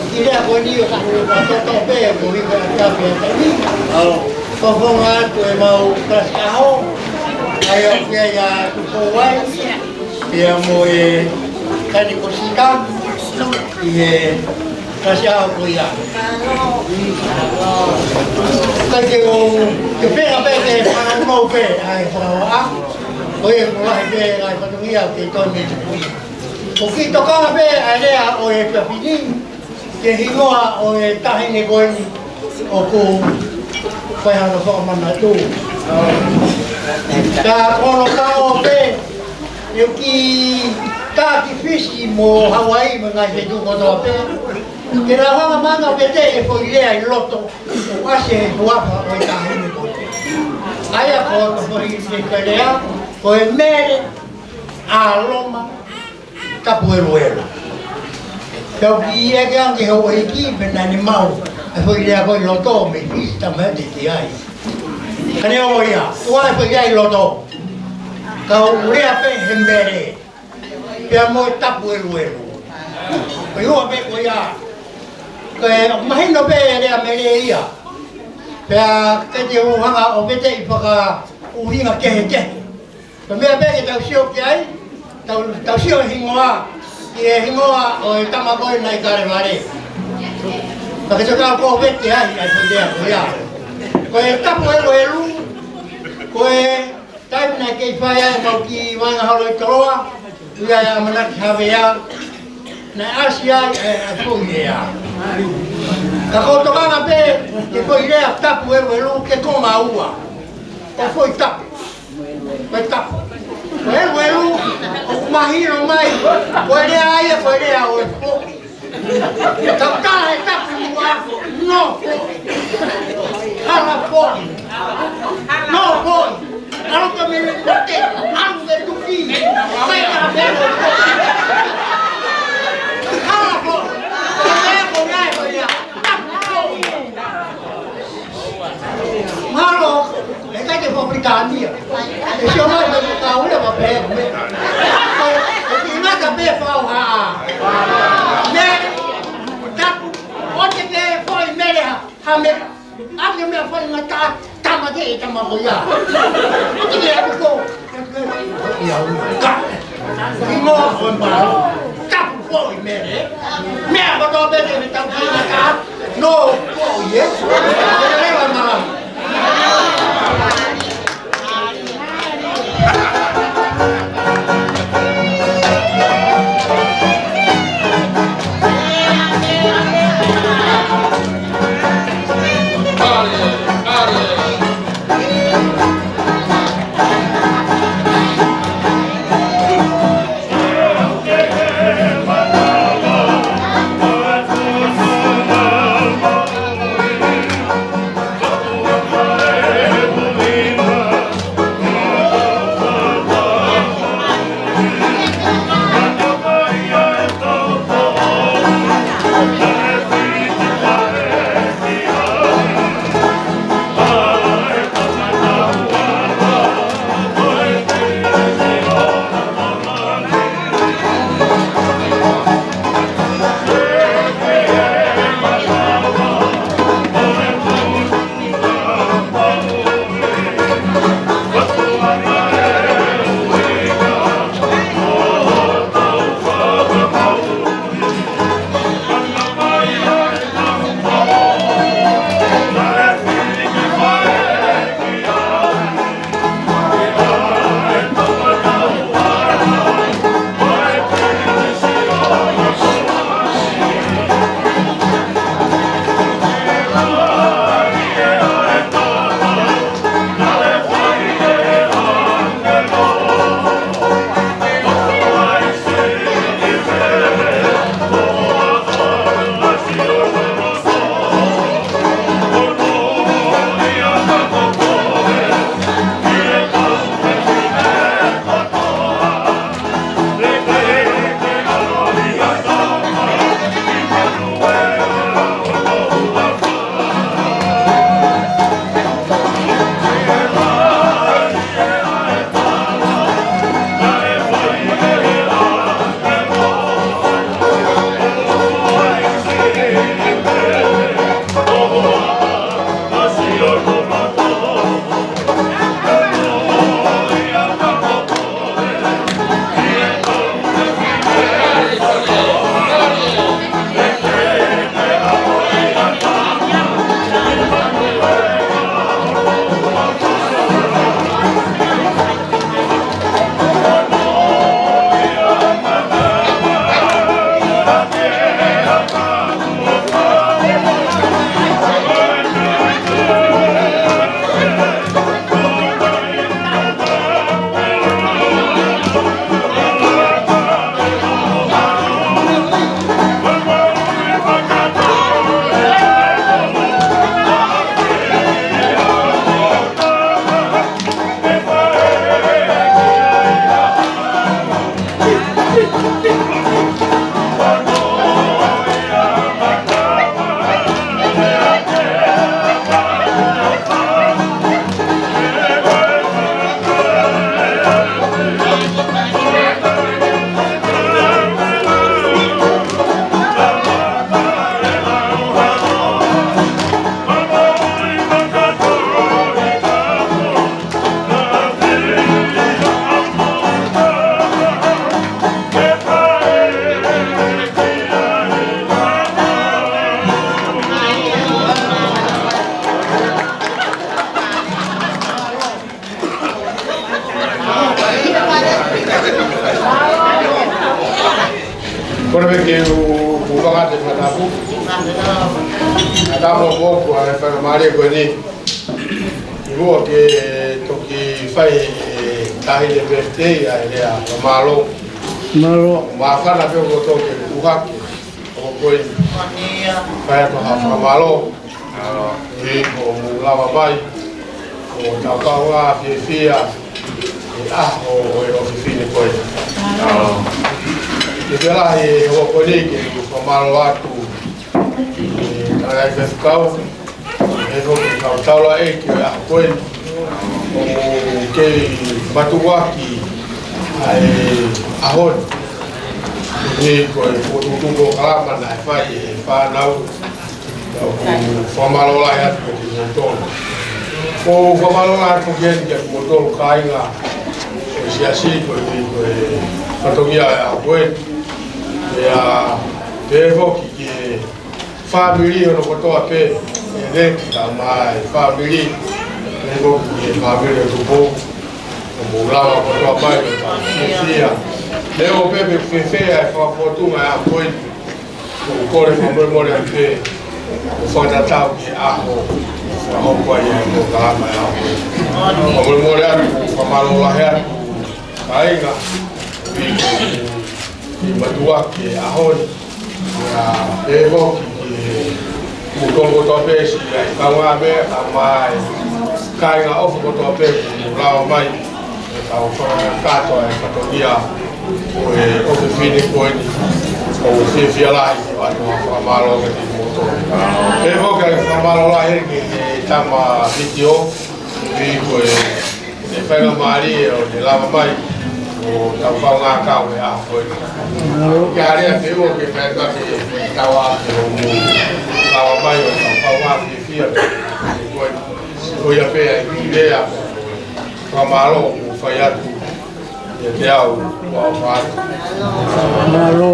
kiʻi lea ko eni ʻoku ou fakatoto pē, ko e ʻuhinga ʻa e tapu ʻa e taimi. Ko e fofonga atu ʻemau kalasi ʻaho. ʻA ia ʻoku ʻi ai ʻa Tupou ai. Pea mo e Kani ko Sika. ʻI he kalasi ʻaho ko ia. Ka ke u, ke pehē pē ke fanongo pē ʻa e fakahohaʻa. Ko ia ko e lahi pē ʻa e fatongia ke toe mei tupu ia. ʻOku kiʻi tokanga pē ʻa e lea ʻo e efiafi ni ki he hingoa ʻo e taʻahine ko eni ʻoku fai hano fakamanatu. Ka ko hono kaʻo pē, ʻe u kiʻi tā ki Fisi mo Hauaiʻi mo e ngaahi feituʻu kotoa pē. Ke nau hanga mai ʻo pehē ʻe foʻi lea ʻi loto ʻo ʻasi he huafa ʻo e taʻahine ko ē. ʻA ia ko hono foʻi lea, ko e Mele ʻa Loma Tapueluelu. Pea u kiʻi ʻeke ange ki he houʻeiki pe naʻa ne maʻu ʻa e foʻi lea ko ē ʻi loto mei Fisi, talamai ʻe ʻikai. Ka neongo ia, ʻoku ʻi ai e foʻi lea ʻi loto. Ka u lea pē he Mele. Pea mo Tapueluelu. Ko e ua pē ko ia. Ko e mahino pē lea Mele ia. Pea ke te u hanga ʻo pehē ʻi fakaʻuhinga kehekehe. Ko e meʻa pē ke tau sio ki ai, tau, tau sio he hingoa, ki he hingoa ʻo e tama ko ē naʻe kalevale. Ka ke tau ko vete ai, ʻa e foʻi lea ko ia. Ko e Tapueluelu, ko e taimi naʻe kei fai ai ʻemau kiʻi vaʻinga holo ʻi Toloa, ʻi ai ʻa ʻAmanaki Havea, naʻe ʻasi ai ʻa e, ʻa e foʻi lea. Ka ko e tokanga pē ki he foʻi lea Tapueluelu ke konga ua. Ko e foʻi tapu. Ko e tapu. Ko e eluelu, ʻoku mahino mai. Ko e lea ia, ko e lea ʻo e foʻi. Ka tala e tapu ua, no foʻi. Hala foʻi. No foʻi. Alo ka mele mate, alo ka tuki. Sai ka mele. Hala foʻi. Ko e lea, ko e lea, ko e lea. Tapu foʻi. Mālō, ʻe ʻikai ke fakapitānia. ʻE sio mai pē mo ka ule pa pē me. ʻE, ʻe ʻi mata pē fau ha. Mele, tapu, ʻoua te ke foʻi mele ha, ha me. ʻAki meʻa fai ngata, tama ke e tama ko ia. ʻOua te ke atu ko. Ia, ka. Ki mo ko ma. Tapu foʻi mele. Meʻa kotoa pē te me tapu foʻi mele. No foʻi e. Leva ma. Kole pē ke u, u fakate fakatapu. Fakatapu mo e faingamālie ko eni. ʻI muʻa ke toki fai e taʻahine birthday ʻa e lea fakamālō. Mālō. Māfana pē ʻo toki ʻuhake ʻo ko eni. Fai atu ha fakamālō ʻi hoʻomou lava mai ʻo tau kaungā fiefia he ʻaho ʻo e ʻofefine ko eni. Ke pela he hoʻo ko eni ke u fakamālō atu ki he tangataʻeiki faifekau, he foki kau taulaʻeiki ʻo e ʻaho ko eni, ʻoku kei mātuʻaki ʻa e ʻaho ni. Ko e fokotuʻutuʻu polokalama naʻe fai ʻe he fānau, ʻoku fakamālō lahi atu kiate kimoutolu. ʻOku fakamālō lahi atu foki eni kiate kimoutolu kāinga ʻo e siasi, ko e, ko e fatongia ʻo e ʻaho ko eni. Pea pehē foki ki he fāmili hono kotoa pē, ʻe Leki kae ʻumaʻā e fāmili, pehē foki ki he fāmili ʻo Tupou, ʻoku mou lava kotoa mai ʻo tau fiefia. Neongo pē pe ʻoku fēfē ʻa e fakafōtunga ʻo e ʻaho ko eni, ʻoku kole fakamolemole atu pē ʻo fakatatau ki he ʻaho ʻoku fakahoko ai e polokalama ʻo e ʻaho ko eni. Fakamolemole atu, fakamālō lahi atu kāinga, ʻi he mātuʻaki ʻo e ʻaho ni. Pea pehē foki ki he kau kotoa pē, siʻi kaungāmeʻa, kae ʻumaʻā e kāinga ʻofa kotoa pē kuo lava mai ʻo tau fakakakato e fatongia ʻo e ʻofefine ko eni. ʻOku fiefia lahi ʻo ʻoatu ha fakamālō kiate kimoutolu. Pehē foki ʻa e fakamālō lahi ki he tama vitiō, ʻi ko e ʻe faingamālie ʻo ne lava mai ʻo tau kaungā kau he ʻaho ko eni. Ke ʻalea te ua ke fai ka ke tau a ke hoʻomou lava mai ʻo tau kaungā fiefia ko eni. Ko ia pē ʻa e kiʻi lea fakamālō ʻoku fai atu kiate au, ʻoku ou fai atu. Mālō.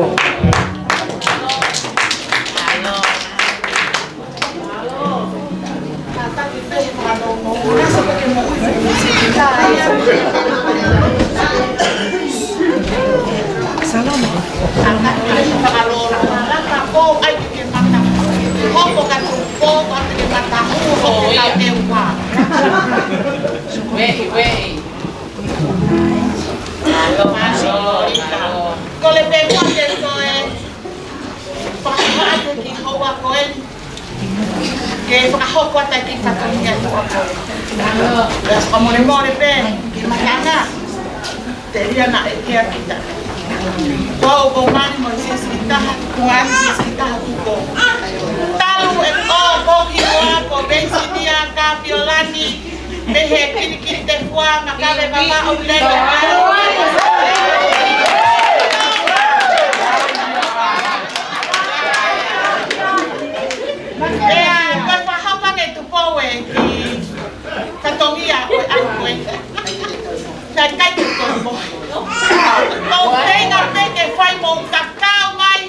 Wei, wei. Kole pē muʻa ke toe fakahā atu ki he houa ko eni ke fakahoko atu ki he fatongia ʻo e ʻaho ko eni. Pea fakamolemole pē ki he matanga, telia naʻe ʻikai kita. Ko au ko Mani mo e siasi taha, ko Ani siasi taha kuko. Talu e ʻo ko ki ua ko Veisinia Kapiolani, mei he kilikili te fua ma kave mama o lele. Pea ko e fakahoko ange Tupou e kiʻi fatongia ʻo e ʻaho ko eni. Sai kai Tupou mo. Ko e feinga pē ke fai mo kakau mai.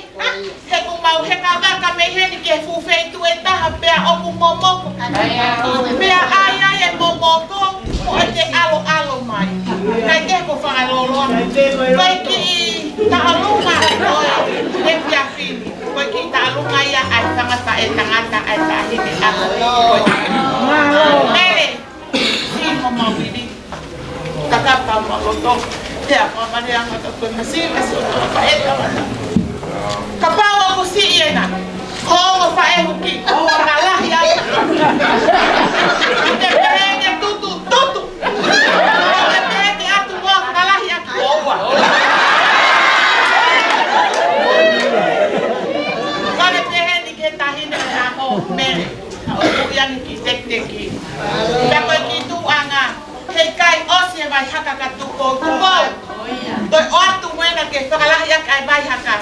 He ʻoku mau heka vaka mei heni ki he fuʻu feituʻu ʻe taha pea ʻoku momoko. Pea ʻai ai e momoko, ʻo ʻete ʻaloʻalo mai. Kae kehe ko e fakalōloa. Ko e kiʻi taʻalunga ʻo e efiafi ni. Ko e kiʻi taʻalunga ia ʻa e tangata ʻe tangata ʻa e taʻahine ʻaho. Mele, siʻi mo mauili. Kakapa ma loto. Te apa mane anga ka koe masi, masi o ka e ka mata. Kapau ʻoku siʻi ena, ko hoʻo faʻē huki, ʻo fakalahi atu. Te pehē ke tutu, tutu. Te pehē ke atu, ʻo fakalahi atu. ʻOua. Kole pehē ni ki he taʻahine ʻaho, Mele. ʻOku ʻi ai e kiʻi tekiteki. Pea ko e kiʻi tuʻuʻanga. Heʻikai ʻosi e vaihaka ka Tupou, Tupou. Toe ʻoatu mo ena ke fakalahi ʻaki ʻa e vaihaka.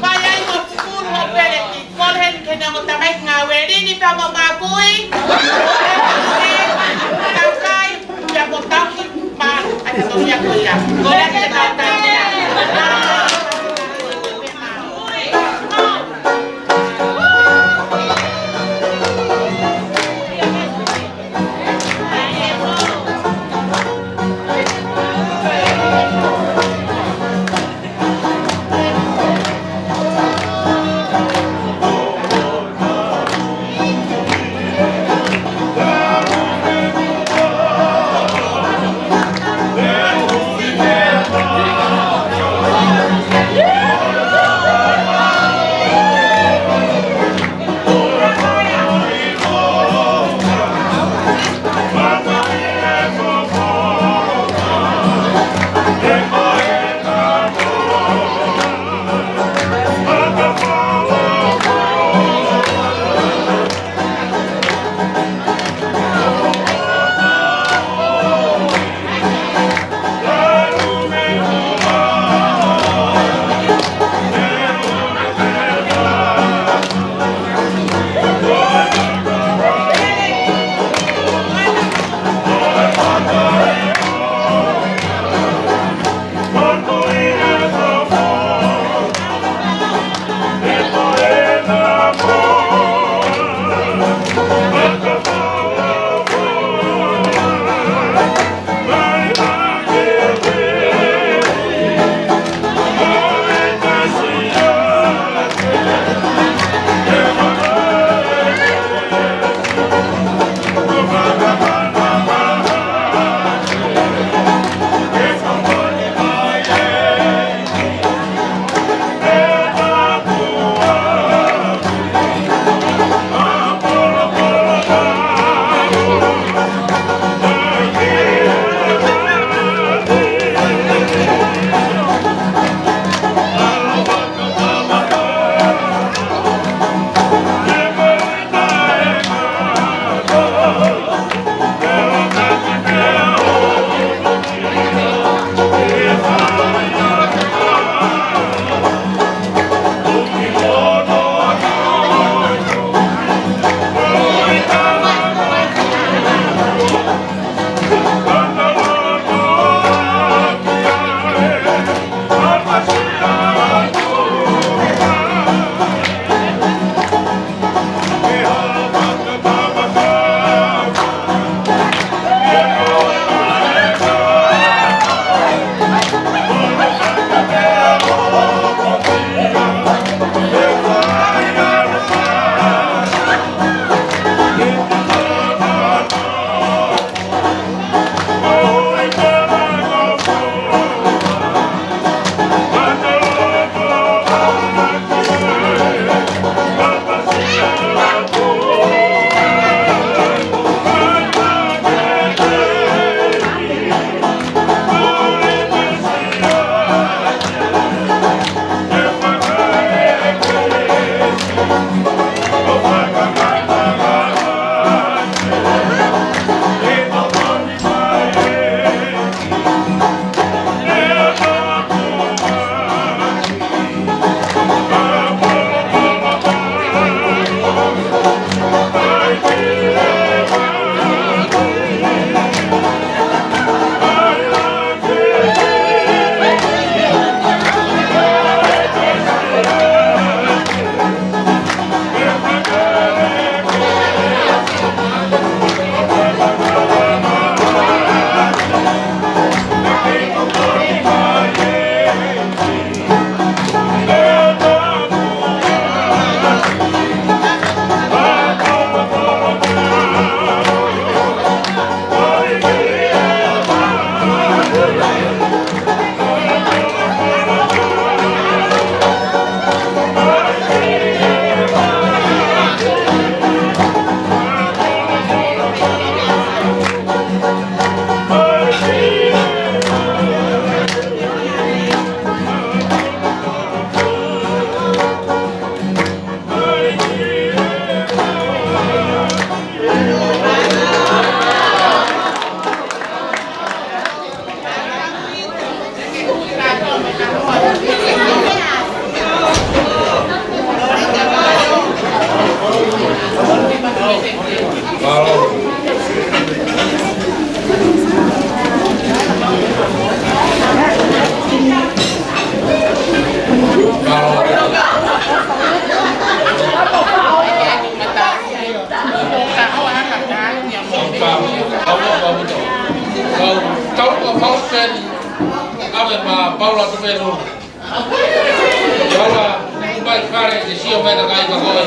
Fai ai mo fufulu mo peleti. Kole heni ki he ongo tamaiki ngāue lini pea mo makui. Kakai, pea mo tauhi malu. ʻA e tauhi ko ia. Kole heni ki he tauhi. ʻAve ma Paula Tupenu. Paula, tuku mai ki fale ke sio mai e kakai ka ko e.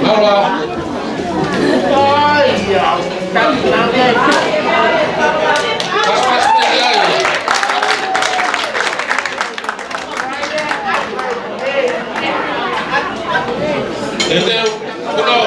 Paula. Pasipasi pē ki ai. Teuteu, kuno.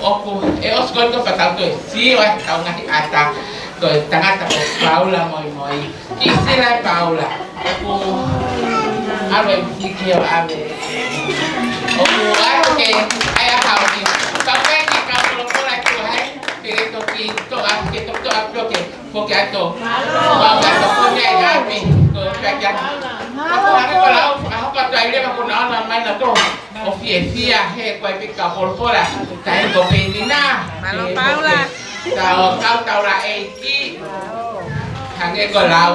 ʻOku, ʻe ʻosi ko eni ko e pātau ko e sio ʻetau ngaahi ʻata, ko e tangata ko Paula Moimoi. Kiʻi sila ʻe Paula. ʻOku ʻalu e miki ʻo ʻave. ʻOku ʻalu ke, ʻai ʻa Paula. Ka pē ki ka polopola ki he, ke toki toʻa, ke toki toʻa pio ke, ko ke ato. Ko ke ato ko ke ʻapi, ko ke ato. ʻOku hake ko lau, ʻa hoka tai leva ko na ona mai na to. ʻO fiefia he ko e pika polopola, tai ko peni na. Mālō, Paula. Tau, tau, tau la ʻEiki. Hangē ko lau.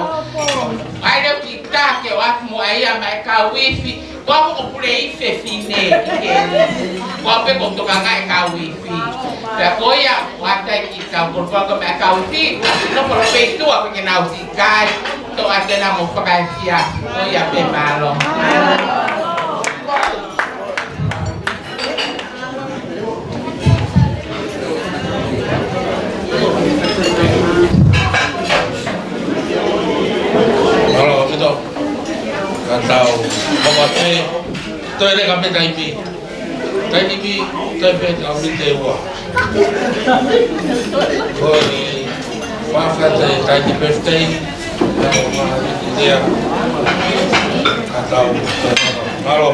ʻAi leo ki ta ke ʻoatu mo ʻai ia mai kau ifi. Ko au ko pule ifi fefine ki ke. Ko au pē ko toka ngai kau ifi. Pea ko ia, ʻoatu ai ki kau polopola ko mai kau ifi. Nofo loto pē ʻi tuʻa ko ke nau siʻi kai. Toʻa ke na mo fakaefia. Ko ia pē, mālō. Mālō ʻaupito. Ka tau hoko atu. Toe leka pē taimi. Taimi, taimi pē tau mite ua. Ko e mafa te taimi birthday. Ia, mālō.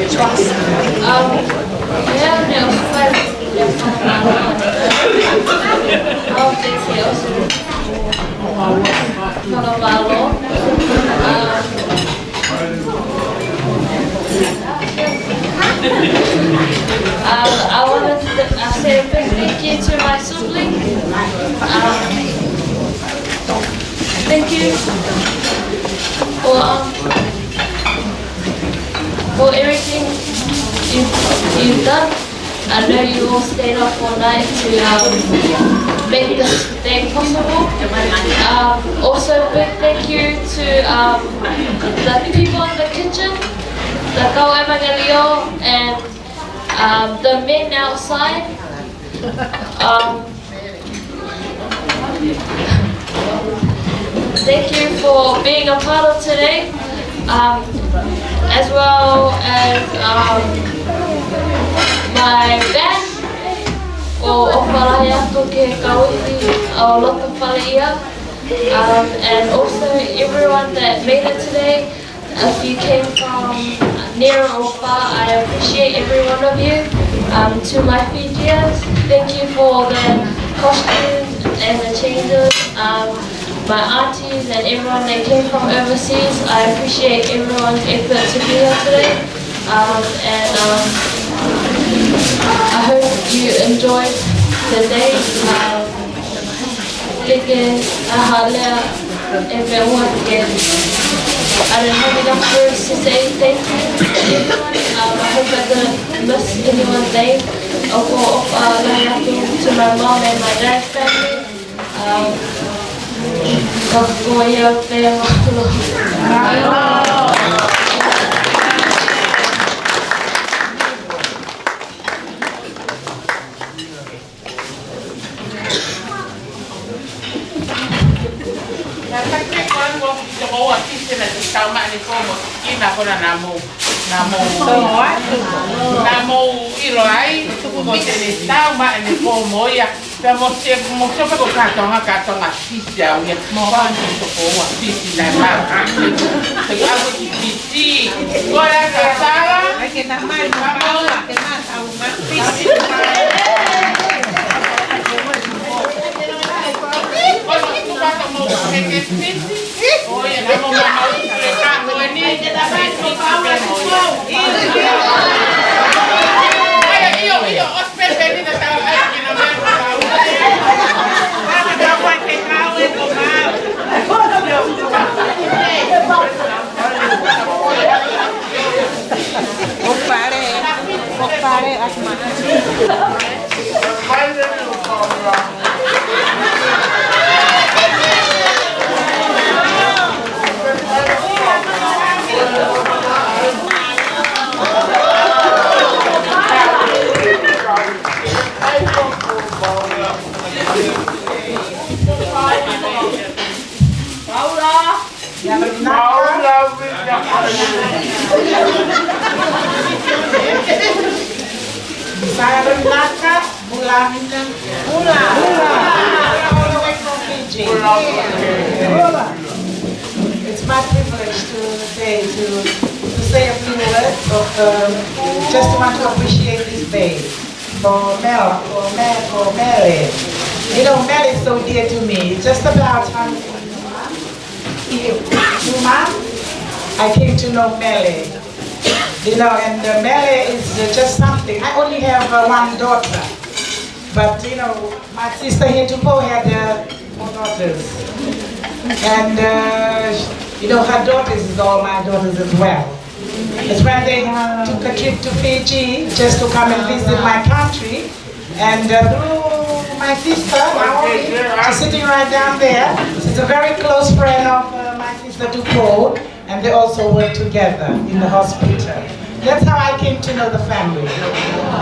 Um, yeah, no, but, yeah, um, um, thank you. Mālō, mālō. Um, Um, I want to th- uh, say a big thank you to my sibling. Um, thank you for, um, for everything you've, you've done. I know you all stayed up all night to, um, make this day possible. Um, also, big thank you to, um, the people in the kitchen, the kau evangelio, and Um, the men outside, um, thank you for being a part of today, um, as well as, um, my band, ʻo, ʻo falahi atu ki he kau ifi ʻo loto fale ia, um, and also everyone that made it today. If you came from near or far, I appreciate every one of you. Um, to my Fijians, thank you for the costumes and the changes. Um, my aunties and everyone that came from overseas, I appreciate everyone's effort to be here today. Um, and, um, I hope you enjoyed the day. Um, Ke ke ʻahalea e meʻa ua ke. I don't have enough words to say thank you to everyone. Um, I hope I didn't miss anyone's name. ʻOku ou ʻofa lahi atu to my mom and my dad's family. Um, ka ko ia pē, mālō. Na taki ko anu o ki toko ua kisi na te tau maʻa ni ko mo kina ko na namo, namo, namo ilo ai, mi te ne tau maʻa ni ko mo ia, pea mo se, mo se pe ko katonga, katonga kisi au ia, mo anu ki toko ua kisi na ma, te kau ki kisi, ko ia ka sala, ai ke na mai, mo paula, ke na tau. Ko pare, ko pare ʻaki maʻa. Paula. Paula, Vika. All the way from Fiji. It's my privilege today to, to say a few words of, um, just want to appreciate this day for Mel, for Mel, for Mele. You know, Mele is so dear to me. It's just about, um, two months, I came to know Mele. You know, and, uh, Mele is, uh, just something. I only have, uh, one daughter. But, you know, my sister here, Tupou, had, uh, four daughters. And, uh, you know, her daughters is all my daughters as well. It's when they took a trip to Fiji just to come and visit my country. And, uh, through my sister, Naomi, she's sitting right down there. She's a very close friend of, uh, my sister Tupou. And they also work together in the hospital. That's how I came to know the family.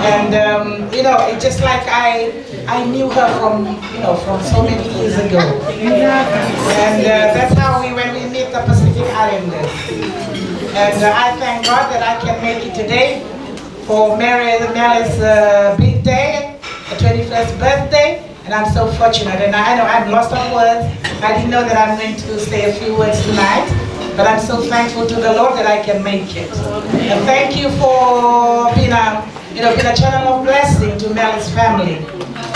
And, um, you know, it's just like I, I knew her from, you know, from so many years ago. And, uh, that's how we, when we meet the Pacific Islanders. And, uh, I thank God that I can make it today for Mary, Mary's, uh, big day, the twenty-first birthday. And I'm so fortunate, and I know I'm lost of words. I didn't know that I'm going to say a few words tonight, but I'm so thankful to the Lord that I can make it. And thank you for being a, you know, being a channel of blessing to Mele's family.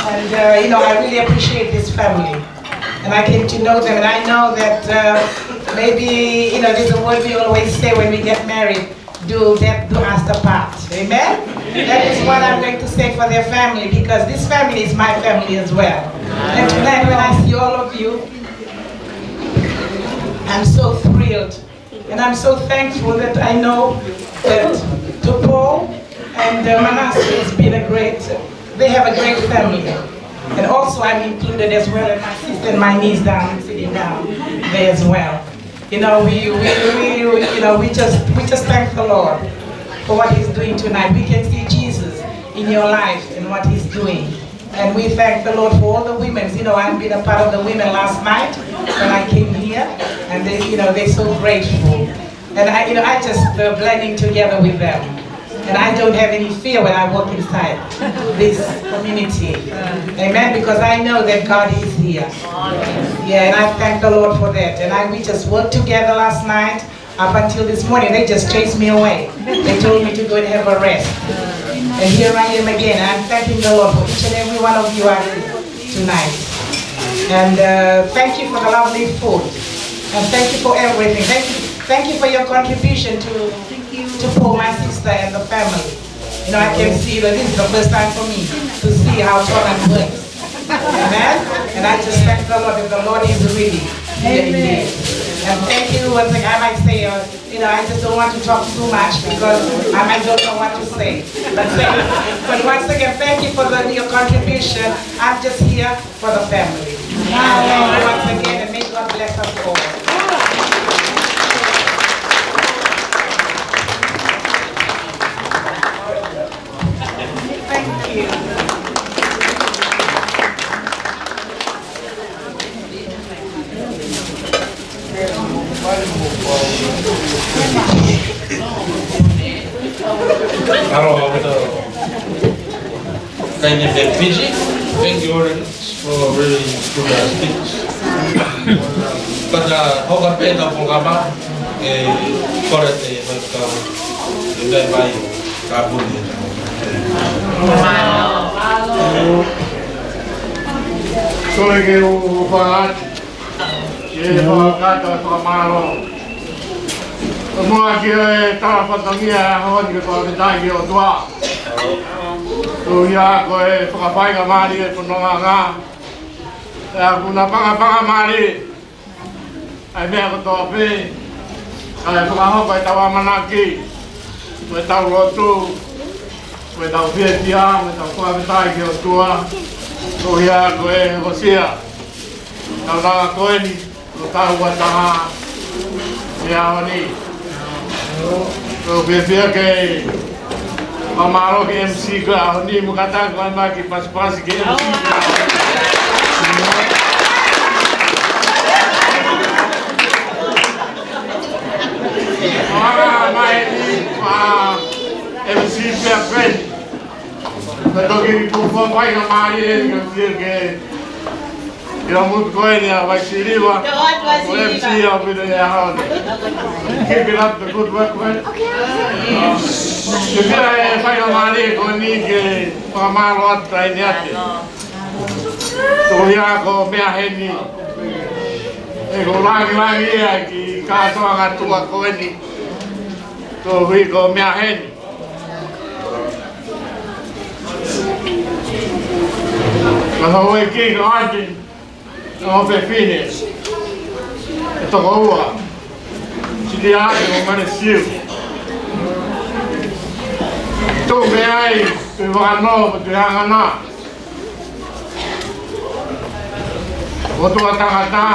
And, uh, you know, I really appreciate this family. And I came to know them, and I know that, uh, maybe, you know, there's a word we always say when we get married, do that, do us the part. Amen? That is what I'm going to say for their family, because this family is my family as well. And tonight when I see all of you, I'm so thrilled. And I'm so thankful that I know that Tupou and, uh, Manasseh has been a great, they have a great family. And also I'm included as well, and my sister and my niece down, sitting down there as well. You know, we, we, we, we, you know, we just, we just thank the Lord for what He's doing tonight. We can see Jesus in your life and what He's doing. And we thank the Lord for all the women. You know, I've been a part of the women last night when I came here, and they, you know, they're so grateful. And I, you know, I just, uh, blending together with them. And I don't have any fear when I walk inside this community. Amen. Because I know that God is here. Yeah, and I thank the Lord for that. And I, we just worked together last night up until this morning. They just chased me away. They told me to go and have a rest. And here I am again. I'm thanking the Lord for each and every one of you out here tonight. And, uh, thank you for the lovely food. And thank you for everything. Thank you, thank you for your contribution to, to Paul, my sister, and the family. You know, I can see that this is the first time for me to see how Tongan works. Amen. And I just thank the Lord that the Lord is really here indeed. And thank you once again. I might say, uh, you know, I just don't want to talk too much because I might don't know what to say. But thank, but once again, thank you for the, your contribution. I'm just here for the family. Thank you once again, and may God bless us all. Thank you. Hello, Doctor Kaine from Fiji. Thank you very much for a very good, uh, speech. But, uh, hoka pē ʻetau polokalama, ʻe kole atu ke tau, ke tau mai, ka puni. Kole ke u fakahā atu ʻa e fakakata fakamālō. Ko e moʻoni ʻa e tala fatongia ʻo e ʻaho ni, ko e fakafetaʻi ki he ʻOtua. Koeʻuhi ko e fakafaingamālie ʻo e fononga. ʻA ia ʻoku na pangapanga mālie ʻa e meʻa kotoa pē, kae fakahoko ʻetau ʻamanaki, mo ʻetau lotu, mo ʻetau fiefia, mo ʻetau fakafetaʻi ki he ʻOtua. Koeʻuhi ko e hokosia ʻetau langa ko eni, ko ʻetau ua taha ʻi he ʻaho ni. ʻOku ou fiefia ke fakamālō ki he M C ko e ʻaho ni, mo kātaki mai ke pasipasi ki he M C. Mālō mai ni, ʻa e M C pea peni. Ka toki tuku faingamālie eni kiate ia ke ʻilo mutu ko eni ʻa Vaisiliva. Ko e M C ʻaupito he ʻaho ni. Keep it up the good work, man. Ke fai e faingamālie ko eni ke fakamālō atu taʻe ni ate. Ko ia ko Mea Heni. ʻE ko langilangi ia ki he kātoanga tuʻa ko eni. Ko hui ko Mea Heni. Ka houʻeiki ko Arden, ʻa e fefine ʻe toko ua, Siliane mo Mane Siu. Tuku mei ai, pe vano, pe te hangana. Ko e tuʻa tangata,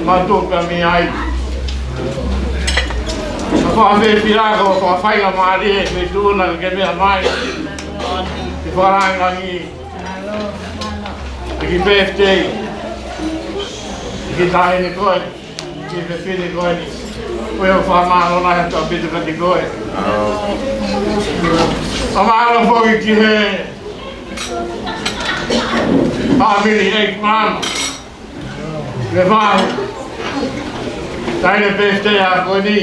ma tu ka mi ai. Ka ko e fiefia ko e faingamālie, me tu na ke mea mai. Ke fakalāngilangi. Ki he birthday. Ki he taʻahine ko eni. Ki he fefine ko eni. Ko e fakamālō lahi atu ʻaupito kiate koe. Fakamālō foki ki he fāmili ʻeiki mama. Ke fai. Taʻahine birthday ʻa ko eni.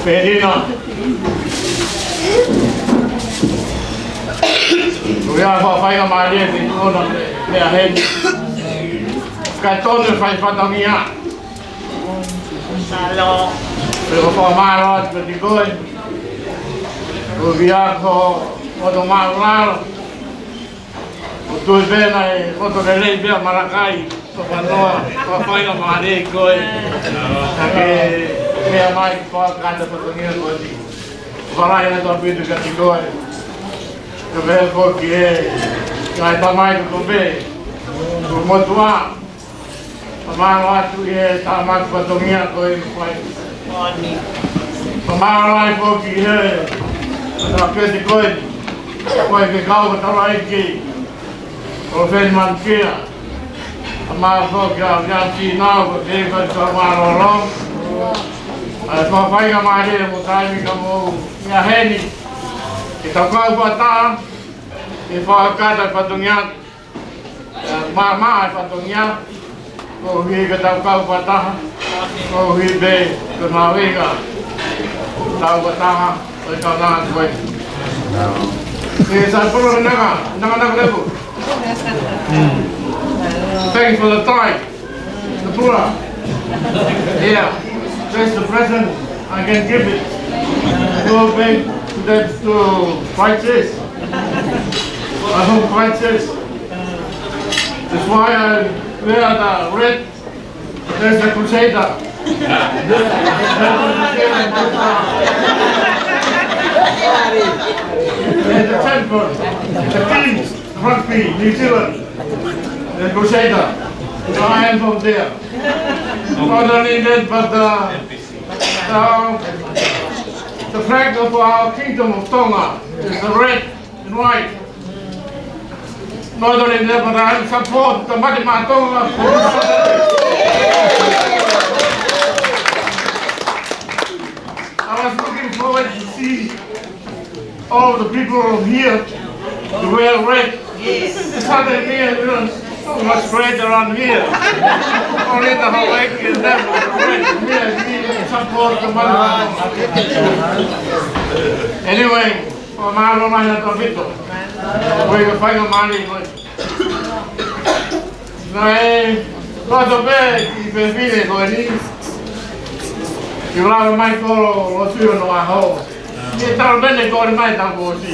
Penina. Ko ia ko e faingamālie ke tuʻu na Mea Heni. Ka tonu e fai fatongia. Mālō. Pea ko e fakamālō atu kiate koe. Ko ia ko hoto māʻulalo. ʻO tui pē naʻe ʻoto lelei pē ʻa Malakai, ko Fanoa, ko e faingamālie koe. Ka ke mea mai ki he kātoa fatongia ko eni. Fakalahi atu ʻaupito kiate koe. Ka pehē foki ki he ngaahi tamai kotoa pē. Ko e motuʻa. Fakamālō atu ʻi he tāmaki fatongia ko eni fai. Fakamālō ai foki ʻi he, ʻa e peti ko eni. Ko e ke kau ka tala iki. Ko Feni Manukia. Fakamālō foki ʻa Liam Sinau, ko e ke kau ka mālōlō. ʻA e faingamālie mo taimi ka mo Mea Heni. Ke tau kau fakataha. Ke fakakata fatongia. Māmā e fatongia, ko hui ka tau kau fakataha, ko hui pē ko e mahuʻinga tau fakataha, ko e tau nanga ko ē. Ke sa polo nanga, nanga nanga lepo. Thanks for the time. The pula. Yeah, that's the present I can give it. Go back to that, to Christ. I hope Christ. That's why I wear the red as a crusader. As a champion, the king, rugby, New Zealand, the crusader. So I am from there. Not only that, but uh, uh, the flag of our kingdom of Tonga is the red and white. Not only that, but I support the Mate Maʻa Tonga. I was looking forward to see all the people here to wear red. Yes. It's not that near, you know, so much red around here. Only the whole lake is there with red. Yeah, we support the Mate Maʻa Tonga. Anyway, fakamālō lahi atu ʻaupito. Ko e faingamālie ko ē. Naʻe loto pē ki he fefine ko eni. Ke lava mai ko e lotu ʻi hono ʻaho. Ke tau pē ne ko e mai tau ko si.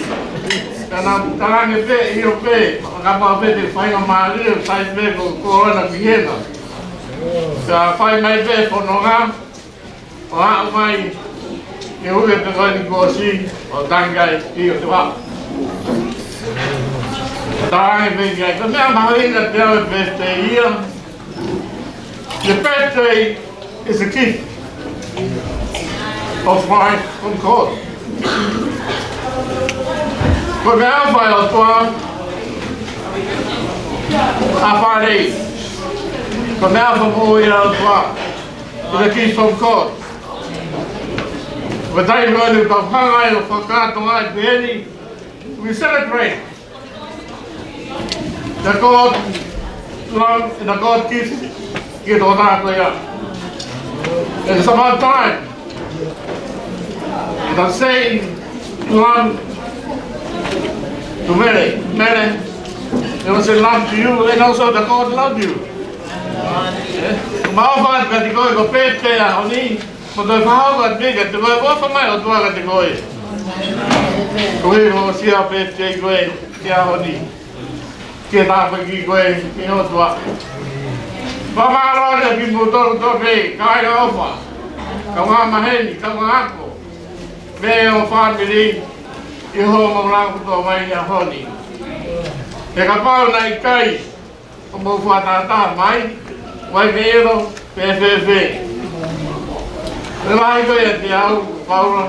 Ka naʻa tau ange pē, ʻio pē, ka pau pē te faingamālie, sai pē ko e koloa na ki hena. Ka fai mai pē fononga. ʻO aʻu mai, ke ʻuke pē ko eni ko si, ʻo tangi ai, ʻio te wa. Tangi pē ki ai, ko e meʻa mahuʻinga te au e birthday ia. The birthday is a gift of life from God. Ko e meʻa ʻofa ʻa e ʻOtua, ʻa e fālei. Ko e meʻa ʻofa moʻui ʻa e ʻOtua. It's a gift from God. Ko e taimi ko eni ʻoku tau hanga ai ʻo fakakātoa ai pē eni, we celebrate the God love and the God gift ki he tokotaha ko ia. And it's about time that I say love to Mele. Mele, and I say love to you, and also the God love you. Eh? Mau ʻofa atu kiate koe, ko e pēpē ʻaho ni, mo toe fakahoko atu pē kiate koe, ʻofa mai ʻOtua kiate koe. Koeʻuhi ko e sia pēpē ko ē ki he ʻaho ni. Ke tāpuekina koe ʻe he ʻOtua. Fakamālō atu kiate kimoutolu kotoa pē, kāinga ʻofa, kaungā maheni, kaungā ako, mo e fāmili, ʻi hoʻomou langa kotoa mai he ʻaho ni. He kapau naʻe ʻikai ko hoʻomou fakatātā mai, ʻoku ʻikai ke ʻilo pe fēfē. Ko e lahi ko ia ʻiate au, Paula,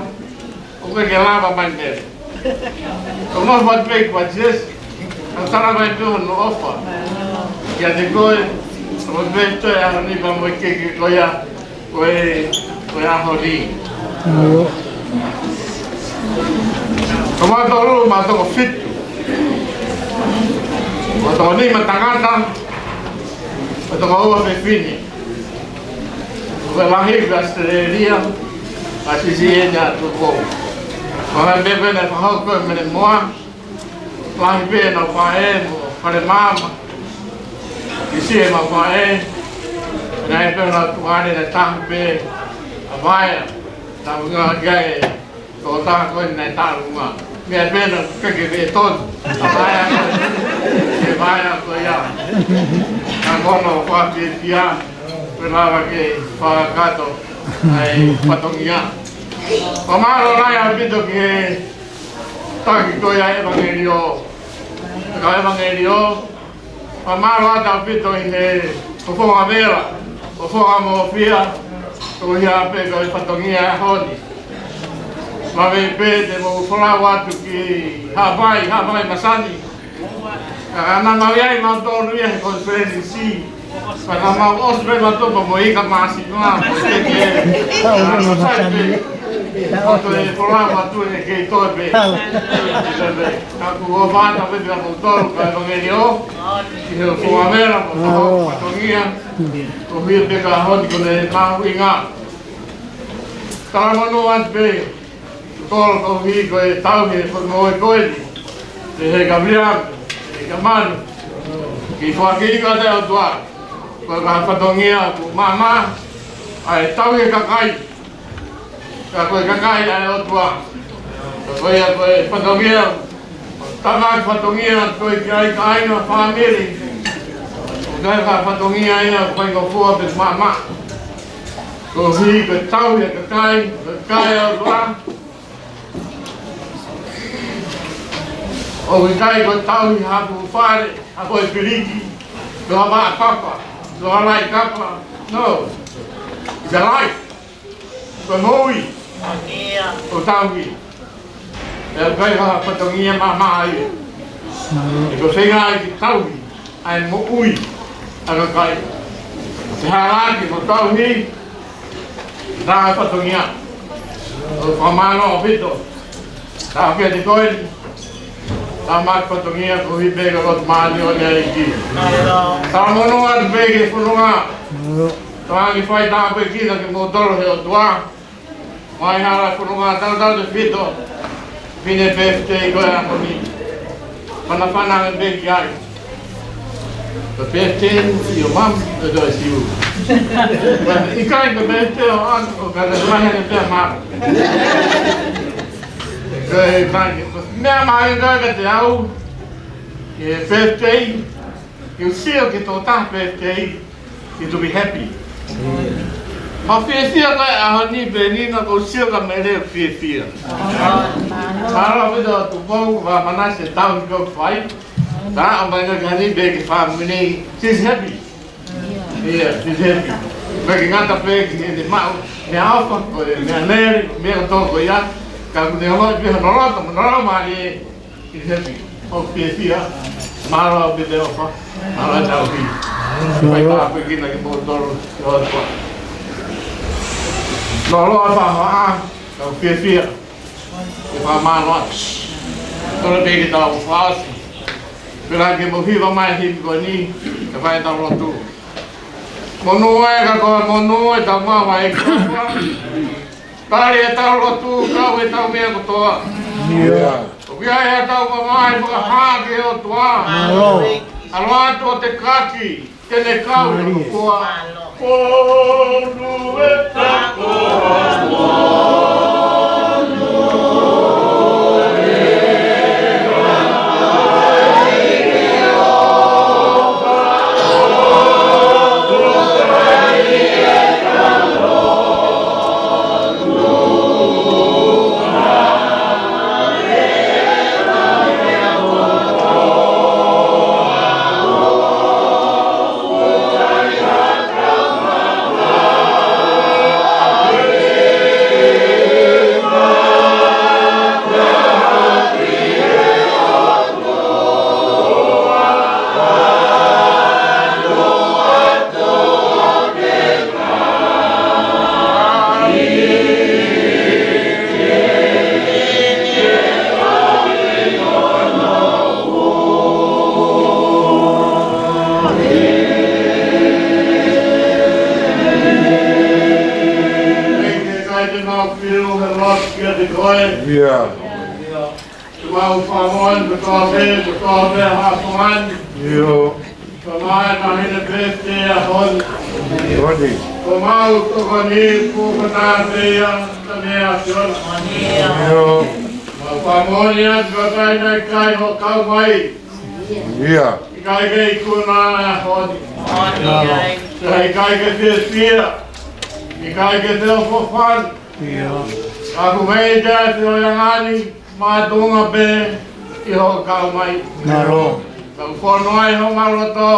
ʻoku ʻikai ke lava mai Mele. ʻOku mau fatu pē ki he Siasi, ʻoku tala mai pē hono ʻofa kiate koe, ʻoku pehē ʻe he ʻaho ni pea mo e keke ko ia, ko e, ko e ʻaho ni. ʻIo. Ko mautolu, mautolu ko e fitu. Mautolu ko e nima tangata, mautolu ko e ua fefine. Ko e lahi ʻi ʻAositelēlia, ka siʻisiʻi ʻene ʻatu ko. Ko e meʻa pē naʻe fakahoko ʻe Mele Moa, lahi pē ʻenau faʻē mo e fale maama. Siʻisiʻi ʻemau faʻē, naʻe pē ʻenau tuʻane naʻe taha pē ʻa Vaea, naʻe ngāue ki ai e tokotaha ko eni naʻe taʻeʻunga. Meʻa pē naʻe ʻikai ke pē tonu ʻa Vaea, ʻe Vaea ko ia. Ka ko hono fakafiefia, pea lava ke fakakakato ai fatongia. Fakamālō lahi ʻaupito ki he taki ko ia ʻa e ʻevangeliō. Ka ʻevangeliō, fakamālō atu ʻaupito ʻi he fofonga vela, fofonga mōfia, ko ia pē ko e fatongia ʻo e ʻaho ni. Mavei pē te mou folau atu ki Haʻapai, Haʻapai masani. Ka naʻa mau ʻi ai mautolu ia he konifelenisi. Ka naʻa mau ʻosi pē mautolu pea mo e ika māsima, mo e keke. Ka naʻa mau sai pē. Ko e folau atu ʻe kei toe pē. Ka kuo fata pē pea mo tolu ka ʻevangeliō. ʻI he fofonga vela mo e fatongia. Ko ia pē ka honi ko e mahuʻinga. Talamonū atu pē. Tolo koeʻuhi ko e tauhi ʻo e foʻi moʻui ko eni. Pehē ʻe Kaviliami, ʻe Kamanu. Ke foaki ʻe he ʻOtua. Ko e fatongia ʻoku maama, ʻa e tauhi e kakai. Ka ko e kakai ʻa e ʻOtua. Ka ko ia ko e fatongia. Tama ki fatongia, ko e ki ai kāinga fāmili. Ko e fatongia ia, ko e faingofua pē maama. Koeʻuhi ko e tauhi e kakai, ko e kakai ʻa e ʻOtua. ʻOku ʻikai ko e tauhi ha fuʻu fale, ha foʻi piliki, ko ha vaʻa kapa, ko ha laʻi kapa. No. It's a life. Ko e moʻui. ʻIo. ʻOku tauhi. ʻE ʻikai ha fatongia maama ia. ʻE ko e feinga ia ke tauhi ʻa e moʻui ʻa e kakai. Ke halaaki mo tauhi, tā fatongia. ʻOku fakamālō ʻaupito. Tā pē ʻa e koe. Tā maʻu fatongia koeʻuhi pē ko e lotu māʻoniʻoni ʻa e ʻEiki. Talamonū atu pē ki he fononga. Tau ʻai ke fai tāpuekina kimoutolu ʻe he ʻOtua. Mai hala fononga tautautefito. Fine pēfitei ko e ʻaho ni. Fanafana ange pē ki ai. The best thing for your mom, the does you. But ʻikai ko e best thing ʻo ʻaho, ka te mahi ange pē ʻa mom. Ko e kai, meʻa mai ange kiate au. He pēfitei, ke u sio ki he tokotaha pēfitei. Is to be happy. Mau fiefia ko e ʻaho ni pē ni naʻa ku sio ka Mele fiefia. Mālō ʻaupito Tupou, Manase, tauhi ko e fai. Tā ʻomai ange ki he ni pē ki he fāmili. She's happy. Yeah, she's happy. Pea ʻikai ngata pē ki heʻene maʻu meʻaʻofa, ko e meʻa lelei, meʻa kotoa ko ia. Ka ʻoku ne ʻomai pē hono loto, hono loto mālie. Ki he ʻEiki, ʻoku fiefia, mālō ʻaupito e ʻofa, mālō e tauhi. Fai tāpuekina kimoutolu, ʻe ʻOtua. Lōloa e faʻahinga, Tau fiefia ke fakamālō atu. Tau pē ke tau fakaʻosi. Pea ke mou hiva mai e himi ko eni, kae fai ʻetau lotu. Monū e kātoa, monū e tau maʻu ʻa e ʻEiki. Tali ʻetau lotu, kau ʻetau meʻa kotoa. ʻIo. ʻOku ʻi ai haʻatau mamahi fakahā ki he ʻOtua. Mālō. ʻAlu atu ʻo tekaki, te ne kau ʻi hono kua. Mālō. Monū e kātoa. ʻIo. Ke mau fakamoʻoni kotoa pē, kotoa pē ʻa e ʻaho ni. ʻIo. Ko e ngaahi taʻahine pē te ʻaho ni. Ko eni. Ko homau tokoni, ko e kata pē ia, ka ne a Siona. ʻIo. Mau fakamoʻoni atu ko e taʻahine kai ho kau mai. ʻIo. ʻIkai ke ikuna ʻa e ʻaho ni. ʻIo. He ʻikai ke fiefia. ʻIkai ke feʻofoʻofani. ʻIo. Ka ʻoku mei te a te o ia ngani. Mātuʻunga pē ʻi hoʻo kau mai. Mālō. Ka ʻoku fonu ai homau loto.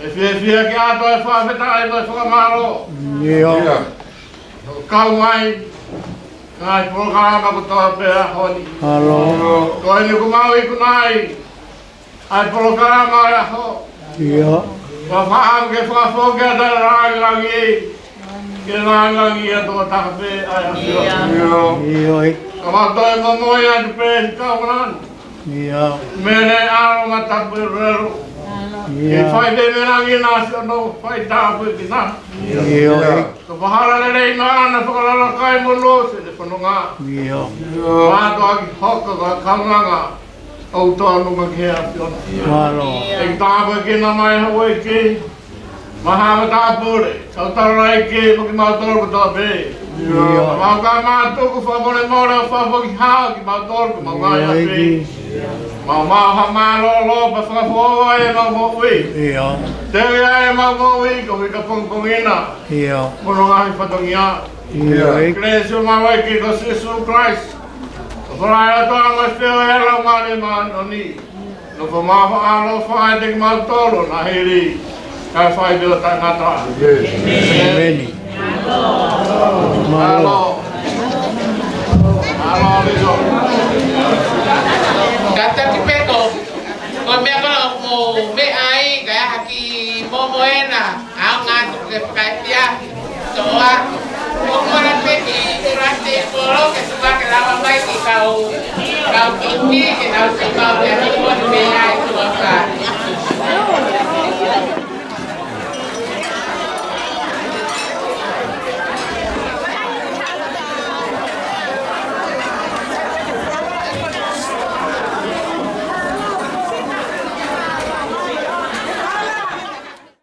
ʻE fiefia ke ʻatu e fakafetaʻi mo e fakamālō. ʻIo. Hoʻo kau mai, ngaahi polokalama kotoa pē ʻaho ni. Mālō. Ko eni ʻoku mau ikuna ai ʻa e polokalama ʻo e ʻaho. ʻIo. Ko e fakaʻamu ke fakafoki atu e langilangi. Ke langilangiʻia tokotaha pē ʻa e ʻAfiona. ʻIo. ʻIo. Ka mau toe momoi atu pē ʻi he kau malanga. ʻIo. Mei he ʻAlo mataʻelelo. ʻIo. Ke fai pē mei langi ʻa Siona, fai tāpuekina. ʻIo. Ka fakahala lelei ʻa e ʻAlo, fakalalakai mo lose ʻene fononga. ʻIo. Mātuʻaki hoko ko e kaunanga. ʻOku tonu ma ke ʻAfiona. Mālō. ʻEiki tāpuekina mai ho ʻEiki. Mo e haʻa matāpule. Kau taulaʻeiki mo kimautolu kotoa pē. ʻIo. Mau ka mātuku fakamolemole ʻo fakafoki hao kimautolu ko mau ngaahi ʻapi. ʻIo. Mau maʻu ha mālōlō pea fakafoʻou ai ʻemau moʻui. ʻIo. Teu ia ʻemau moʻui koeʻuhi ka pongipongi na. ʻIo. Mo hono ngaahi fatongia. ʻIo. Kelesi ʻa homau ʻEiki ko Sīsū Kalaisi. Ko e folofola ʻa e ʻOtua mo e feohi ʻa e Laumālie Māʻoniʻoni. Nofo mai ʻa e ʻaloʻofa ʻiate kimautolu ʻo hili kae fai pē ʻo taʻengata. ʻĒmeni. Mālō. Mālō, Bishop. Kātaki pē ko, ko e meʻa ko ē ʻoku mou meʻa ai, kae ʻai ha kiʻi momo ena. ʻAonga atu ke fakaʻefiafi. Toa. ʻOku mole pē ki Falaite polo ke tuku ke lava mai ki he kau, kau tuki ke nau sio maʻu pē